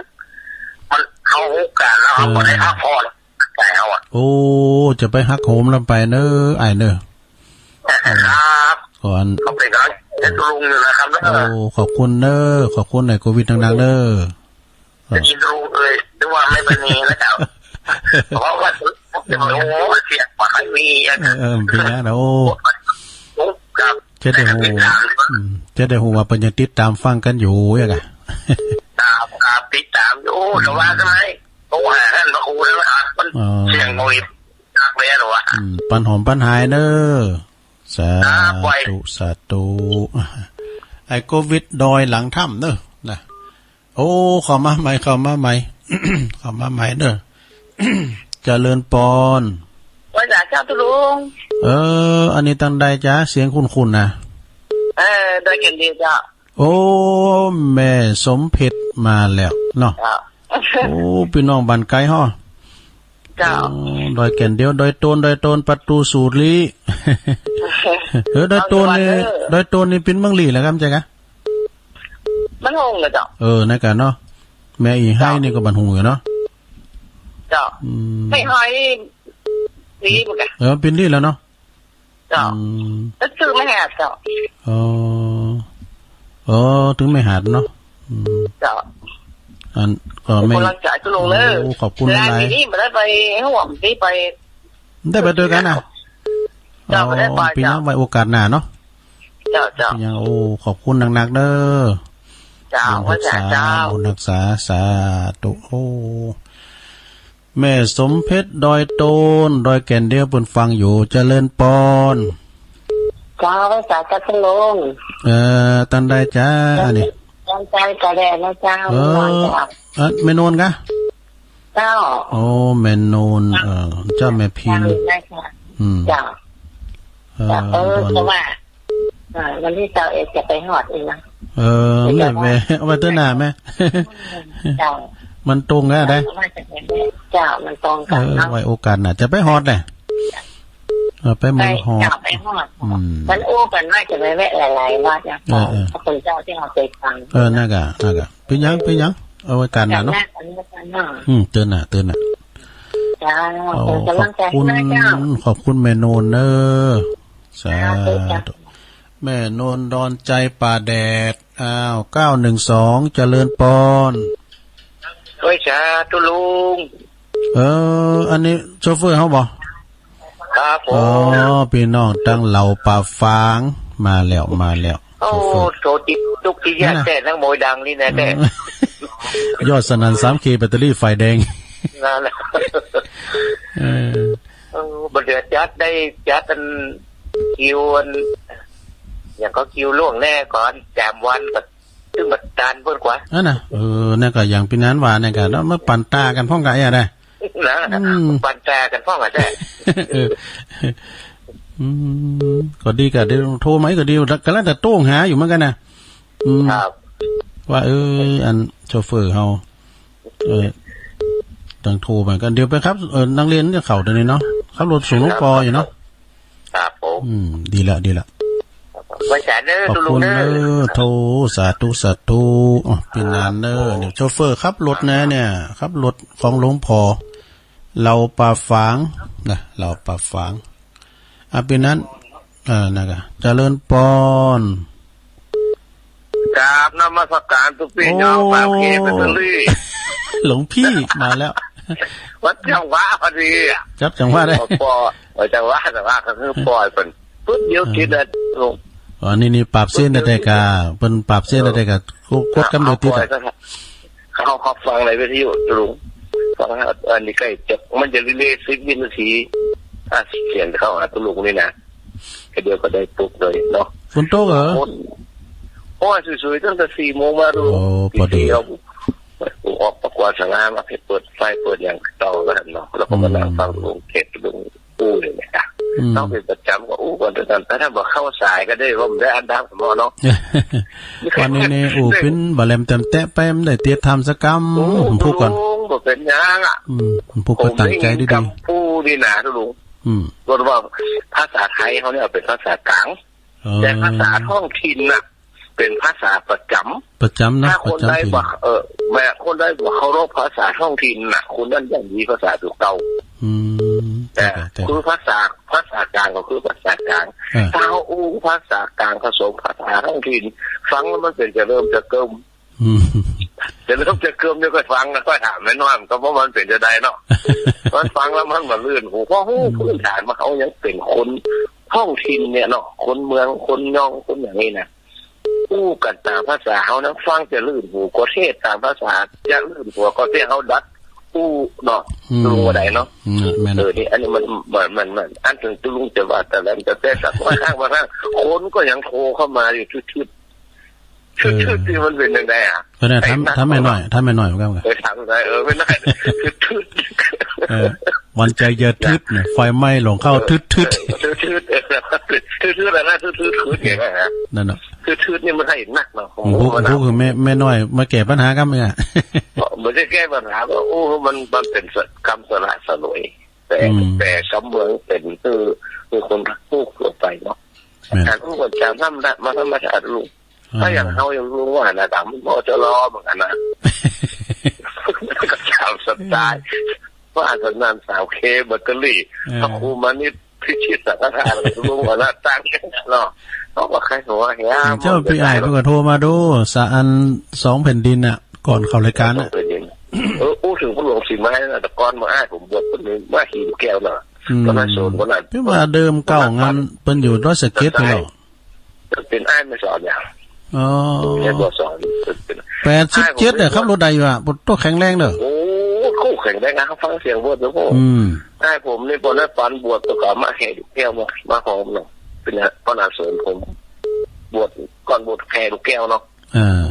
มันเข้าหูกลางแล้วครับ เออ บ่ได้พักผ่อน ใจเอาอะ โอ้ จะไปหักโหมลำไปเนอะ อ้ายเนอะ ครับ ก่อน ขอบคุณครับ เฮ็ดลุงอยู่นะครับเนอะ โอ้ ขอบคุณเนอะ ขอบคุณในโควิดหนักๆเนอะ จะกินลุงเลย หรือว่าไม่เป็นนี้นะครับ เพราะว่า โอ้ เสียงบ่ค่อยมีอะ เออ เออ เป็นไงนะ โอ้ ครับ จะได้ฮู้ ติดตาม อืม จะได้ฮู้ว่าเพิ่นยังติดตามฟังกันอยู่อะกะ ครับ ครับ ติดตามอยู่ แต่ว่าทำไม โทรหาท่านพระครูแล้วนะครับ มัน อ๋อ เสียงโมยมากเลยเหรอวะ อืม ปันหอมปันหายเนอะ สา ครับ ไหว้ ธุ สาธุ ไอ้โควิดดอยหลังถ้ำเนอะ นะ โอ้ เข้ามาใหม่ เข้ามาใหม่ เข้ามาใหม่เนอะ เจริญปอน ไหว้สาเจ้าตุ๊ลุง เออ อันนี้ตังใดจ๊ะ เสียงคุ้นๆนะ เออ ดอยแก่นเดียวเจ้า โอ้ แม่สมเพชรมาแล้วเนาะ เจ้า โอ้ พี่น้องบ้านไกลฮอ เจ้า โอ้ ดอยแก่นเดียว ดอยโตน ดอยโตน ประตูสูตรลี เออ ดอยโตนนี่ ดอยโตนนี่เป็นเมืองลีแล้วครับ ใช่กะ มันโฮงเลยเจ้า เออ นั่นกะเนาะ แม่อีไฮนี่ก็บ้านโฮงอยู่เนาะ เจ้า อืม ไม่ไฮนี่ ลีเหมือนกัน เออ เป็นลีแล้วเนาะ เจ้า อืม แล้วชื่อไม่แหบเจ้า อ๋อ อ๋อ ถึงไม่หาดเนาะ อืม เจ้า อันก็ไม่ กำลังใจทุกลงเลย โอ้ ขอบคุณหลายๆ เวลานี้ไม่ได้ไปห่วง ไม่ได้ไป ได้ไปด้วยกันนะ เจ้า อ๋อ ไม่ได้ไป ปีหน้า เจ้า ไว้โอกาสหน้าเนาะ เจ้า เจ้า ยัง โอ้ ขอบคุณหนักๆ เด้อ เจ้า บุญรักษา ว่าแต่เจ้า บุญรักษา สาธุ โอ้ แม่สมเพชร ดอยโตน ดอยแก่นเดียว เปิ้นฟังอยู่ เจริญปอน เจ้า สาธุลุง เอ่อ ตันใดจ้า อันนี้ ตันใดก็ได้นะเจ้า เออ ม่วนเจ้า เอ่อ แม่นวลกะ เจ้า โอ้ แม่นวล เจ้า เอ่อ เจ้าแม่พิมพ์ เจ้า อืม เจ้า เอ่อ เจ้า เออ ดอน แต่ว่า อ่า วันที่เก้าเอ็ดจะไปฮอดอีกนะ เออ เดี๋ยว แม่ ว่า แม่ เอาไว้เตื้อหน้าแม่ เจ้า มันตรงแล้วได้ เจ้า มันตรงกันเนาะ เออ ไว้โอกาสหน้า จะไปฮอดแหละ เออ ไปเมืองฮอด เจ้า ไปฮอด อืม มันอู้กันว่าจะไปแวะหลายๆ วัดนะ เออ เออ พระคุณเจ้าที่เราเคยฟัง เออ นั่นกะ นั่นกะ เป็นหยัง เป็นหยัง เอาไว้โอกาสหน้าเนาะ เจ้า หน้ากันแล้วกันเนาะ อืม เตื้อหน้า เตื้อหน้า เจ้า เอา เป็นกำลังใจให้นะเจ้า ขอบคุณ ขอบคุณแม่นวลเนอะ สาธุ สาธุจ้ะ แม่นวลดอนใจป่าแดด อ้าว เก้าหนึ่งสอง เจริญปอน โอ้ย สาธุลุง เออ อันนี้โชเฟอร์เขาบ่ ครับผม อ๋อ พี่น้องตังเหล่าป่าฝาง มาแล้ว มาแล้ว โอ้ โชเฟอร์ โทรติดทุกที่แยก นั่นน่ะ แต่ทั้งโมยดังนี่นะ อืม แต่ ยอดสนั่นสามเค แบตเตอรี่ไฟแดง นั่นแหละ เออ เออ บ่เหลือจัดได้จัดอันคิวอัน อย่างก็คิวล่วงแน่ก่อน แจมวันก็ ซึ่งบัดตานเปิ้นกว่า อันน่ะ เออ นั่นก็อย่างพี่นันว่านั่นก็เนาะ มาปั่นตากันพร้อมกันเนี่ยนะ นะ อืม ปั่นตากันพร้อมกันแท้ เออ อืม ก็ดีก็ดี โทรมาก็ดี กำลังจะโต้งหาอยู่เหมือนกันนะ อืม ครับ ว่า เออ อันโชเฟอร์เฮา เออ ต้องโทรไปกัน เดี๋ยวไปครับ เออ นักเรียนจะเข้าเดี๋ยวนี้เนาะ ขับรถส่งหลวงปออยู่เนาะ ครับผม อืม ดีละ ดีละ ไว้ใจเด้อ ขอบคุณ ลุงเด้อ เด้อ โท สาธุ สาธุ อ๋อ เป็นนานเด้อ เนี่ย โชเฟอร์ขับรถนะเนี่ย ขับรถของหลวงพ่อ เหล่าป่าฝาง นะ เหล่าป่าฝาง อ่ะ เป็นนั้น เออ นะกะ เจริญปอน กราบนมัสการตุ๊กปี้ โอ้ ยองปากเขตเป็นเรื่อง หลวงพี่มาแล้ว วัดจังหวะพอดีอะ จับจังหวะได้ ปอ เออ จังหวะ จังหวะก็คือปล่อยเปิ้นปุ๊บเดียวติดเลย อ๋อ นี่ นี่ปราบเซียนได้กะ เปิ้นปราบเซียนได้กะ กด กดกำเดียวติดอะ เอาปล่อยซะครับ เขา เขาฟังในวิทยุลุง ฟัง อันนี้ใกล้จะ มันจะรีเลย์สิบวินาที อ่ะ เสียงเข้าหาตุลุงนี่นะ แค่เดียวก็ได้ปุ๊บเลยเนาะ ฝนตกเหรอ คน โอ้ย สวยๆ ตั้งแต่สี่โมงมาดู โอ้ พอดี พี่ๆ เอา ผมออกประกวดสง่ามา เปิดไฟเปิดอย่างเก่าแล้วเนาะ แล้วก็มานั่งฟังลุงเทศน์ลุงอู้เลยนะครับ อืม ต้องเป็นประจำก็อู้กันเท่านั้น แต่ถ้าบอกเข้าสายก็ได้ ผมได้อันดับหมอเนาะ วันนี้นี่อู้เป็นบ่แหลมแต้มแตะไป มันได้เตียรติธรรมสักกำ โอ้ ผู้ก่อน ลุง บ่เป็นหยังอะ อืม ผู้ก็ตั้งใจดีๆ ผมได้ยินกับผู้นี่นะลุง อืม ก็ว่าภาษาไทยเขาเนี่ยเป็นภาษากลาง เออ แต่ภาษาท้องถิ่นน่ะ เป็นภาษาประจำ ประจำนะ ถ้าคนใด ประจำถิ่น บ่ เออ แม้คนใดบ่เคารพภาษาท้องถิ่นน่ะ คนนั้นย่อมมีภาษาตัวเก่า อืม แต่ แต่ แต่ คือภาษา ภาษากลางก็คือภาษากลาง เออ ถ้าเขาอู้ภาษากลางผสมภาษาท้องถิ่น ฟังแล้วมันเป็นจะเริ่มจะเกิม อืม จะเริ่มจะเกิม เดี๋ยวก็ฟังแล้วก็ถามแม่น้อย มันก็ว่ามันเป็นจะได้เนาะ มันฟังแล้วมันบ่ลื่นหู เพราะฮู้ อืม พื้นฐานว่าเขายังเป็นคนท้องถิ่นเนี่ยเนาะ คนเมือง คนยอง คนอย่างนี้นะ อู้กันตามภาษาเขานะ ฟังจะลื่นหู ก็เทศตามภาษาจะลื่นหัว ก็เทศเขาดัดอู้เนาะ อืม ลุงว่าใดเนาะ อืม แม่น เออ นี่ อันนี้มัน มัน มัน มัน อันถึงตุลุงจะว่าแต่ละ แต่ แต่สักว่าข้างว่าข้าง คนก็ยังโทรเข้ามาอยู่ ชึดๆ ชึดๆ เออ ที่มันเป็นยังไงอะ ก็เนี่ย ถาม ไอ้นั่น ถามแม่น้อย ถามแม่น้อยเหมือนกัน เออ ถามแม่น้อย เออ แม่น้อย ชึดๆ เออ วันใจอย่าชึดเนี่ย ไฟไหม้หลงเข้า เออ ชึดๆ เออ ชึดๆ เออ ชึดๆ อะไรนะ ชึดๆ คือเก่งอะฮะ นั่นน่ะ ชึดๆ นี่มันให้นักเนาะ ผม บุก ว่ามัน บุกคือแม่ แม่น้อยมาแก้ปัญหากันเนี่ย ไม่ใช่แก้ปัญหา ก็ โอ้ มัน มันเป็นกรรมสละสลวย แต่ อืม แต่กำเมืองเป็นคือ คือคนรักลูกทั่วไปเนาะ แม่น การพูดจาธรรมดา มาธรรมชาติลูก อ่า ถ้าอย่างเฮายังรู้ว่านะ ตามมันบ่จะรอเหมือนกันนะ ก็ตามสไตล์ ว่าอันนั้นสาวเค แบตเตอรี่ เออ พระครูมานิต พิชิตสังฆทาน ลุงหัวหน้าตั้งเนาะ เขาก็ใครหัวแหม เจ้าพี่อ้ายเพิ่นก็โทรมาดู สะอันสองแผ่นดินน่ะ ก่อนเข้ารายการน่ะ สองแผ่นดิน เออ อู้ถึงพระหลวงสีไม้นะ แต่ก่อนมาอ้ายผมบวชเพิ่นมาหินแก้วน่ะ อืม ตอนนั้นโสด ตอนนั้น เพิ่นว่าเดิมเก่างานเพิ่นอยู่ดอยสะเก็ดนี่เนาะ เป็นอ้ายไม่สอนอย่าง อ๋อ แค่บ่สอน เป็น แปดสิบเจ็ดเนี่ย ขับรถได้อยู่อะ ปวดตัวแข็งแรงเด้อ โอ้ โคตรแข็งแรงนะ ฟังเสียงบวชเด้อ อืม อ้ายผมนี่ ปอนนั้นปานบวชตัวก็มาแห่แก้วมา มาหอมเนาะ เป็นไง ปอนนั้นเสริมผม บวช ก่อนบวชแห่แก้วเนาะ อ่า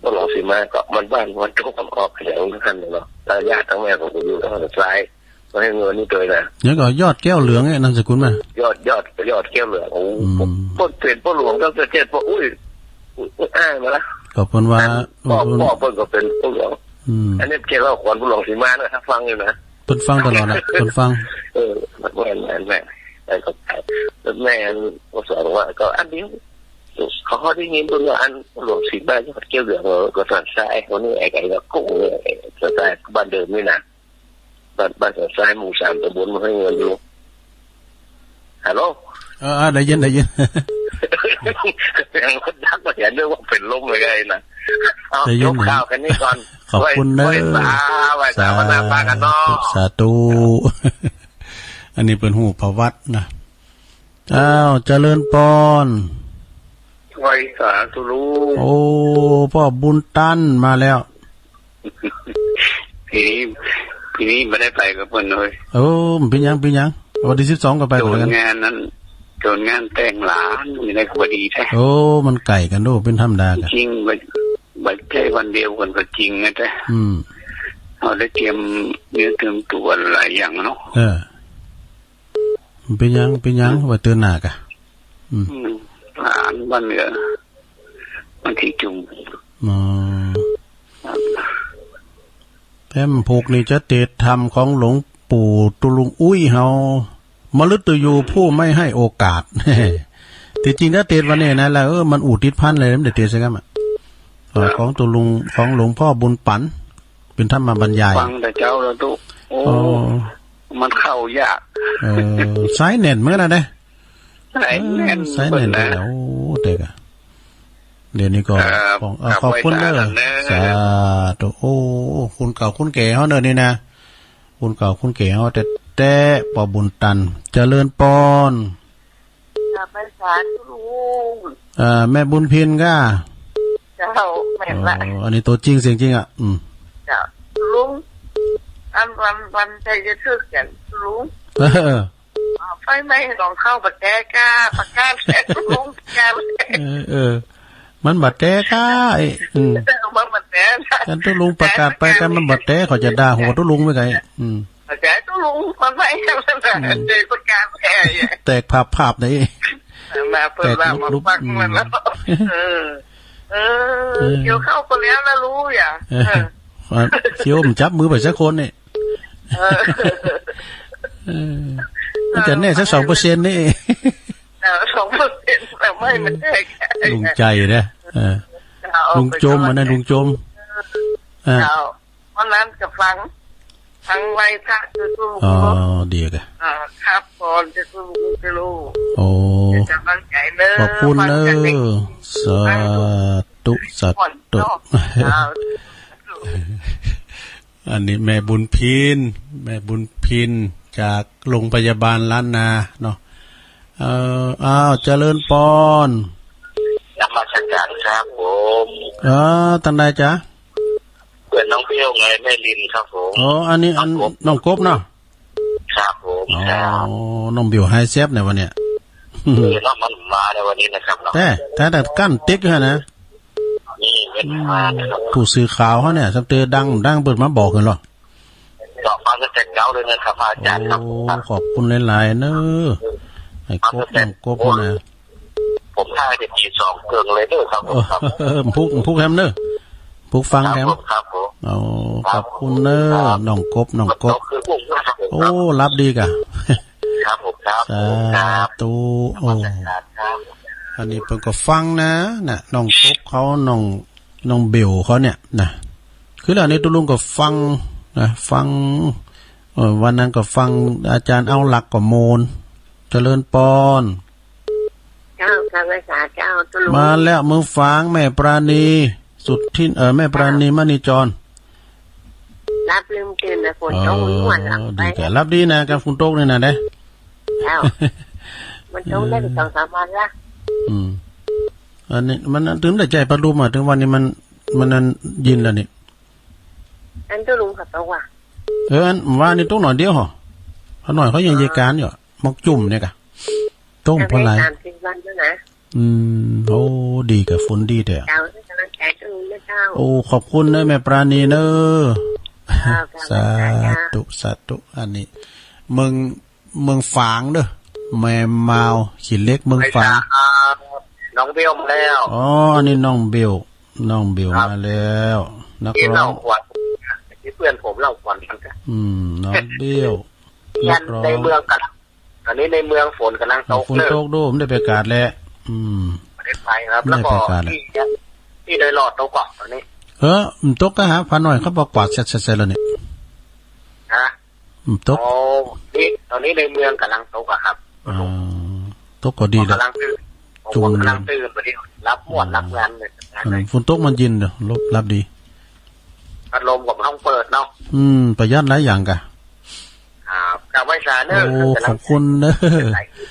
พระหลวงสีไม้ก็มันบ้านมันโจ๊กมันออกแถวนั้นเนาะ แล้วญาติทั้งแม่ผมก็อยู่ทางซ้าย มาให้เงินนี่ตัวนะ เดี๋ยวก็ยอดแก้วเหลืองเนี่ย นามสกุลมา ยอด ยอด ยอดแก้วเหลือง โอ้ อืม เพิ่นเป็นพ่อหลวงตั้งแต่เจ็ด พ่อ อุ้ย อุ้ย อ้ายมาละ ก็เพิ่นว่า อันพ่อ อืม พ่อเพิ่นก็เป็นพ่อหลวง อืม อันนี้เกี่ยวกับขวัญพ่อหลวงสีมานะ ถ้าฟังอยู่นะ เพิ่นฟังตลอดนะ เพิ่นฟัง เออ แม่น แม่น แม่น แล้วก็ แม่น ก็สอนว่า ก็อันเดียว เขาได้ยินเพิ่นว่าอันพ่อหลวงสีมายอดแก้วเหลือง เออ ก็สั่นซ้าย คนนี้ไอ้ไก่ก็โก้งเนี่ย ไอ้สั่นซ้ายบ้านเดิมนี่นะ บ้าน บ้านสันทรายหมู่สามตำบลมันให้เงินอยู่ ฮัลโหล เออ เออ ได้ยิน ได้ยิน ยังดักมาเห็นด้วยว่าเป็นลมเลยไงนะ เอา ได้ยิน จบข่าวแค่นี้ก่อน ขอบคุณเนอะ ไหว้สา ไหว้สา สา พระนาปากันเนาะ สาธุ อันนี้เป็นฮู้ประวัตินะ อ้าว เจริญปอน ไหว้สาธุลุง โอ้ พ่อบุญตันมาแล้ว ปีนี้ ปีนี้บ่ได้ไปกับเพิ่นเลย โอ้ มันเป็นหยัง เป็นหยัง วันที่สิบสองก็ไป โดน เหมือนกัน งานนั้น โดนงานแต่งหลาน นี่ได้ก็บ่ดีแท้ โอ้ มันไกลกันโด เป็นธรรมดากัน จริง บ่ บ่ใช่วันเดียวกันก็จริงนะแท้ อืม เราได้เตรียมเนื้อเตรียมตัวหลายอย่างเนาะ เออ มันเป็นหยัง เป็นหยัง ว่าเตือนหน้ากะ อืม อืม หลานบ้านเหนือ วันที่จุ่ม อ๋อ ครับ แพมผูกนี่จะเตดธรรมของหลวงปู่ตุลุงอุ้ยเฮา มฤตยูผู้ไม่ให้โอกาส ที่จริงถ้าเตดวันนี้นะ แล้ว เออ มันอู่ติดพันเลย มันได้เตดใช่ไหมอะ เอ่อ ครับ ของตุลุง ของหลวงพ่อบุญปัน เป็นธรรมบรรยาย ฟังแต่เช้าแล้วตุ๊ โอ้ อ๋อ มันเข้ายาก เออ สายแน่นเหมือนกันนะเด้ สายแน่น เออ สายแน่น เปิดนะ แต่ละ โอ้ แต่กะ เดี๋ยวนี้ก็ ครับ ของ เอ่อ ครับ ขอบคุณเด้อ ไหว้สาเด้อ สาธุ โอ้ คนเก่าคนแก่เฮาเด้อนี่นะ คนเก่าคนแก่เฮาแต๊ๆ ป้อบุญตัน เจริญปอน กราบไหว้สาธุลุง เอ่อ แม่บุญพินก้า เจ้า แม่นละ อ๋อ อันนี้ตัวจริงเสียงจริงอะ อืม เจ้า ลุง อันวัน วันใจจะทึกกัน ลุง เออ อ่า ไฟไหม้หนองข้าวปะแก้ก้า ปะก้าแท้ ลุง ปะก้าแท้ เออ เออ มันบ่แตกอะ ไอ้ อืม มันบ่แตก กันตุ๊ลุงประกาศไปกันมันบ่แตก เขาจะด่าหัวตุ๊ลุงไปไง อืม ปะแก้ตุ๊ลุง มันไหม้กันนะ อืม เจอปะก้าแท้ แตกภาพๆ นี่ มาเปิด แตก ว่ามา ลุบๆ ฟังมันแล้ว อืม เออ เออ เออ เกี่ยวข้าวก็แล้วนะ รู้อย่า เออ เออ อ่ะ เคี้ยวมันจับมือไปสักคนนี่ เออ เออ มันจะแน่สักสองเปอร์เซ็นต์นี่ เออ สองเปอร์เซ็นต์ แต่ไม่มันแน่ ลุงใจนะ เออ เอา ลุงจม ไปก่อน อันนั้นลุงจม เออ เออ เอา วันนั้นก็ฟัง ฟังไหว้พระคือสู้ อ๋อ ดีกะ เออ ครับ ก่อนจะสู้ จะรู้ โอ้ เป็นกำลังใจเนอะ ขอบคุณเนอะ ฟังกันเอง สาธุ สาธุ ก่อนเนาะ เอา อันนี้แม่บุญพิน แม่บุญพินจากโรงพยาบาลล้านนาเนาะ เอ่อ อ้าว เจริญปอน นมัสการครับผม เออ ตังใดจ๊ะ เพื่อนน้องเปรี้ยวไง แม่ลินครับผม อ๋อ อันนี้อัน น้องกบ น้องกบเนาะ ครับผม อ๋อ ครับ น้องบิวไฮแซบในวันเนี้ย เออ น้องมันมาในวันนี้นะครับเนาะ แต่ แต่ แต่กั้นติ๊กฮะนะ นี่เป็น อืม มานะครับ ผู้สื่อข่าวเขาเนี่ย สำเตอดัง ดังเปิดมาบอกกันเหรอ เจาะมาตั้งแต่เช้าเลยนะครับ อาจารย์ครับ โอ้ ขอบคุณหลายๆ เนอะ ไอ้กบ น้องกบนะ ผม ใช่ เดี๋ยวตีสองครึ่งเลยเด้อครับผม ครับ ปลุก ปลุกแฮมเนอะ ปลุกฟังแฮม ครับผม ครับผม โอ้ ขอบคุณเนอะ ครับผม น้องกบ น้องกบ ขอบคุณครับผม โอ้ หลับดีกะ ครับผม ครับ สาธุ ครับ โอ้ นมัสการครับ อันนี้เปิ้นก็ฟังนะ น่ะ น้องกบเขา น้อง น้องเบลเขาเนี่ยนะ คือแล้วนี่ตุ๊ลุงก็ฟังนะ ฟัง เออ วันนั้นก็ฟังอาจารย์เอาหลักก็โมน เจริญปอน เจ้า ข้าพเจ้าเจ้าตุ๊ลุง มาแล้ว เมืองฝาง แม่ปราณี สุดที่ เออ แม่ปราณี เจ้า มณีจร หลับลืมตื่นนะ ฝนตก เออ ม่วนหลับไป ดีกะ หลับดีนะ กับฝนตกนี่นะเด้ เจ้า มันตกได้ อืม สองสามวันละ อืม อันนี้มันถึงได้ใช้พัดลมอ่ะ ถึงวันนี้มัน มันนั่นเย็นแล้วนี่ อันตุ๊ลุงเขาตกว่ะ เออ อันว่านี่ตกหน่อยเดียวหรอ เขาหน่อยเขายัง อ๋อ เยการอยู่ หมอกจุ่มเนี่ยกะ ตกบ่หลาย สามสิบวันแล้วนะ อืม โอ้ ดีกะฝนดีแท้ เจ้า ให้กำลังใจตุ๊ลุงนะเจ้า โอ้ ขอบคุณเนอะ แม่ปราณีเนอะ เจ้า สาธุ สาธุ อันนี้ เมือง เมืองฝางเด้อ แม่มาว ขี้เหล็ก เมืองฝาง ไปจ้า น้องเบลมาแล้ว อ๋อ อันนี้น้องเบล น้องเบล ครับ มาแล้ว นักร้อง ที่เล่าขวัญ ที่เพื่อนผมเล่าขวัญมันก็ อืม น้องเบล เรียน นักร้อง ในเมืองกัน ตอนนี้ในเมืองฝนกำลังตก ฝนตก เนอะ ดู ไม่ได้ไปกาดแหละ อืม ไม่ได้ไปครับ ไม่ได้ไปกาดแหละ แล้วก็ที่ ที่ดอยหลอดตกก่อนตอนนี้ เออ มันตกก็หาพาหน่อย เขาบอกกวาดเสร็จๆแล้วนี่ ฮะ อืม ตก โอ้ นี่ ตอนนี้ในเมืองกำลังตกอะครับ อ่า ตกก็ดีแล้ว กำลังตื่น จุ่ม กำลังตื่น พอดี รับหมด อืม รับงานเลย อืม ฝนตกมันเย็นเด้อ รับ รับดี พัดลมก็บ่ต้องเปิดเนาะ อืม ประหยัดหลายอย่างกะ ครับ กลับไหว้สาเนอะ โอ้ กำลัง ขอบคุณเนอะ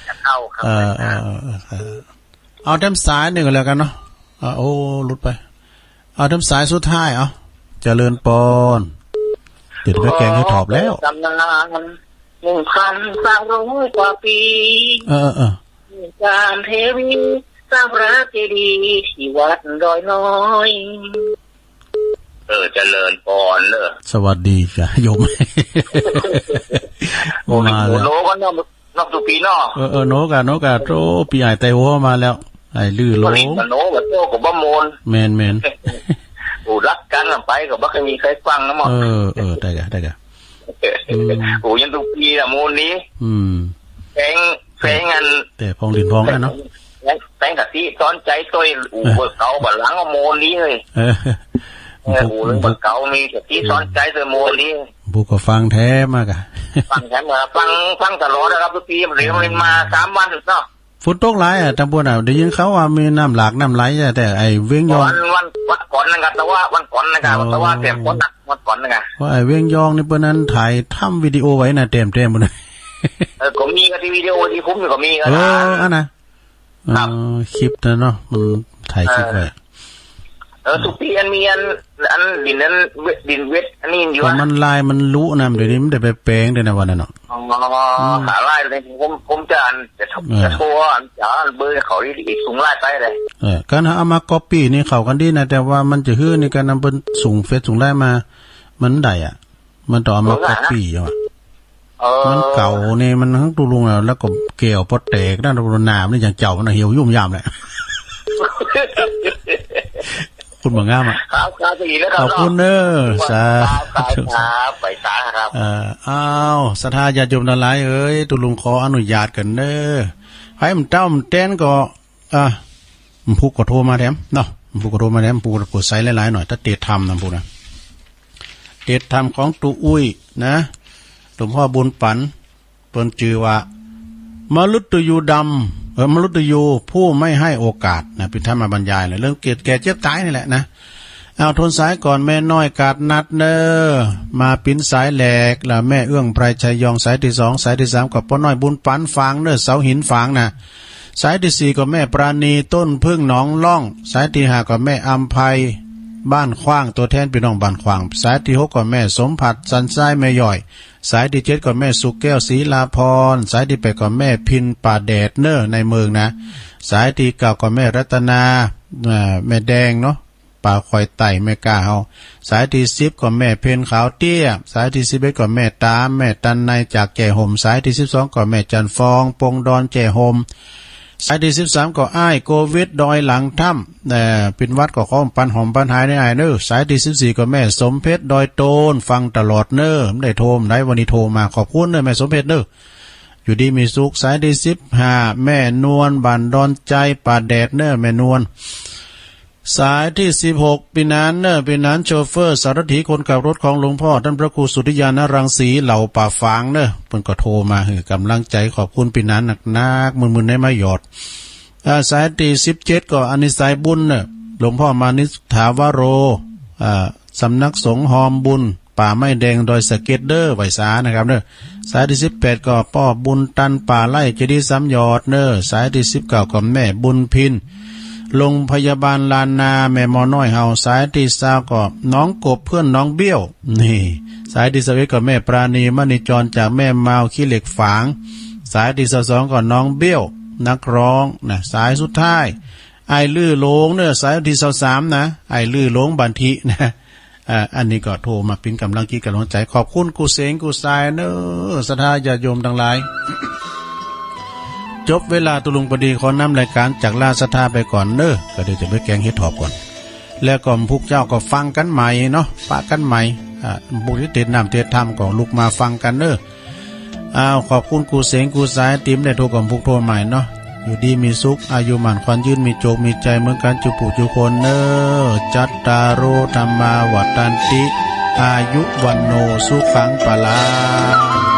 จะเข้าครับ เออ ไหว้สา เออ เออ เออ เอาแถมสายหนึ่งก็แล้วกันเนาะ อ่ะ โอ้ หลุดไป เอาแถมสายสุดท้าย เอา เจริญปอน ติดแม่แกงให้ถอบแล้ว ตำนานหนึ่งพันสามร้อยกว่าปี เออ เออ เออ มีการเทวีสร้างพระเจดีย์ที่วัดดอยน้อย เออ เจริญปอนเนอะ สวัสดีจ้ะโยม โอ้ มาแล้ว โห โหนกันเนาะ นอกสู่ปีเนาะ เออ เออ โหนกัน โหนกัน โอ้ ปีอ้ายไต้หัวมาแล้ว อ้ายลือโหล ก็หลีกกันโหนกันโตก็บ่โมน แม่น แม่น โอ้ รักกันน่ะไปก็บ่เคยมีใครฟังนะหมอ เออ เออ ได้กะ ได้กะ อืม โอ้ ยังสู่ปีละโมนนี้ อืม แฝง แฝงอัน แต่พองดินพองอันเนาะ แฝงกะทิซ้อนใจต้อย อู่ เออ เบิกเก่าบัดหลังก็โมนนี้เลย เออ เออ อู่เบิกเก่ามีกะทิซ้อนใจต้อยโมนนี้ ผู้ก็ฟังแท้มากอะ ฟังแท้มา ฟัง ฟังตลอดนะครับ ทุกปี เดี๋ยวมันมาสามวันเนาะ ฝนตกหลายอะ ตำบลอะ ได้ยินเขาว่ามีน้ำหลากน้ำไหลอะ แต่ไอ้เวียงยอง วัน วัน วันก่อนนะครับ แต่ว่าวันก่อนนะครับ อ๋อ แต่ว่าเสียงฝนหนักวันก่อนนะครับ เพราะไอ้เวียงยองนี่เปิ้นนั้นถ่ายทำวิดีโอไว้นะ เต็มๆหมดเลย เออ ก็มีก็ที่วิดีโอที่ผมอยู่ก็มีก็ เออ อันน่ะ ครับ เออ คลิปนะเนาะ มันถ่ายคลิปไว้ เออ เออ ทุกปีอันมีอัน อันดินนั้นเว- ดินเวทอันนี้อยู่ เพราะ อะ มันลายมันลุนะ เดี๋ยวนี้มันได้ไปแปลงด้วยนะวันนั้นเนาะ อ๋อ อืม ขาลายเลย ผม ผมจะอัน จะโทร เออ จะโทรอัน จะอันเบอร์เขาที่ส่งไลน์ไปเลย เออ การเอามาก๊อปปี้นี่เข้ากันดีนะ แต่ว่ามันจะหื้อในการนำเปิ้นส่งเฟซส่งไลน์มา มันได้อะ มันต้องเอามาก๊อปปี้เอาอะ เออ มันเก่านี่มันทั้งตุลุงแล้ว แล้วก็แก้วปอแตกนะ หนามนี่อย่างเจ้ามันนะเหี่ยวยุ่มยามแหละ คุณบ่งามอะ ครับ ครับ ดีแล้วครับ ขอบคุณเด้อ สาธุ ครับ ครับ ไปสาครับ เอ่อ อ้าว ศรัทธาญาติโยมทั้งหลายเอ๋ย ตุลุงขออนุญาตกันเด้อ ไผมันเต้ามันแตนก็ อ่ะ ผู้ก็โทรมาแถมเนาะ ผู้ก็โทรมาแถม ผู้ก็เปิดสายหลายๆหน่อย ถ้าเตะธรรมนะผู้นะ เตะธรรมของตู่อุ้ยนะ หลวงพ่อบุญปัน เปิ้นจื่อว่า มฤตยูดำ เออ มฤตยูผู้ไม่ให้โอกาสนะ เป็นธรรมบรรยายนะ เรื่องเกิดแก่เจ็บตายนี่แหละนะ เอาโทนสายก่อน แม่น้อยกาดนัดเนอ มาปิ้นสายแหลก แล้วแม่เอื้องไพรชัยยอง สายที่สอง สายที่สามก็ป้อน้อยบุญปันฝางเนอ เสาหินฝางนะ สายที่สี่ก็แม่ปราณีต้นพึ่งหนองล่อง สายที่ห้าก็แม่อำไพ บ้านขว้าง ตัวแทนพี่น้องบ้านขว้าง สายที่หกก็แม่สมผัสสันทรายแม่ย่อย สายที่เจ็ดก็แม่สุกแก้วศรีลาพร สายที่แปดก็แม่พินป่าแดดเนอในเมืองนะ สายที่เก้าก็แม่รัตนา อ่า แม่แดงเนาะ ป่าคอยไต่แม่กล้าเฮา สายที่สิบก็แม่เพ็ญขาวเตี้ย สายที่สิบเอ็ดก็แม่ตาม แม่ตันในจากแจ้ห่ม สายที่สิบสองก็แม่จันฟอง ปงดอนแจ้ห่ม สายตี้สิบสามก็อ้ายโควิดดอยหลังถ้ำ เอ่อ เป็นหวัดก็ขอปันหอมปันหายในอ้ายเนอะ สายตี้สิบสี่ก็แม่สมเพชรดอยโตน ฟังตลอดเนอะ ไม่ได้โทรมาได้ วันนี้โทรมา ขอบคุณเนอะแม่สมเพชรเนอะ อยู่ดีมีสุข สายตี้สิบห้า แม่นวล บ้านดอนใจ ป่าแดดเนอะ แม่นวล สายตี้สิบหก ปี๋หนานเนอะ ปี๋หนานโชเฟอร์ สารถีคนขับรถของหลวงพ่อ ท่านพระครูสุทธิญาณรังสี เหล่าป่าฝางเนอะ เปิ้นก็โทรมาหื้อกำลังใจ ขอบคุณปี๋หนานนักๆ มื้อๆ ได้มาหยอด อ่า สายตี้สิบเจ็ด ก็อันนี้สายบุญเนอะ หลวงพ่อมานิษฐาวโร อ่า สำนักสงฆ์ฮอมบุญ ป่าไม้แดง ดอยสะเก็ดเด้อ ไหว้สานะครับเนอะ สายตี้สิบแปด ก็ป้อบุญตัน ป่าไร่ เจดีย์สามยอดเนอะ สายตี้สิบเก้า ก็แม่บุญพิน โรงพยาบาลล้านนา แม่หมอน้อยเฮา สายตี้ซาว ก็น้องกบ เพื่อนน้องเบี้ยว นี่ สายตี้ซาวเอ็ด ก็แม่ปราณี มณีจร จากแม่มาว ขี้เหล็กฝาง สายตี้ซาวสอง ก็น้องเบี้ยว นักร้องนะ สายสุดท้าย อ้ายลื้อโลงเนอะ สายตี้ซาวสามนะ อ้ายลื้อโลงบันทินะ อ่า อันนี้ก็โทรมาเป๋นกำลังจิตกำลังใจ ขอบคุณกู้เสงกู้สายเนอะ ศรัทธาญาติโยมตังหลาย จบเวลาตุลุงพอดี ขอนำรายก๋านจากลาศรัทธาไปก่อนเนอะ ก็เดี๋ยวจะไปแกงเห็ดถอบก่อน แล้วก็พวกเจ้าก็ฟังกั๋นใหม่เนาะ ปะกั๋นใหม่ อ่า พวกตี้ติดน้ำติดถ้ำก็ลุกมาฟังกั๋นเนอะ อ้าว ขอบคุณกู้เสงกู้สายตี้ได้โทรกับพวกโทรใหม่เนาะ อยู่ดีมีสุข อายุหมั้นขวัญยืน มีโจคมีชัยเหมือนกั๋นจุผู้จุคนเนอะ จัตตาโร ธัมมา วัฑฒันติ อายุ วัณโณ สุขัง พลัง